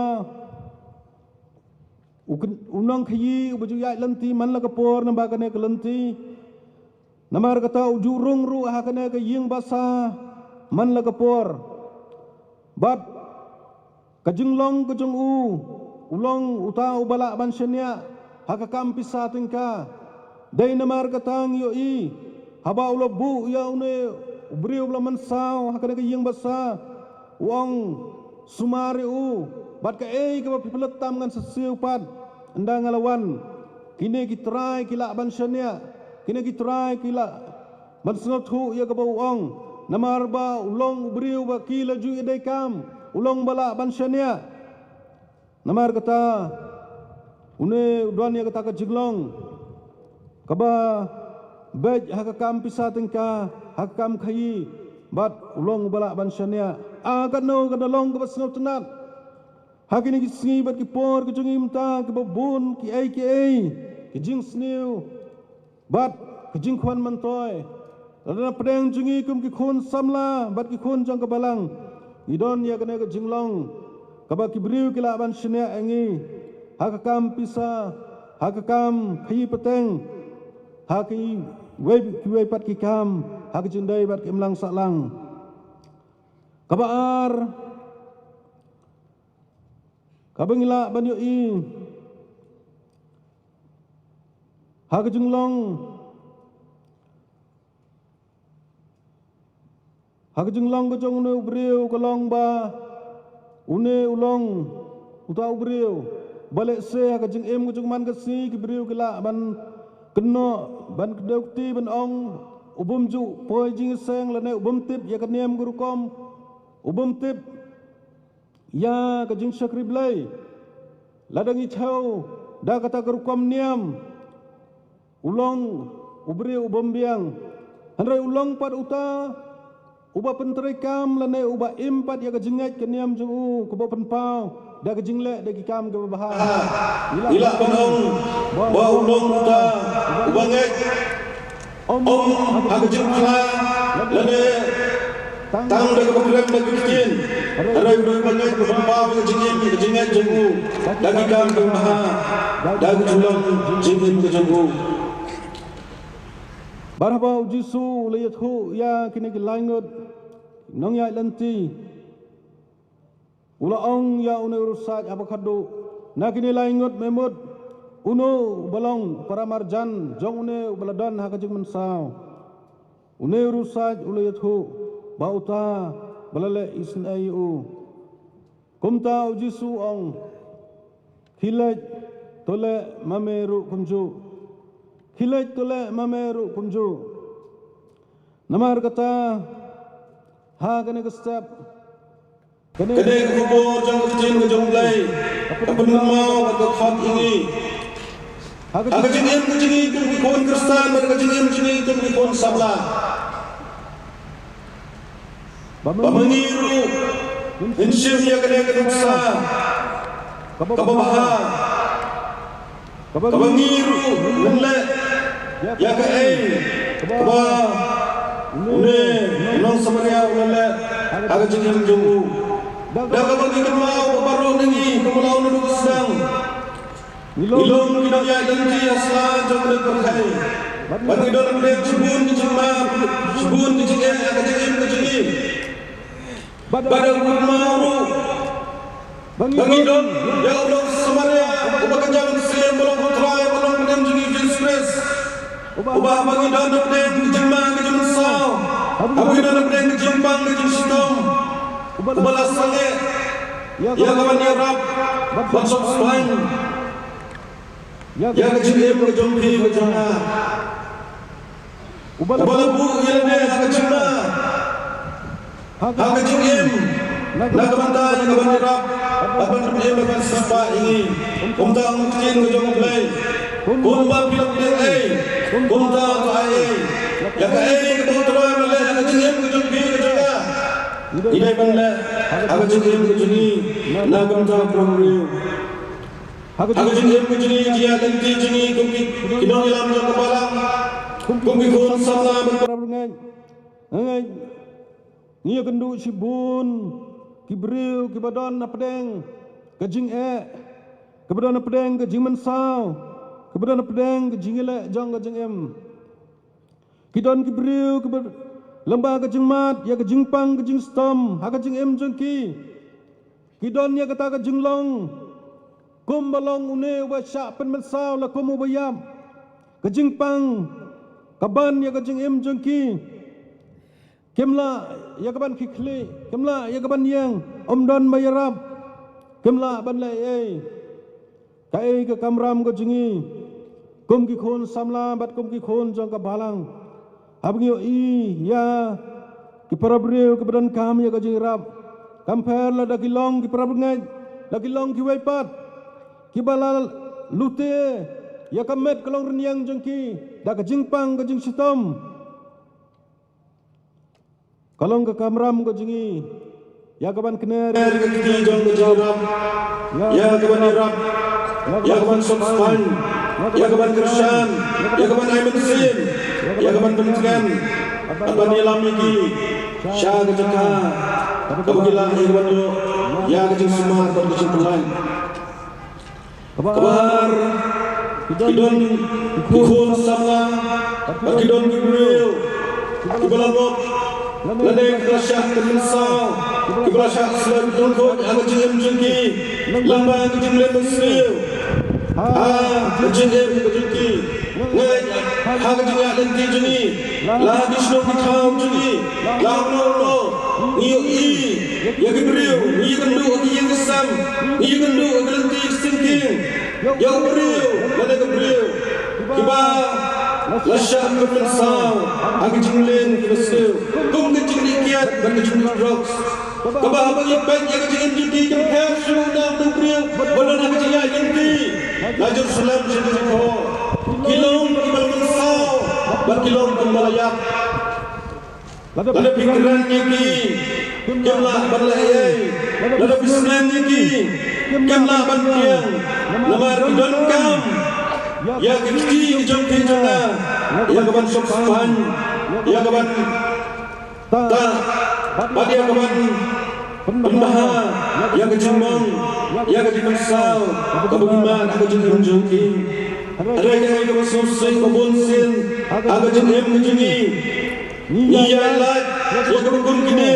u kyn-, u nongkhaïi uba ju ïaid lynti man la ka por, namar kane ka lynti, namar kata u ju rung ruh ha kane ka ïing basa man la ka por. Bad ka jinglong ka jong u, u long uta uba lah ban shaniah ha ka kam pisa tyngka. Dei namar kata ngi ïohi haba u la buh ïa une u briew uba la mynsaw ha kane ka ïing basa, u ong, sumar ïa u, bad kaei kaba phi pynleit tam ngan sa siew pat ynda nga la wan. Kine ki trai ki lah ban shaniah, kine ki trai ki lah ban sngewthuh ïa kaba u ong, namar ba u long u briew ba ki la ju ïadei kam, u long ba lah ban shaniah. Namar kata une u don ïa kata ka jinglong kaba beit ha ka kam pisa tyngka, ha ka kam khaïi, bad u long uba lah ban shaniah. A, kano kata long kaba sngewtynnat ha kine ki sngi bad ki por ki jong ngi mynta, kiba bun kiei kiei ki jingsniew bad ki jingkhwan myntoi. Lada na pdeng jong ngi kum ki khun samla bad ki khun jong ka balang, ngi don ïa kane ka jinglong kaba ki briew ki lah ban shaniah ïa ngi ha ka kam pisa, ha ka kam khaïi pateng, ha kiwei kiwei pat ki kam, ha ka jingdei bad ka imlang sahlang. Kaba ar kaba ngi lah ban ïohi ha ka jinglong, ha ka jinglong ka jong une u briew ka long ba une u long uta u briew ba lehse ha ka jingim ka jong man ka sngi ki briew ki lah ban kynnoh, ban kdew kti, ban ong, u bym ju poi jingïaseng lane u bym tip ïa ka niam ka rukom, u bym tip ïa ka jingshakri Blei. Lada ngi thew da kata ka rukom niam, u long u briew u bym biang. Hynrei u long pat uta uba pyntreikam lane uba im pat ïa ka jingngeit ka niam jong u, kaba pynpaw da ka jingleh da ki kam kaba bha. Ngi lah ban ong ba u long uta uba ngeit ym ha ka jingphla lane tang da kaba kren da ki ktien, hynrei u dei uba ngeit, uba pynpaw ka jingim, ka jingngeit jong u da ki kam kaba bha, da ka jinglong jingim ka jong u. Bad haba u Jisu u la ïathuh ïa kine ki lai ngut nongïaid lynti, u la ong ïa une u riewsaid haba khadduh, na kine lai ngut me mut uno uba long paramarjan jong une uba la don ha ka jingmynsaw? Une u riewsaid u la ïathuh ba uta ba la leh isynei ïa u. Kumta u Jisu u ong, khie leit, to leh ma me ruh kumjuh. Khie leit, to leh ma me ruh kumjuh. Namar kata Ha kane ka step, kane ka khubor jong ka ktien ka jong U Blei ka pynkynmaw bad ka khot ïa ngi ha ka jingim ka jong ngi kum ki khun Khristan bad ka jingim jong ngi kum ki khun samla. Ba ma ngi ruh ngin shim ïa kane ka nuksa kaba bha, kaba ngi ruh ngin leh ïa kaei kaba une u nong Samaria u la leh ha ka jingim jong u. Da kaba ngi kynmaw ba baroh na ngi kumba la ong naduh sdang, ngi long ki nongïaid lynti ha sla jong ka pyrthei. Bad ngi don hapdeng shibun ki jingma, shibun ki jingeh ha ka jingim ka jong ngi. Bad da kaba ngi kynmaw ruh ba ngi don ïa u nong Samaria uba kynja mynsiem, ba long u Trai, ba long u Mynsiem jong ngi Jisu Khrist. Uba haba ngi don hapdeng ka jingma ka jingmynsaw, haba ngi don hapdeng ka jingpang ka jingshitom, uba la sangeh ïa kaban ïarap bad sop spaiñ ïa ka jingim ka jong phi ka jong nga. Uba la buh ïa lade ha ka jingma, ha ka jingim, na ka bynta ïa kaban ïarap bad ban pynim bad ban siewspah ïa ngi. Kumta ong ka ktien ka jong U Blei, kumba phi la pdiang ei, kumta to ai ei. Ïa kaei kaba U Trai u la leh ha ka jingim ka jong phi ka jong nga, ngi dei ban leh ha ka jingim ka jong ngi na ka bynta u briew. Ha ka jingim ka jong ngi, jingïaid lynti jong ngi kum ki, ki nongïalam jong ka balang, kum ki khun samla bad para bangeit. Ngi ïakynduh shibun ki briew kiba don hapdeng ka jingeh, kiba don hapdeng ka jingmynsaw, kiba don hapdeng ka jingïaleh jong ka jingim. Ki don ki briew kiba lyngba ka jingmad ïa ka jingpang ka jingshitom ha ka jingim jong ki. Ki don ïa kata ka jinglong kumba long une uba shah pynmynsaw la kum uba ïap. Ka jingpang ka ban ïa ka jingim jong ki. Kim lah ïa kaban khie khlieh, kim lah ïa kaban ïeng, ym don ba ïarap, kim lah ban leh ei ei. Kaei ka kamram ka jong ngi kum ki khun samla bad kum ki khun jong ka balang? Haba ngi ïohi ïa ki para briew kiba donkam ïa ka jingïarap, kam pher lada ki long ki para bangeit, lada ki long kiwei pat kiba la lute ïa ka met ka longrynïeng jong ki da ka jingpang ka jingshitom. Ka long ka kamram ka jong ngi ïa kaban kner ïa ka kti jong ka jingïarap, ïa kaban ïarap, ïa kaban sop spaiñ, ïa kaban kyrshan, ïa kaban ai mynsiem, ïa kaban pyntngen, ban ïalam ïa ki sha ka jaka kaba ki lah ïa kaban ïoh ïa ka jingsumar bad ka jingpyllait. Kaba ar, ki don ki khun samla bad ki don ki briew kiba la ngop lane kiba la shah pynmynsaw, kiba la shah slem lyngkhuid ha ka jingim jong ki lyngba ka jingleh mynsiem ha ka jingim ka jong ki. Ngi ha ka jingïaid lynti jong ngi, la ha ki shnong ki thaw jong ngi, la ha uno uno, ngi ïohi ïa ki briew, ngi ïakynduh ha ki ïing ki sem, ngi ïakynduh ha ki lynti ki syngkien ïa u briew lane ka briew kiba la shah pynmynsaw ha ki jingleh ki mynsiem kum ka jingdih kiad bad ka jingdih drugs. Kaba haba ngi peit ïa ka jingim jong ki, kim pher shuh na u briew ba don ha ka jingïaid lynti na Jerusalem sha Jerikho. Ki long kiba la mynsaw bad ki long kiba la ïap. Lada phi kren ïa ki, kim lah ban leh ei ei. Lada phi sneng ïa ki, kim lah ban pdiang. Namar ki donkam ïa ki kti ki jong phi jong nga, ïa kaban sop spaiñ, ïa kaban ta, bad ïa kaban pynbha ïa ka jingmong, ïa ka jingmynsaw kaba ngi mad ha ka jingim jong ki. Hynrei kaei kaba sngewsih ba bun sien ha ka jingim ka jong ngi, ngi ïaid lait ïa kaba kum kine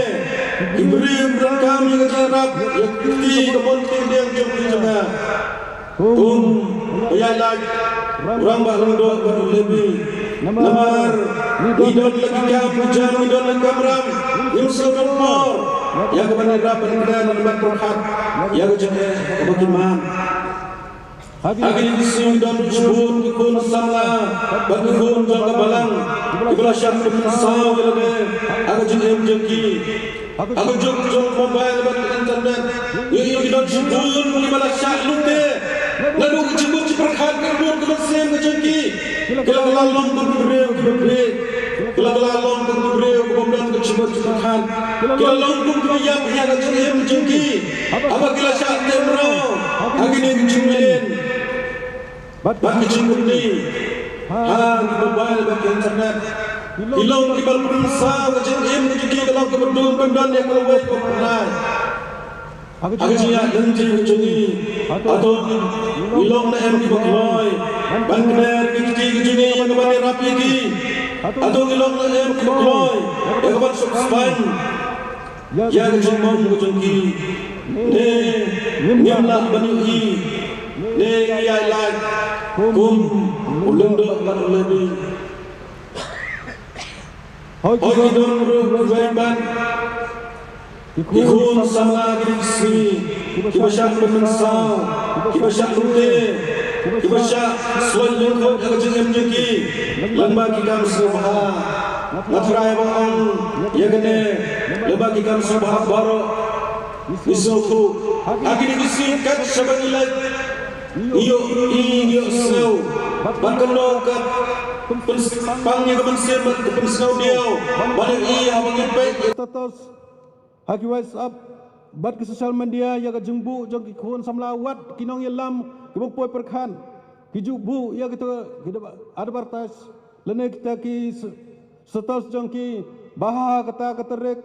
ki briew ba donkam ïa ka jingïarap, ïa ki kti ka mon ki kdiang jong ki jong nga. Kum ba ïaid lait u rangbah lyngdoh bad u Lebi. Namar ngi don la ki kam ki jam, ngi don la ki kamram, ngim sngewdon por ïa kaban ïarap ban kren, ban pyrkhat ïa ka jingeh kaba ki mad. Ha kine ki sngi don shibun ki khun samla bad ki khun jong ka balang kiba la shah pynsaw ïa lade ha ka jingim jong ki. Ha ka juk jong mobile bad internet ngi ïohi ki don shibun kiba la shah lute naduh ka jingmut jingpyrkhat ka mut ka mynsiem ka jong ki. Ki la kylla long kum ki briew kiba bieit. Ki la kylla long kum ki briew kiba ym don ka jingmut jingpyrkhat. Ki la long kum kiba ïap ïa ka jingim jong ki haba ki la shah teh mraw ha kine ki jingmlien bad ki jingkyrni ha ki mobile bad ki internet. Ki long kiba pynsaw ka jingim ka jong ki ka long kaba dum, kaba don ïa ka lawei kaba pynai. Ha ka jingïaid lynti ka jong ngi, hato ngi long ne em kiba kloi ban kner ki kti ki jong ngi ïa kaban ïarap ïa ki? Hato ngi long ne em kiba kloi ïa kaban suk spang ïa ka jingmong ka jong ki? Ne ngim lah ban ïohi, ne ngi ïaid lait kum u lyngdoh bad u lehbeiñ. Hooid, ki don ruh kiwei pat ki khun samla kine ki sngi kiba shah pynmynsaw, kiba shah lute, kiba shah sloit lyngkhuid ha ka jingim jong ki lyngba ki kam sngewbha. Nga trai ba ong ïa kane, lyngba ki kam sngewbha baroh ngi sngewthuh ha kine ki sngi kat shaba ngi leit ngi ïohi, ngi ïohsngew bad kano ka pynspang ïa ka mynsiem bad ka pynsngew diaw ban ïohi haba ngi peit ïa status ha ki WhatsApp bad ki social media ïa ka jingbuh jong ki khun samla, wat ki nongïalam kiba poi pyrkhat ki ju buh ïa kita ki advertise lane kita ki s-, status jong ki ba ha kata ka tarik,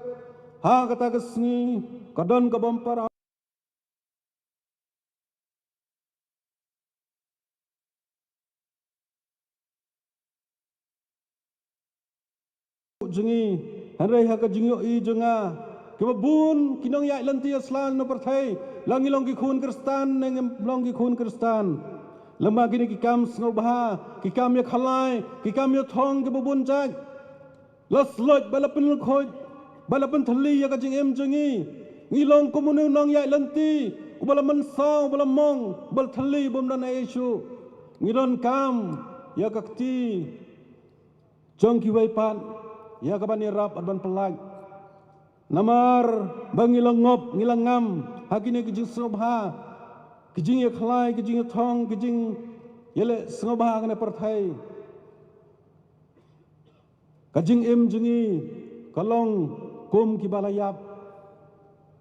ha kata ka sngi ka don ka bumper jong ngi. Hynrei ha ka jingïohi jong nga, kiba bun ki nongïaid lynti ïa sla na pyrthei, la ngi long ki khun Khristan ne ngim long ki khun Khristan, lyngba kine ki kam sngewbha, ki kam ïakhalai, ki kam ïathong kiba bun jait, la sloit bad la pynlyngkhuid bad la pynthylli ïa ka jingim jong ngi. Ngi long kum une u nongïaid lynti uba la mynsaw, uba la mong, uba la thylli, uba ym don ei ei shuh. Ngi donkam ïa ka kti jong kiwei pat ïa kaban ïarap bad ban pyllait. Namar ba ngi la ngop, ngi la ngam ha kine ki jingsngewbha, ki jingïakhalai, ki jingïathong, ki jingïaleh sngewbha ha kane pyrthei, ka jingim jong ngi ka long kum kiba la ïap.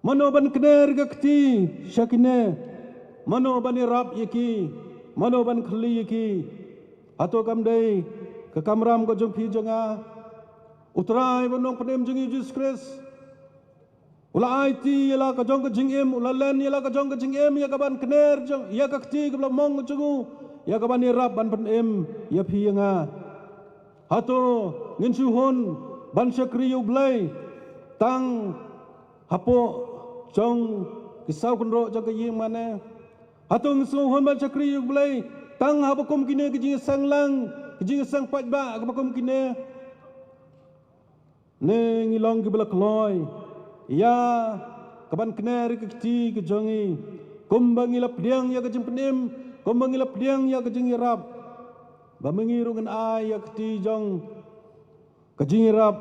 Mano ban kner ka kti sha kine? Mano ban ïarap ïa ki? Mano ban khylli ïa ki? Hato kam dei ka kamram ka jong phi jong nga? U Trai bad u Nongpynim jong ngi Jisu Khrist u la aiti ïa la ka jong ka jingim, u la len ïa la ka jong ka jingim ïa kaban kner jong, ïa ka kti kaba la mong ka jong u, ïa kaban ïarap ban pynim ïa phi ïa nga. Hato ngin shu hun ban shakri ïa U Blei tang hapoh jong ki saw kynroh jong ka ïing mane? Hato ngin shu hun ban shakri ïa U Blei tang haba kum kine ki jingïaseng lang, ki jingïaseng paidbah kaba kum kine? Ne ngi long kiba la kloi ïa kaban kner ïa ka kti ka jong ngi, kumba ngi la pdiang ïa ka jingpynim, kumba ngi la pdiang ïa ka jingïarap, ba ma ngi ruh ngin ai ïa ka kti jong ka jingïarap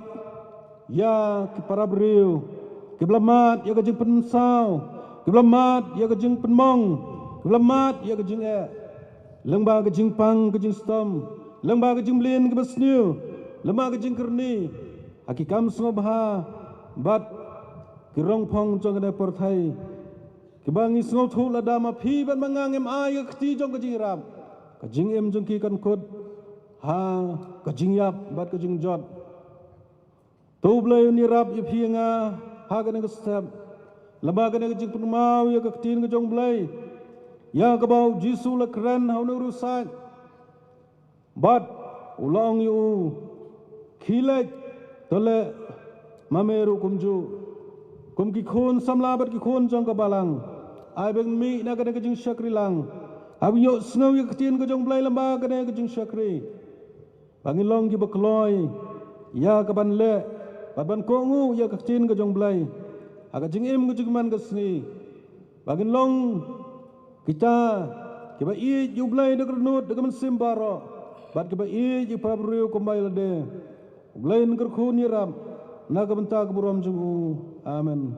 ïa ki para briew kiba la mad ïa ka jingpynsaw, kiba la mad ïa ka jingpynmong, kiba la mad ïa ka jingeh, lyngba ka jingpang ka jingshitom, lyngba ka jingmlien kaba sniew, lyngba ka jingkyrni ha ki kam sngewbha bad ki rongphong jong kane pyrthei, kiba ngi sngewthuh lada ma phi bad ma nga ngim ai ïa ka kti jong ka jingïarap, ka jingim jong ki kan kut ha ka jingïap bad ka jingjot. To U Blei un ïarap ïa phi ïa nga ha kane ka step, lyngba kane ka jingpynmaw ïa ka ktien ka jong U Blei, ïa kaba U Jisu u la kren ha une u riewsaid bad u la ong ïa u, khie leit, to leh ma me ruh kumjuh, kum ki khun samla bad ki khun jong ka balang. Ai ba ngin mih na kane ka jingshakri lang, ai ba ngin ïohsngew ïa ka ktien ka jong U Blei lyngba kane ka jingshakri, ba ngin long kiba kloi ïa kaban leh bad ban kohnguh ïa ka ktien ka jong U Blei ha ka jingim ka jingman ka sngi, ba ngin long kita Kiba ïeit ïa U Blei da ka dohnud da ka mynsiem baroh, bad kiba ïeit ïa ki para briew kumba ïa lade, U Blei un kyrkhu un ïarap na ka bynta ka burom jong u. Amen.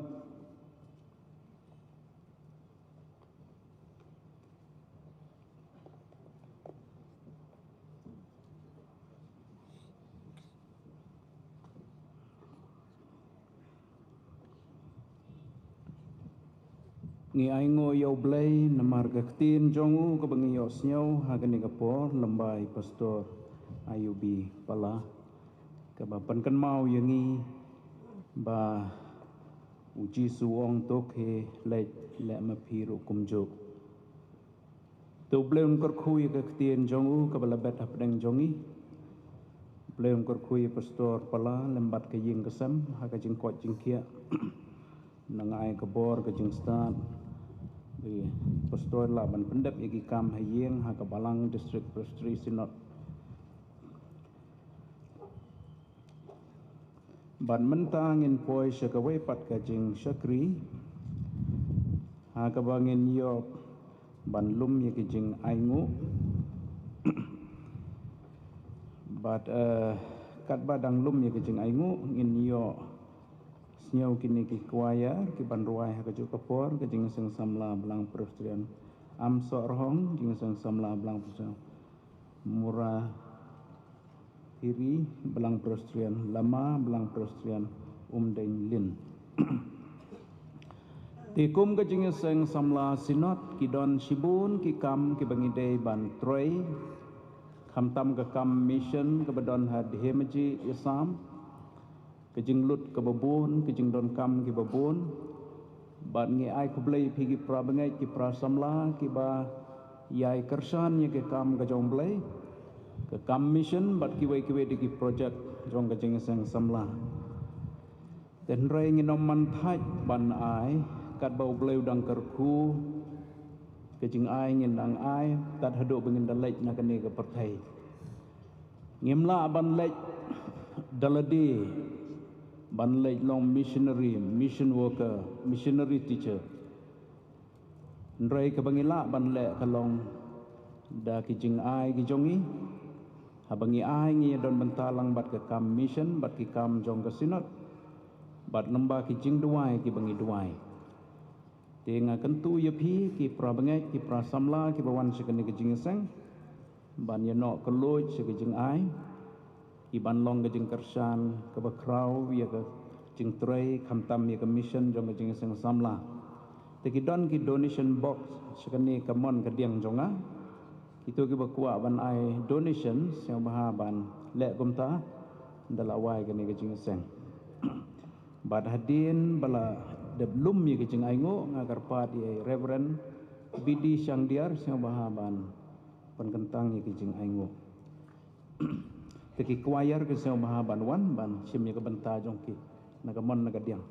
Ngi ainguh ïa U Blei namar ka ktien jong u kaba ngi ïohsngew ha kane ka por, lyngba i Pastor Ayubi Pala, kaba pynkynmaw ïa ngi ba U Jisu u ong, to khie leit, leh ma phi ruh kumjuh. Te U Blei un kyrkhu ïa ka ktien jong u kaba la bet hapdeng jong ngi. U Blei un kyrkhu ïa Pastor Pala lem bad ka ïing ka sem ha ka jingkoit jingkhiah. Nang ai ka bor ka jingstad ba i Pastor lah ban pyndep ïa ki kam ha ïing ha ka Balang District Presbytery Synod. Bad mynta ngin poi sha kawei pat ka jingshakri ha kaba ngin ïoh ban lum ïa ki jingainguh. Bad, eh, katba dang lum ïa ki jingainguh, ngin ïohsngew kine ki choir ki ban rwai ha kajuh ka por, ka Jingïaseng Samla Balang Presbyterian Amsohyrhong, Jingïaseng Samla Balang Presbyterian Mura Tiri, Balang Presbyterian Lama, Balang Presbyterian Umdeiñlin. Te kum ka Jingïaseng Samla Synod, ki don shibun ki kam kiba ngi dei ban trei, khamtam ka kam mission kaba don ha Dhemaji Assam, ka jinglut kaba bun, ka jingdonkam kiba bun. Bad ngi ai khublei ïa phi ki para bangeit, ki para samla kiba ïai kyrshan ïa ka kam ka jong U Blei, ka kam mission bad kiwei kiwei de ki project jong ka Jingïaseng Samla. Te hynrei ngin ym man thait ban ai, katba U Blei u dang kyrkhu, ka jingai ngin dang ai tad haduh ba ngin da leit na kane ka pyrthei. Ngim lah ban leit da lade, ban leit long missionary, mission worker, missionary teacher. Hynrei kaba ngi lah ban leh ka long da ki jingai ki jong ngi. Haba ngi ai, ngi ïa don bynta lang bad ka kam mission, bad ki kam jong ka Synod, bad lyngba ki jingduwai kiba ngi duwai. Te nga kyntu ïa phi ki para bangeit, ki para samla kiba wan sha kane ka jingïaseng, ban ïa noh kylluid sha ka jingai, ki ban long ka jingkyrshan kaba khraw ïa ka jingtrei, khamtam ïa ka mission jong ka Jingïaseng Samla. Te ki don ki donation box sha kane ka mon ka diang jong nga. Kito kiba kwah ban ai donation, sngewbha ban leh kumta, ynda la wai kane ka jingïaseng. Bad hadien ba la dep lum ïa ka jingainguh, nga kyrpad ïa i Reverend B D Shangdiar, sngewbha ban pynkyntang ïa ka jingainguh. Te ki choir ki sngewbha ban wan, ban shim ïa ka bynta jong ki na ka mon na ka diang.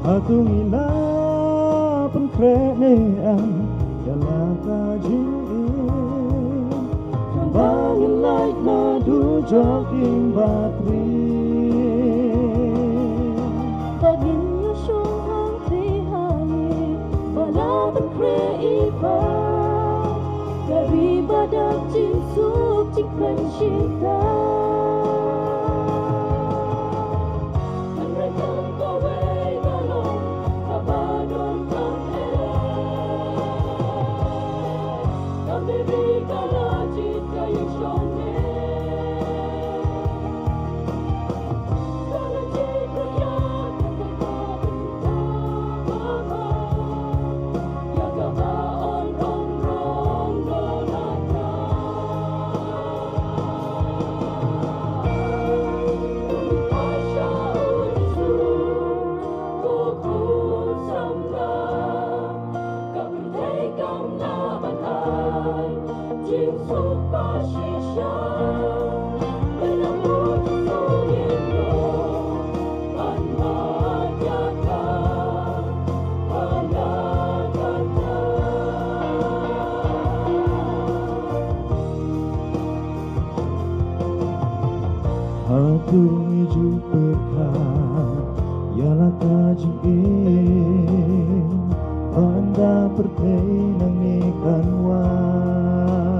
Hato ngi la pynkhreh ne em ïa la ka jingim? Tang ba ngin lait na dujok ïing batri. Ba ngin ïashong hangtei ha ïing ba la pynkhreh i Bah. Ka ri ba dap jingsuk jingpynshita. Hato ngi ju pyrkhat ïa la ka jingim ba ynda pyrthei nangne kan wan?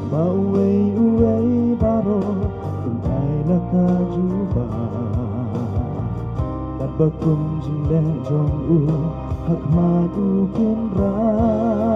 Ba uwei uwei baroh un ai la ka jubab katba kum jingleh jong u ha khmat u Kynrad.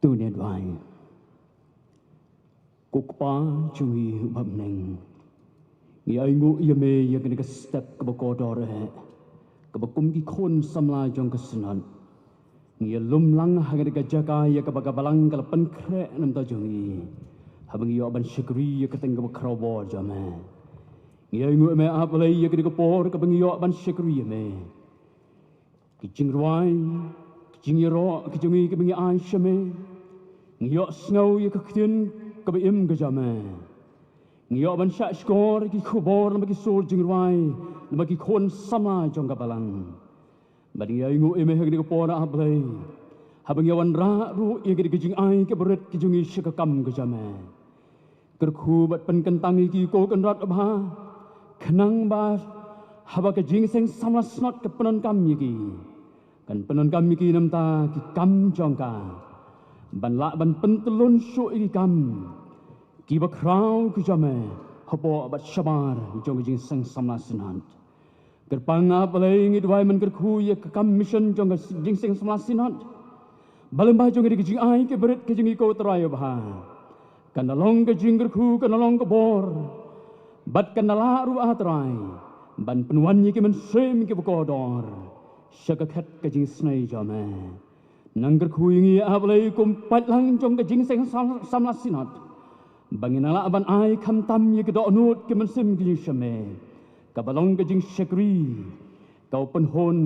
To ngin duwai. Ko Kpa jong ngi uba ha bneng, ngi ainguh ïa me ïa kane ka step kaba kordor eh, kaba kum ki khun samla jong ka Synod ngi ïalum lang ha kane ka jaka ïa kaba ka Balang ka la pynkhreh na ka bynta jong ngi, haba ngi ïoh ban shakri ïa ka kyrteng kaba khraw bor jong me. Ngi ainguh ïa me, A Blei, ïa kane ka por kaba ngi ïoh ban shakri ïa me. Ki jingrwai, ki jingïaroh ki jong ngi kiba ngi ai sha me, ngi ïohsngew ïa ka ktien kaba im ka jong me. Ngi ïoh ban shah shkor ïa ki khubor namar ki sur jingrwai, namar ki khun samla jong ka Balang. Bad ngi ainguh ïa me ha kane ka por, A Blei, haba ngi ïa wanrah ruh ïa kane ka jingai kaba rit ka jong ngi sha ka kam ka jong me. Kyrkhu bad pynkyntang ïa ki, ko Kynrad babha, khnang ba haba ka Jingïaseng Samla Synod ka pyndonkam ïa ki, kan pyndonkam ïa ki na ka bynta ki kam jong ka, ban lah ban pyntyllun shuh ïa ki kam kiba khraw ki jong me hapoh bad shabar jong ka Jingïaseng Samla Synod. Kyrpang, A Blei, ngi duwai ban kyrkhu ïa ka kam mission jong ka Jingïaseng Samla Synod. Ba lyngba jong ka jingai kaba rit ka jong ngi, ko Trai babha, kan da long ka jingkyrkhu, kan da long ka bor, bad kan da lah ruh, A Trai, ban pynwan ïa ki mynsiem kiba kordor sha ka khet ka jingisynei jong me. Nang kyrkhu ïa ngi, A Blei, kum paidlang jong ka Jingïaseng Sam-, Samla Synod, ba ngin nang lah ban ai khamtam ïa ka dohnud ka mynsiem ka jingshem, kaba long ka jingshakri, kaba pynhun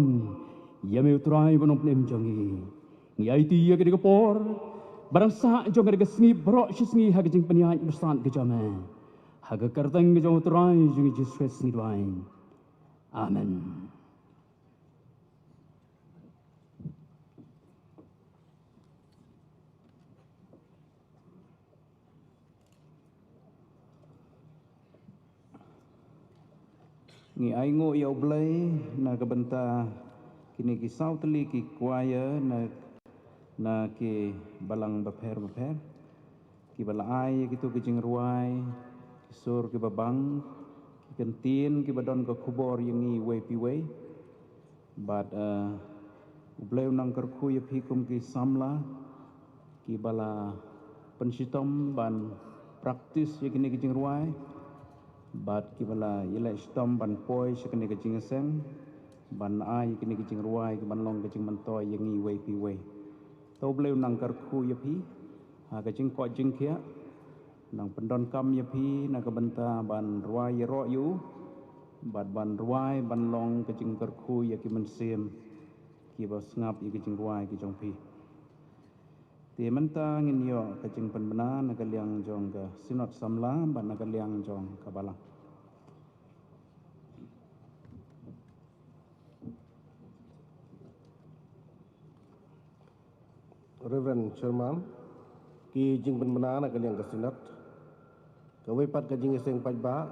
ïa me, U Trai ba nongpynim jong ngi. Ngi aiti ïa kane ka por ba dang sah jong kane ka sngi baroh shi sngi ha ka jingpynïaid bad sah ka jong me. Ha ka kyrteng ka jong U Trai jong ngi Jisu Khrist ngi duwai. Amen. Ngi ainguh ïa U Blei na ka bynta kine ki saw tylli ki choir na, na ki balang bapher bapher, kiba la ai ïa kito ki jingrwai, ki sur kiba bang, ki kyntien kiba don ka khubor ïa ngi iwei pa iwei. Bad, eh, U Blei un nang kyrkhu ïa phi kum ki samla kiba la pynshitom ban practice ïa kine ki jingrwai, bad kiba la ïaleh shitom ban poi sha kane ka jingïaseng, ban ai ïa kine ki jingrwai kiban long ka jingmyntoi ïa ngi iwei pa iwei. To U Blei un nang kyrkhu ïa phi ha ka jingkoit jingkhiah, nang pyndonkam ïa phi na ka bynta ban rwai ïaroh ïa u, bad ban rwai ban long ka jingkyrkhu ïa ki mynsiem kiba sngap ïa ki jingrwai ki jong phi. Te mynta ngin ïoh ka jingpynbna na ka liang jong ka Synod Samla bad na ka liang jong ka Balang. Reverend Chairman, ki jingpynbna na ka liang ka Synod. Kawei pat ka jingïaseng paidbah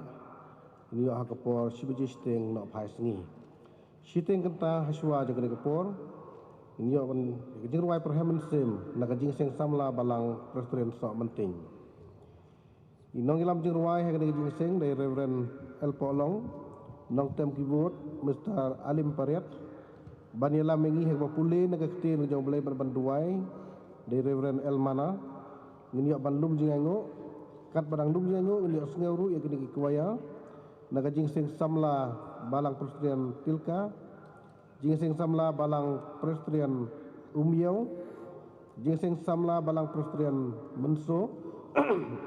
ngin ïoh ha ka por shi baje shiteng nohphai sngi. Shiteng kynta hashwa jong kane ka por ngin ïoh ban ka jingrwai pyrhem mynsiem na ka jingïaseng samla Balang Presbyterian Sohmynting. I nongïalam jingrwai ha kane ka jingïaseng dei Reverend L Pohlong, nongtem keyboard Mister Alim Pariat. Ban ïalam ïa ngi ha kaba pule na ka ktien ka jong U Blei bad ban duwai dei Reverend L Mana. Ngin ïoh ban lum jingainguh, katba dang lum jingainguh ngin ïoh sngew ruh ïa kine ki choir na ka jingïaseng samla Balang Presbyterian Tilka, jingïaseng samla Balang Presbyterian Umiew, jingïaseng samla Balang Presbyterian Mynso,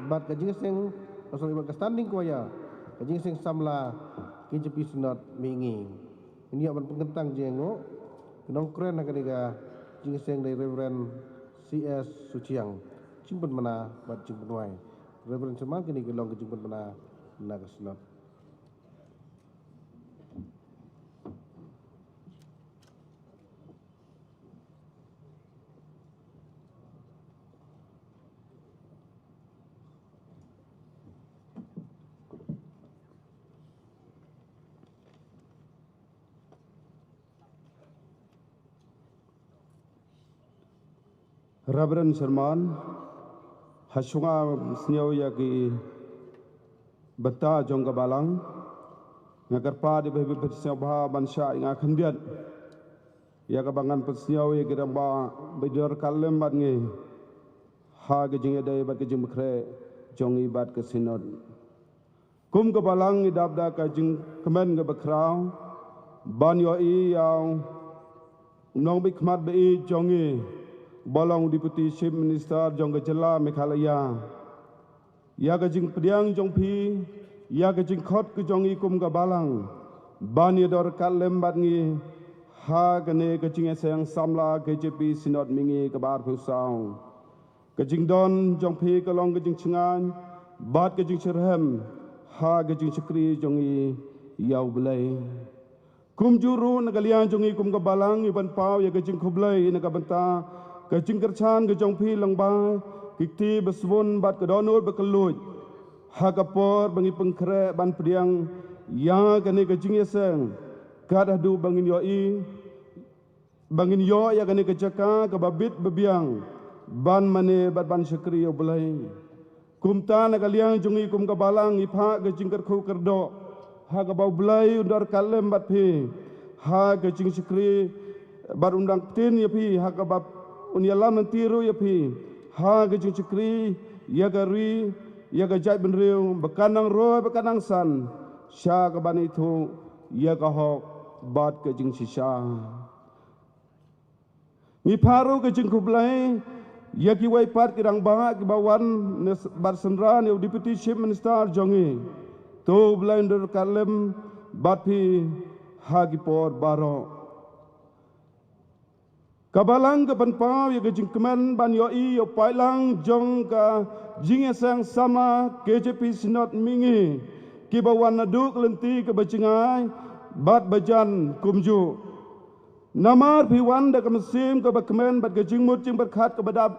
bad ka jingïaseng, oh, sorry, bad ka standing choir ka jingïaseng samla K J P Synod Mihngi. Ngin ïoh ban pynkyntang jingïainguh. Ki nongkren ha kane ka jingïaseng dei Reverend C S Suchiang. Jingpynbna bad jingpynduwai. Reverend Chairman, kine ki long ki jingpynbna na ka Synod. Reverend Chairman, ha shwa nga sngewbha ïa ki bynta jong ka Balang, nga kyrpad ïa phi ba phin sngewbha ban shah ïa nga khyndiat ïa kaba ngan pynsngew ïa ki rangbah ba dei ka lem bad ngi. ha ka jingïadei bad ka jingpynkhreh jong ngi bad ka Synod. Kum ka Balang ngi dap da ka jingkmen kaba khraw ban ïohi ïa u nongmihkhmat ba ïeit jong ngi, ba long Deputy Chief Minister jong ka jylla Meghalaya, ïa ka jingpdiang jong phi ïa ka jingkhot ka jong ngi kum ka Balang ban ïadon ryngkat lem bad ngi ha kane ka jingïaseng samla K J P Synod Mihngi kaba arphew saw. Ka jingdon jong phi ka long ka jingshngaiñ bad ka jingshitrhem ha ka jingshakri jong ngi ïa U Blei. Kumjuh ruh na ka liang jong ngi kum ka Balang ngi pynpaw ïa ka jingkhublei na ka bynta ka jingkyrshan ka jong phi lyngba ki kti ba sbun bad ka dohnud ba kylluid ha ka por ba ngi pynkhreh ban pdiang ïa kane ka jingïaseng, kat haduh ba ngin ïohi ba ngin ïoh ïa kane ka jaka kaba bit ba biang ban mane bad ban shakri ïa U Blei. Kumta na ka liang jong ngi kum ka Balang ngi phah ka jingkyrkhu kyrdoh ha kaba U Blei un don ryngkat lem bad phi ha ka jingshakri, bad un dang ktien ïa phi ha kaba un ïalam lynti ruh ïa phi ha ka jingshakri ïa ka ri, ïa ka jaitbynriew ba kan nang roi ba kan nang san sha kaban ithuh ïa ka hok bad ka jingshisha. Ngi phah ruh ka jingkhublei ïa kiwei pat ki rangbah kiba wan ne s-, bad synran ïa u Deputy Chief Minister jong ngi. To U Blei un don ryngkat lem bad phi ha ki por baroh. Ka Balang ka pynpaw ïa ka jingkmen ban ïohi ïa u paidlang jong ka jingïaseng samla K J P Synod Mihngi kiba wan naduh ka lynti kaba jngai bad ba jan kumjuh. Namar phi wan da ka mynsiem kaba kmen bad ka jingmut jingpyrkhat kaba dap,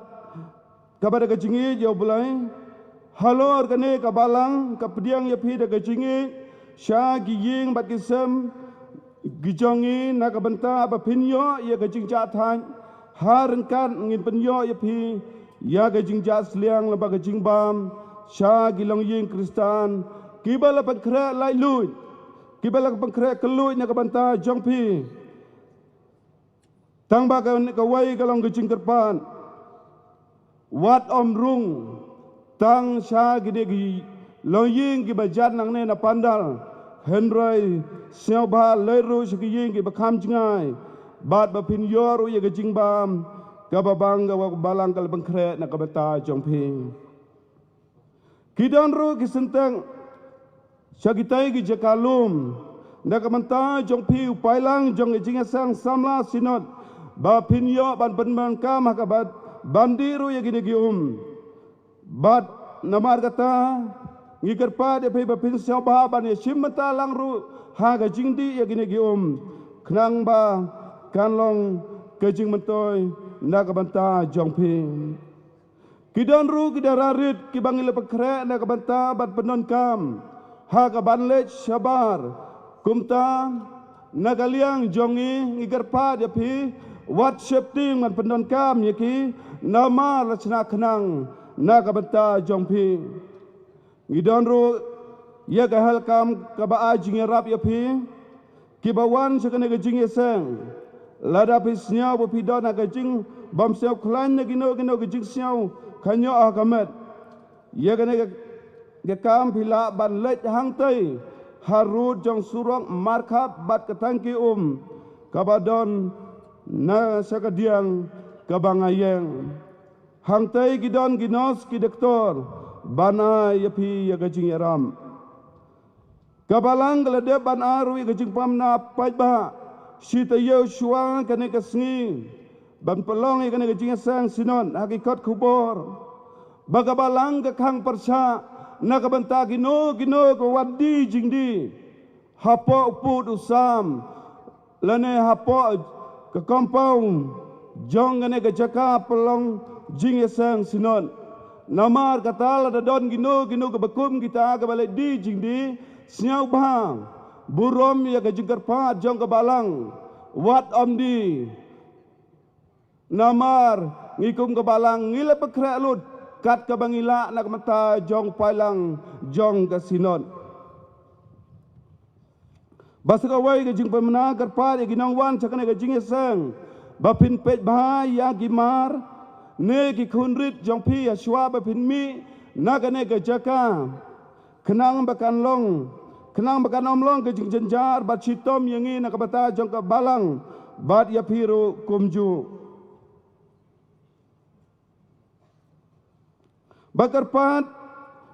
kaba da ka jingïeit ïa U Blei. Halor kane ka Balang ka pdiang ïa phi da ka jingïeit sha ki ïing bad ki sem ki jong ngi na ka bynta ba phin ïoh ïa ka jingjahthait. Ha ryngkat ngin pynïoh ïa phi ïa ka jingjahsliang lyngba ka jingbam sha ki longïing Khristan kiba la pynkhreh laitluid, kiba la pynkhreh kylluid na ka bynta jong phi. Tang ba ka, kawei ka long ka jingkyrpad, wat ym rung tang sha kine ki longïing kiba jan nangne na pandal, hynrei sngewbha leit ruh sha ki ïing kiba kham jngai bad ba phin ïoh ruh ïa ka jingbam kaba bang kaba ka Balang ka la pynkhreh na ka bynta jong phi. Ki don ruh ki synteng sha kitei ki jaka lum na ka bynta jong phi u paidlang jong ka jingïaseng samla Synod ba phin ïoh ban pyndonkam ha kaba ban dih ruh ïa kine ki um. Bad namar kata ngi kyrpad ïa phi ba phin sngewbha ban ïashim bynta lang ruh ha ka jingdih ïa kine ki um, khnang ba kan long ka jingmyntoi na ka bynta jong phi. Ki don ruh ki dara rit kiba ngi la pynkhreh na ka bynta ban pyndonkam ha kaban leit shabar. Kumta na ka liang jong ngi ngi kyrpad ïa phi, wat sheptieng ban pyndonkam ïa ki namar la shna khnang na ka bynta jong phi. Ngi don ruh ïa ka health camp kaba ai jingïarap ïa phi kiba wan sha kane ka jingïaseng. Lada phi sngew ba phi don ha ka jingbym sngewkhlaiñ na kino kino ka jingsngew kynnoh ha ka met, ïa kane ka, ka camp phi lah ban leit hangtei ha rud jong surok markhap bad ka tangki um kaba don na sha ka diang kaba nga ïeng. Hangtei ki don ki nurse ki doktor ban ai ïa phi ïa ka jingïarap. Ka Balang ka la dep ban ai ruh ïa ka jingpynbna paidbah shi taïew shuwa kane ka sngi ban pynlong ïa kane ka jingïaseng Synod ha ki kot khubor ba ka Balang ka khang pyrshah na ka bynta kino kino ka wat die jingdie hapoh u pud u sam lane hapoh ka compound jong kane ka jaka pynlong jingïaseng Synod. Namar kata lada don kino kino kaba kum kita kaba leh die jingdie, sngewbha burom ïa ka jingkyrpad jong ka Balang, wat ym die. Namar ngi kum ka Balang ngi la pynkhreh lut kat kaba ngi lah na ka bynta jong paidlang jong ka Synod. Bad sa kawei ka jingpynbna kyrpad ïa ki nongwan sha kane ka jingïaseng ba phin peit bha ïa ki mar ne ki khun rit jong phi ha shuwa ba phin mih na kane ka jaka, khnang ba kan long, khnang ba kan ym long ka jingjynjar bad shitom ïa ngi na ka bynta jong ka balang bad ïa phi ruh kumjuh. Ba kyrpad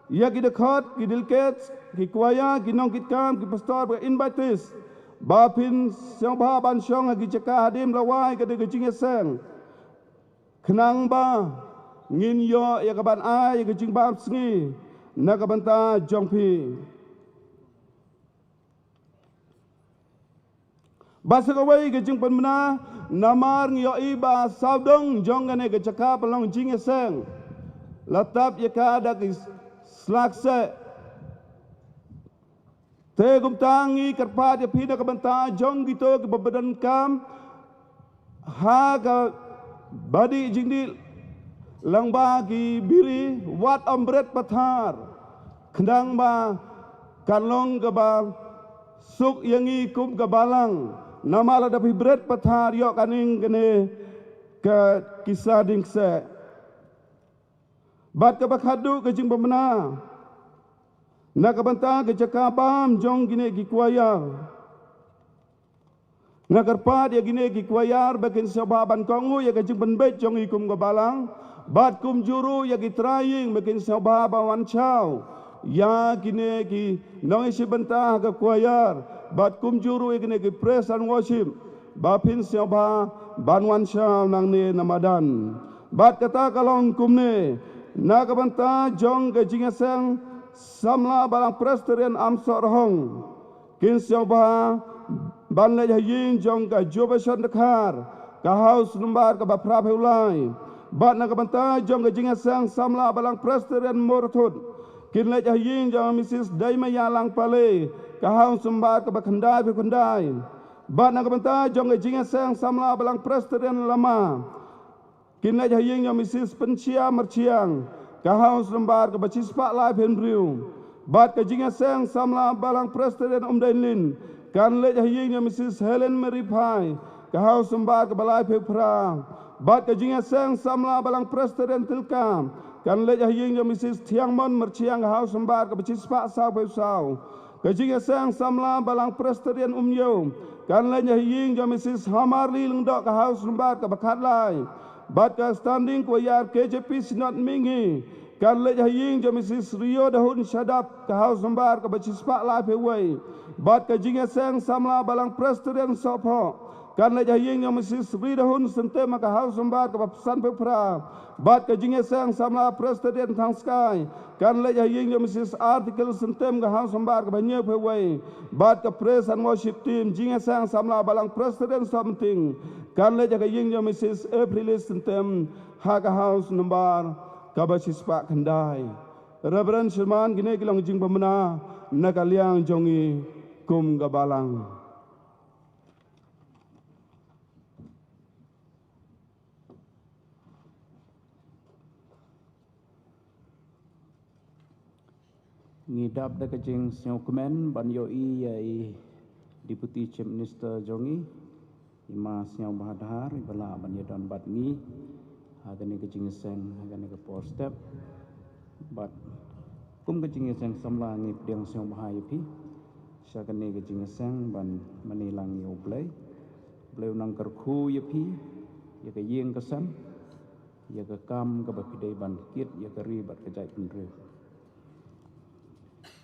ïa ki dkhot, ki delegates, ki kwaya, ki nongkitkam, ki pastor, ba invitees, ba phin sngewbha ban shong ha ki jaka hadien ba la wai ka dei ka jingïaseng, khnang ba ngin ïoh ïa ka ban ai ïa ka jingbam sngi na ka bynta jong phi. Ba sa kawei ka jingpynbna, namar ngi ïohi ba sawdong jong kane ka jaka pynlong jingïaseng la tap ïa ka da ki slak seh. Te kumta ngi kyrpad ïa phi na ka bynta jong kito kiba pyndonkam ha ka ba dih jingdih lyngba ki biri, wat ym bret pathar, khnang ba kan long kaba suk ïa ngi kum ka balang. Namar lada phi bret pathar, ïoh kane kane ka kisa ding kseh. Bad kaba khadduh ka jingpynbna na ka bynta ka jaka bam jong kine ki kwaya. Nga kyrpad ïa kine ki kwaya ba kin sngewbha ban kohnguh ïa ka jingpynbeit jong ngi kum ka balang, bad kumjuh ruh ïa ki trai ïing ba kin sngewbha ban wan shaw ïa kine ki nongïashim bynta ha ka kwaya, bad kumjuh ruh ïa kine ki praise and worship ba phin sngewbha ban wan shaw nangne na madan. Bad kata ka long kumne, na ka bynta jong ka jingïaseng samla Balang Presbyterian Amsoh Rahong, kin sngewbha ban leit ha ïing jong ka Jubeshon Dkhar, ka house number kaba phra phew lai. Bad na ka bynta jong ka jingïaseng samla Balang Presbyterian Mawryngkneng, kin leit ha ïing jong Missus Daimaya Langpale, ka house number kaba khyndai phew khyndai. Bad na ka bynta jong ka jingïaseng samla Balang Presbyterian Lama, kin leit ha ïing jong Missus Pynshia Myrchiang, ka house number kaba shispah lai phew hynriew. Bad ka jingïaseng samla Balang Presbyterian Umdeinlin, kan leit ha ïing jong Missus Helen Mary Phai, ka house number kaba lai phew phra. Bad ka jingïaseng samla Balang Presbyterian Tilka, kan leit ha ïing jong Missus Thiangmon Myrchiang, ka house number kaba shispah saw phew saw. Ka jingïaseng samla Balang Presbyterian Umiew, kan leit ha ïing jong Missus Hamarli Lyngdoh, ka house number kaba khatlai. Bad ka standing choir K J P Synod Mihngi, kan leit ha ïing jong Missus Rio Dahun Shadap, ka house number kaba shispah lai phew wei. Bad ka jingïaseng samla Balang Presbyterian Sohphoh, kan leit ha ïing jong Missus Ridahun Syntem, ka house number kaba san phew phra. Bad ka jingïaseng samla Presbyterian Thangskai, kan leit ha ïing jong Missus Article Syntem, ka house number kaba hynñiew phew wei. Bad ka praise and worship team, jingïaseng samla Balang Presbyterian Sohmynting, kan leit ha ka ïing jong Missus Aprilis Syntem, ha ka house number kaba shispah khyndai. Reverend Sherman, kine ki long jingpynbna na ka liang jong ngi kum ka balang. Ngi dap da ka jingsngewkmen ban ïohi ïa i Deputy Chief Minister jong ngi, i Ma Sniawbhalang Dhar, iba lah ban ïadon bad ngi ha kane ka jingïaseng, ha kane ka por step. Bad kum ka jingïaseng samla ngi pdiang sngewbha ïa phi sha kane ka jingïaseng ban mane lang ïa U Blei. Blei un nang kyrkhu ïa phi, ïa ka ïing ka sem, ïa ka kam kaba phi dei ban kit ïa ka ri bad ka jaitbynriew.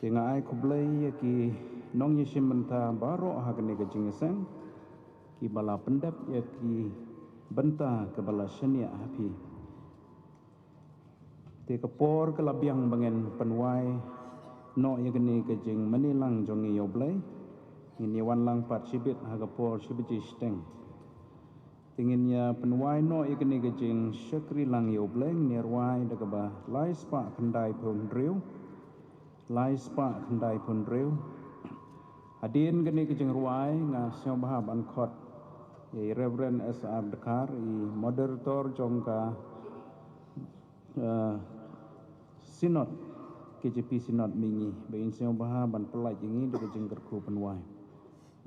Te nga ai khublei ïa ki nongïashim bynta baroh ha kane ka jingïaseng, kiba la pyndep ïa ki bynta kaba la shaniah ha phi. Te ka por ka la biang ba ngin pynwai noh ïa kane ka jingmane lang jong ngi ïa U Blei. Ngin ïa wan lang pat shibit ha ka por shi baje shiteng. Te ngin ïa pynwai noh ïa kane ka jingshakri lang ïa U Blei, ngin ïa rwai da kaba lai spah khyndai phew hynriew. Lai spah khyndai phew hynriew. Hadien kane ka jingrwai nga sngewbha ban khot ïa i Reverend S R Dkhar, i moderator jong ka, eh, Synod, K J P Synod Mihngi, ba in sngewbha ban pyllait ïa ngi da ka jingkyrkhu pynwai.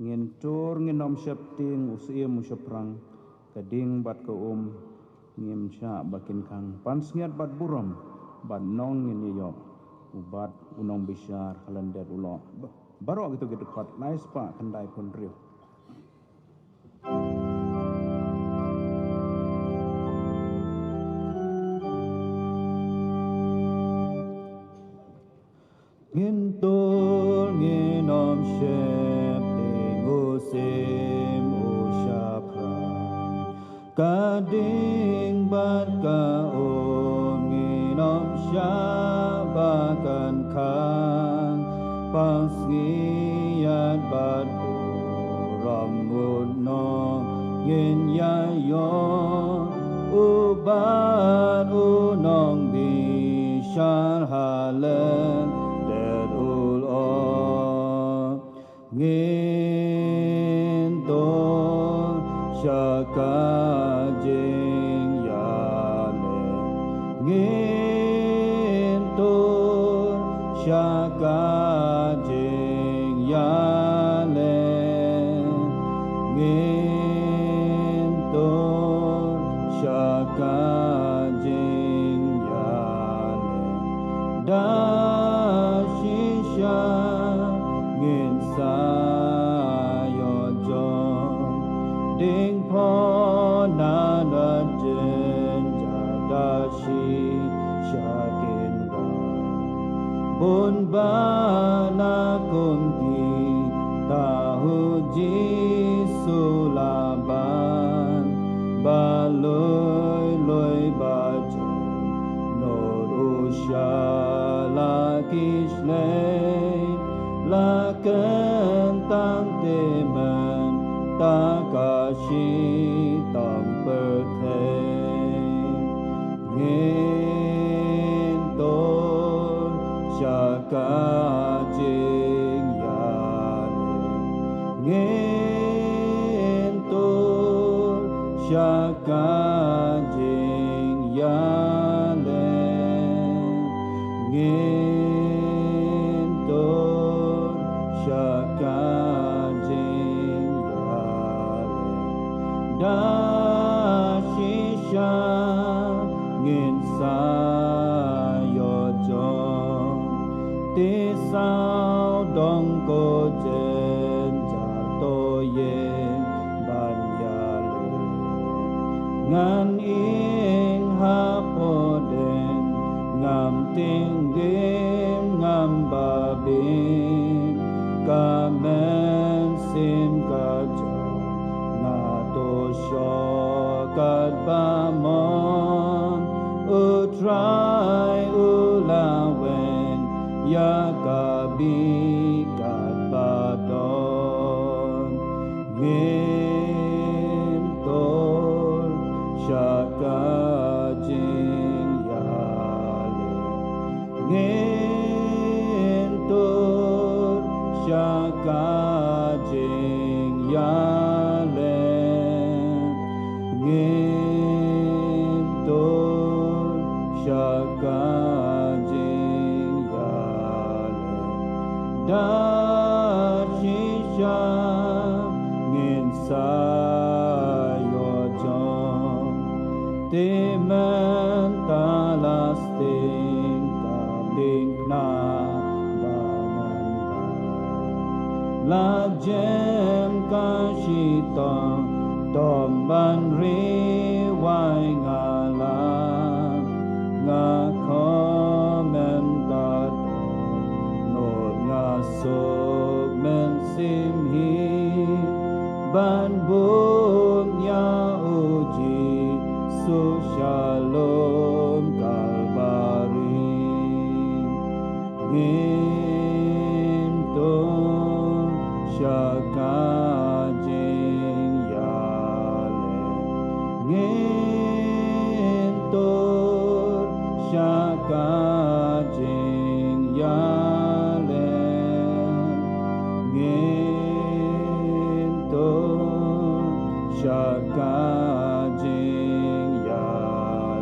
Ngin tur ngin ym sheptieng, u syiem u shaphrang, ka ding bad ka um, Ngim shah ba kin khang, pansngiat bad burom bad nong ngin ïa ïoh, u bat u nongbishar ha lyndet u lok. Ba-, baroh kito ki dkhot lai spah khyndai phew hynriew. Ngin tur ngin ym sheptieng, u sim u shaphrang. Ka ding bad ka um ngin ym shah ba kan khang. Pansngiat bad burom bad nong ngin ïa ïoh, u bat u nongbishar ha lyndet u lok. Ngin tur sha ka jingïaleh. Ngin tur sha ka jingïaleh. Ngin tur sha ka jingïaleh. Da shisha ngin sa ïoh jong. Ding pho na da jynjar da shisha kin wan. Bun ba na kum kita u Jisu la ban. Ba lui lui ba jynjar u sha la ki shlei. La kyntang te mynta ka shitom pyrthei. Ngin tur sha ka jingïaleh. Ngin tur sha ka jingïaleh. Ngin tur sha ka jingïaleh. Da shisha ngin sa ïoh jong. Te sawdong ko jynjar to ïeng ban ïaleh. Ngan ïeng ha pdeng, ngam tieng dim ngam ba bit. Ka mynsiem ka jong nga to shoh katba mon. U Trai u la weng ïa ka bit katba don. Ngin tur sha ka jingïaleh. Ngin tur sha ka jingïaleh. Ngin tur sha ka jingïaleh. Da shisha ngin sa ïoh jong. Te mynta la sting ka diengphna ba ngan bai. La jem ka shitom, tom ban ri wai nga la. Nga khom mynta, nud nga suk mynsiem hi. Ban bud ïa u Jisu sha lum Kalbari. Ngin tur sha ka jingïaleh. Ngin tur sha ka jingïaleh. Ngin tur sha ka jingïaleh.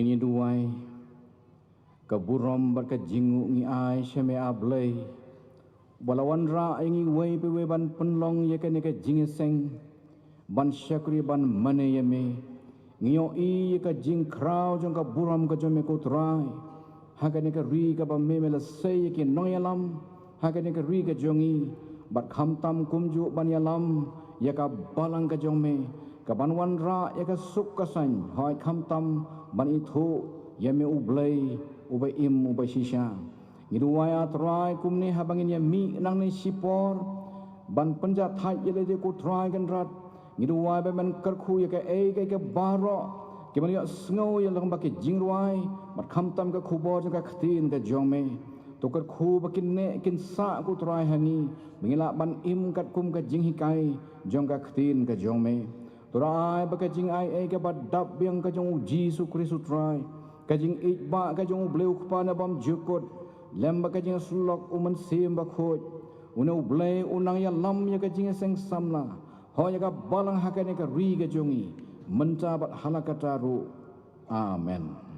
Ngi duwai, ka burom bad ka jingnguh ngi ai sha me, A Blei, ba la wanrah ïa ngi uwei pa uwei ban pynlong ïa kane ka jingïaseng ban shakri ban mane ïa me. Ngi ïohi ïa ka jingkhraw jong ka burom ka jong me, ko Trai, ha kane ka ri kaba me, me la sei ïa ki nongïalam ha kane ka ri ka jong ngi, bad khamtam kumjuh ban ïalam ïa ka balang ka jong me, ka ban wanrah ïa ka suk ka saiñ, hooid, khamtam ban ithuh ïa me, U Blei uba im uba shisha. Ngi duwai, A Trai, kumne haba ngin ïamih nangne shipor ban pynjahthait ïa lade, ko Trai Kynrad, ngi duwai ba men kyrkhu ïa kaei kaei kaba baroh ki ban ïohsngew ïa la ka jingrwai bad khamtam ka khubor jong ka ktien ka jong me. To kyrkhu ba kin neh kin sah, ko Trai, ha ngi, ba ngin lah ban im katkum ka jinghikai jong ka ktien ka jong me. To da ai ba ka jingai ei kaba dap biang ka jong U Jisu Khrist U Trai, ka jingïeit ba ka jong U Blei U Kpa na bymjukut, lem bad ka jingïasyllok U Mynsiem Bakhuid, une U Blei u nang ïalam ïa ka jingïaseng samla, hooid, ïa ka balang ha kane ka ri ka jong ngi, mynta bad hala katta ruh. Amen.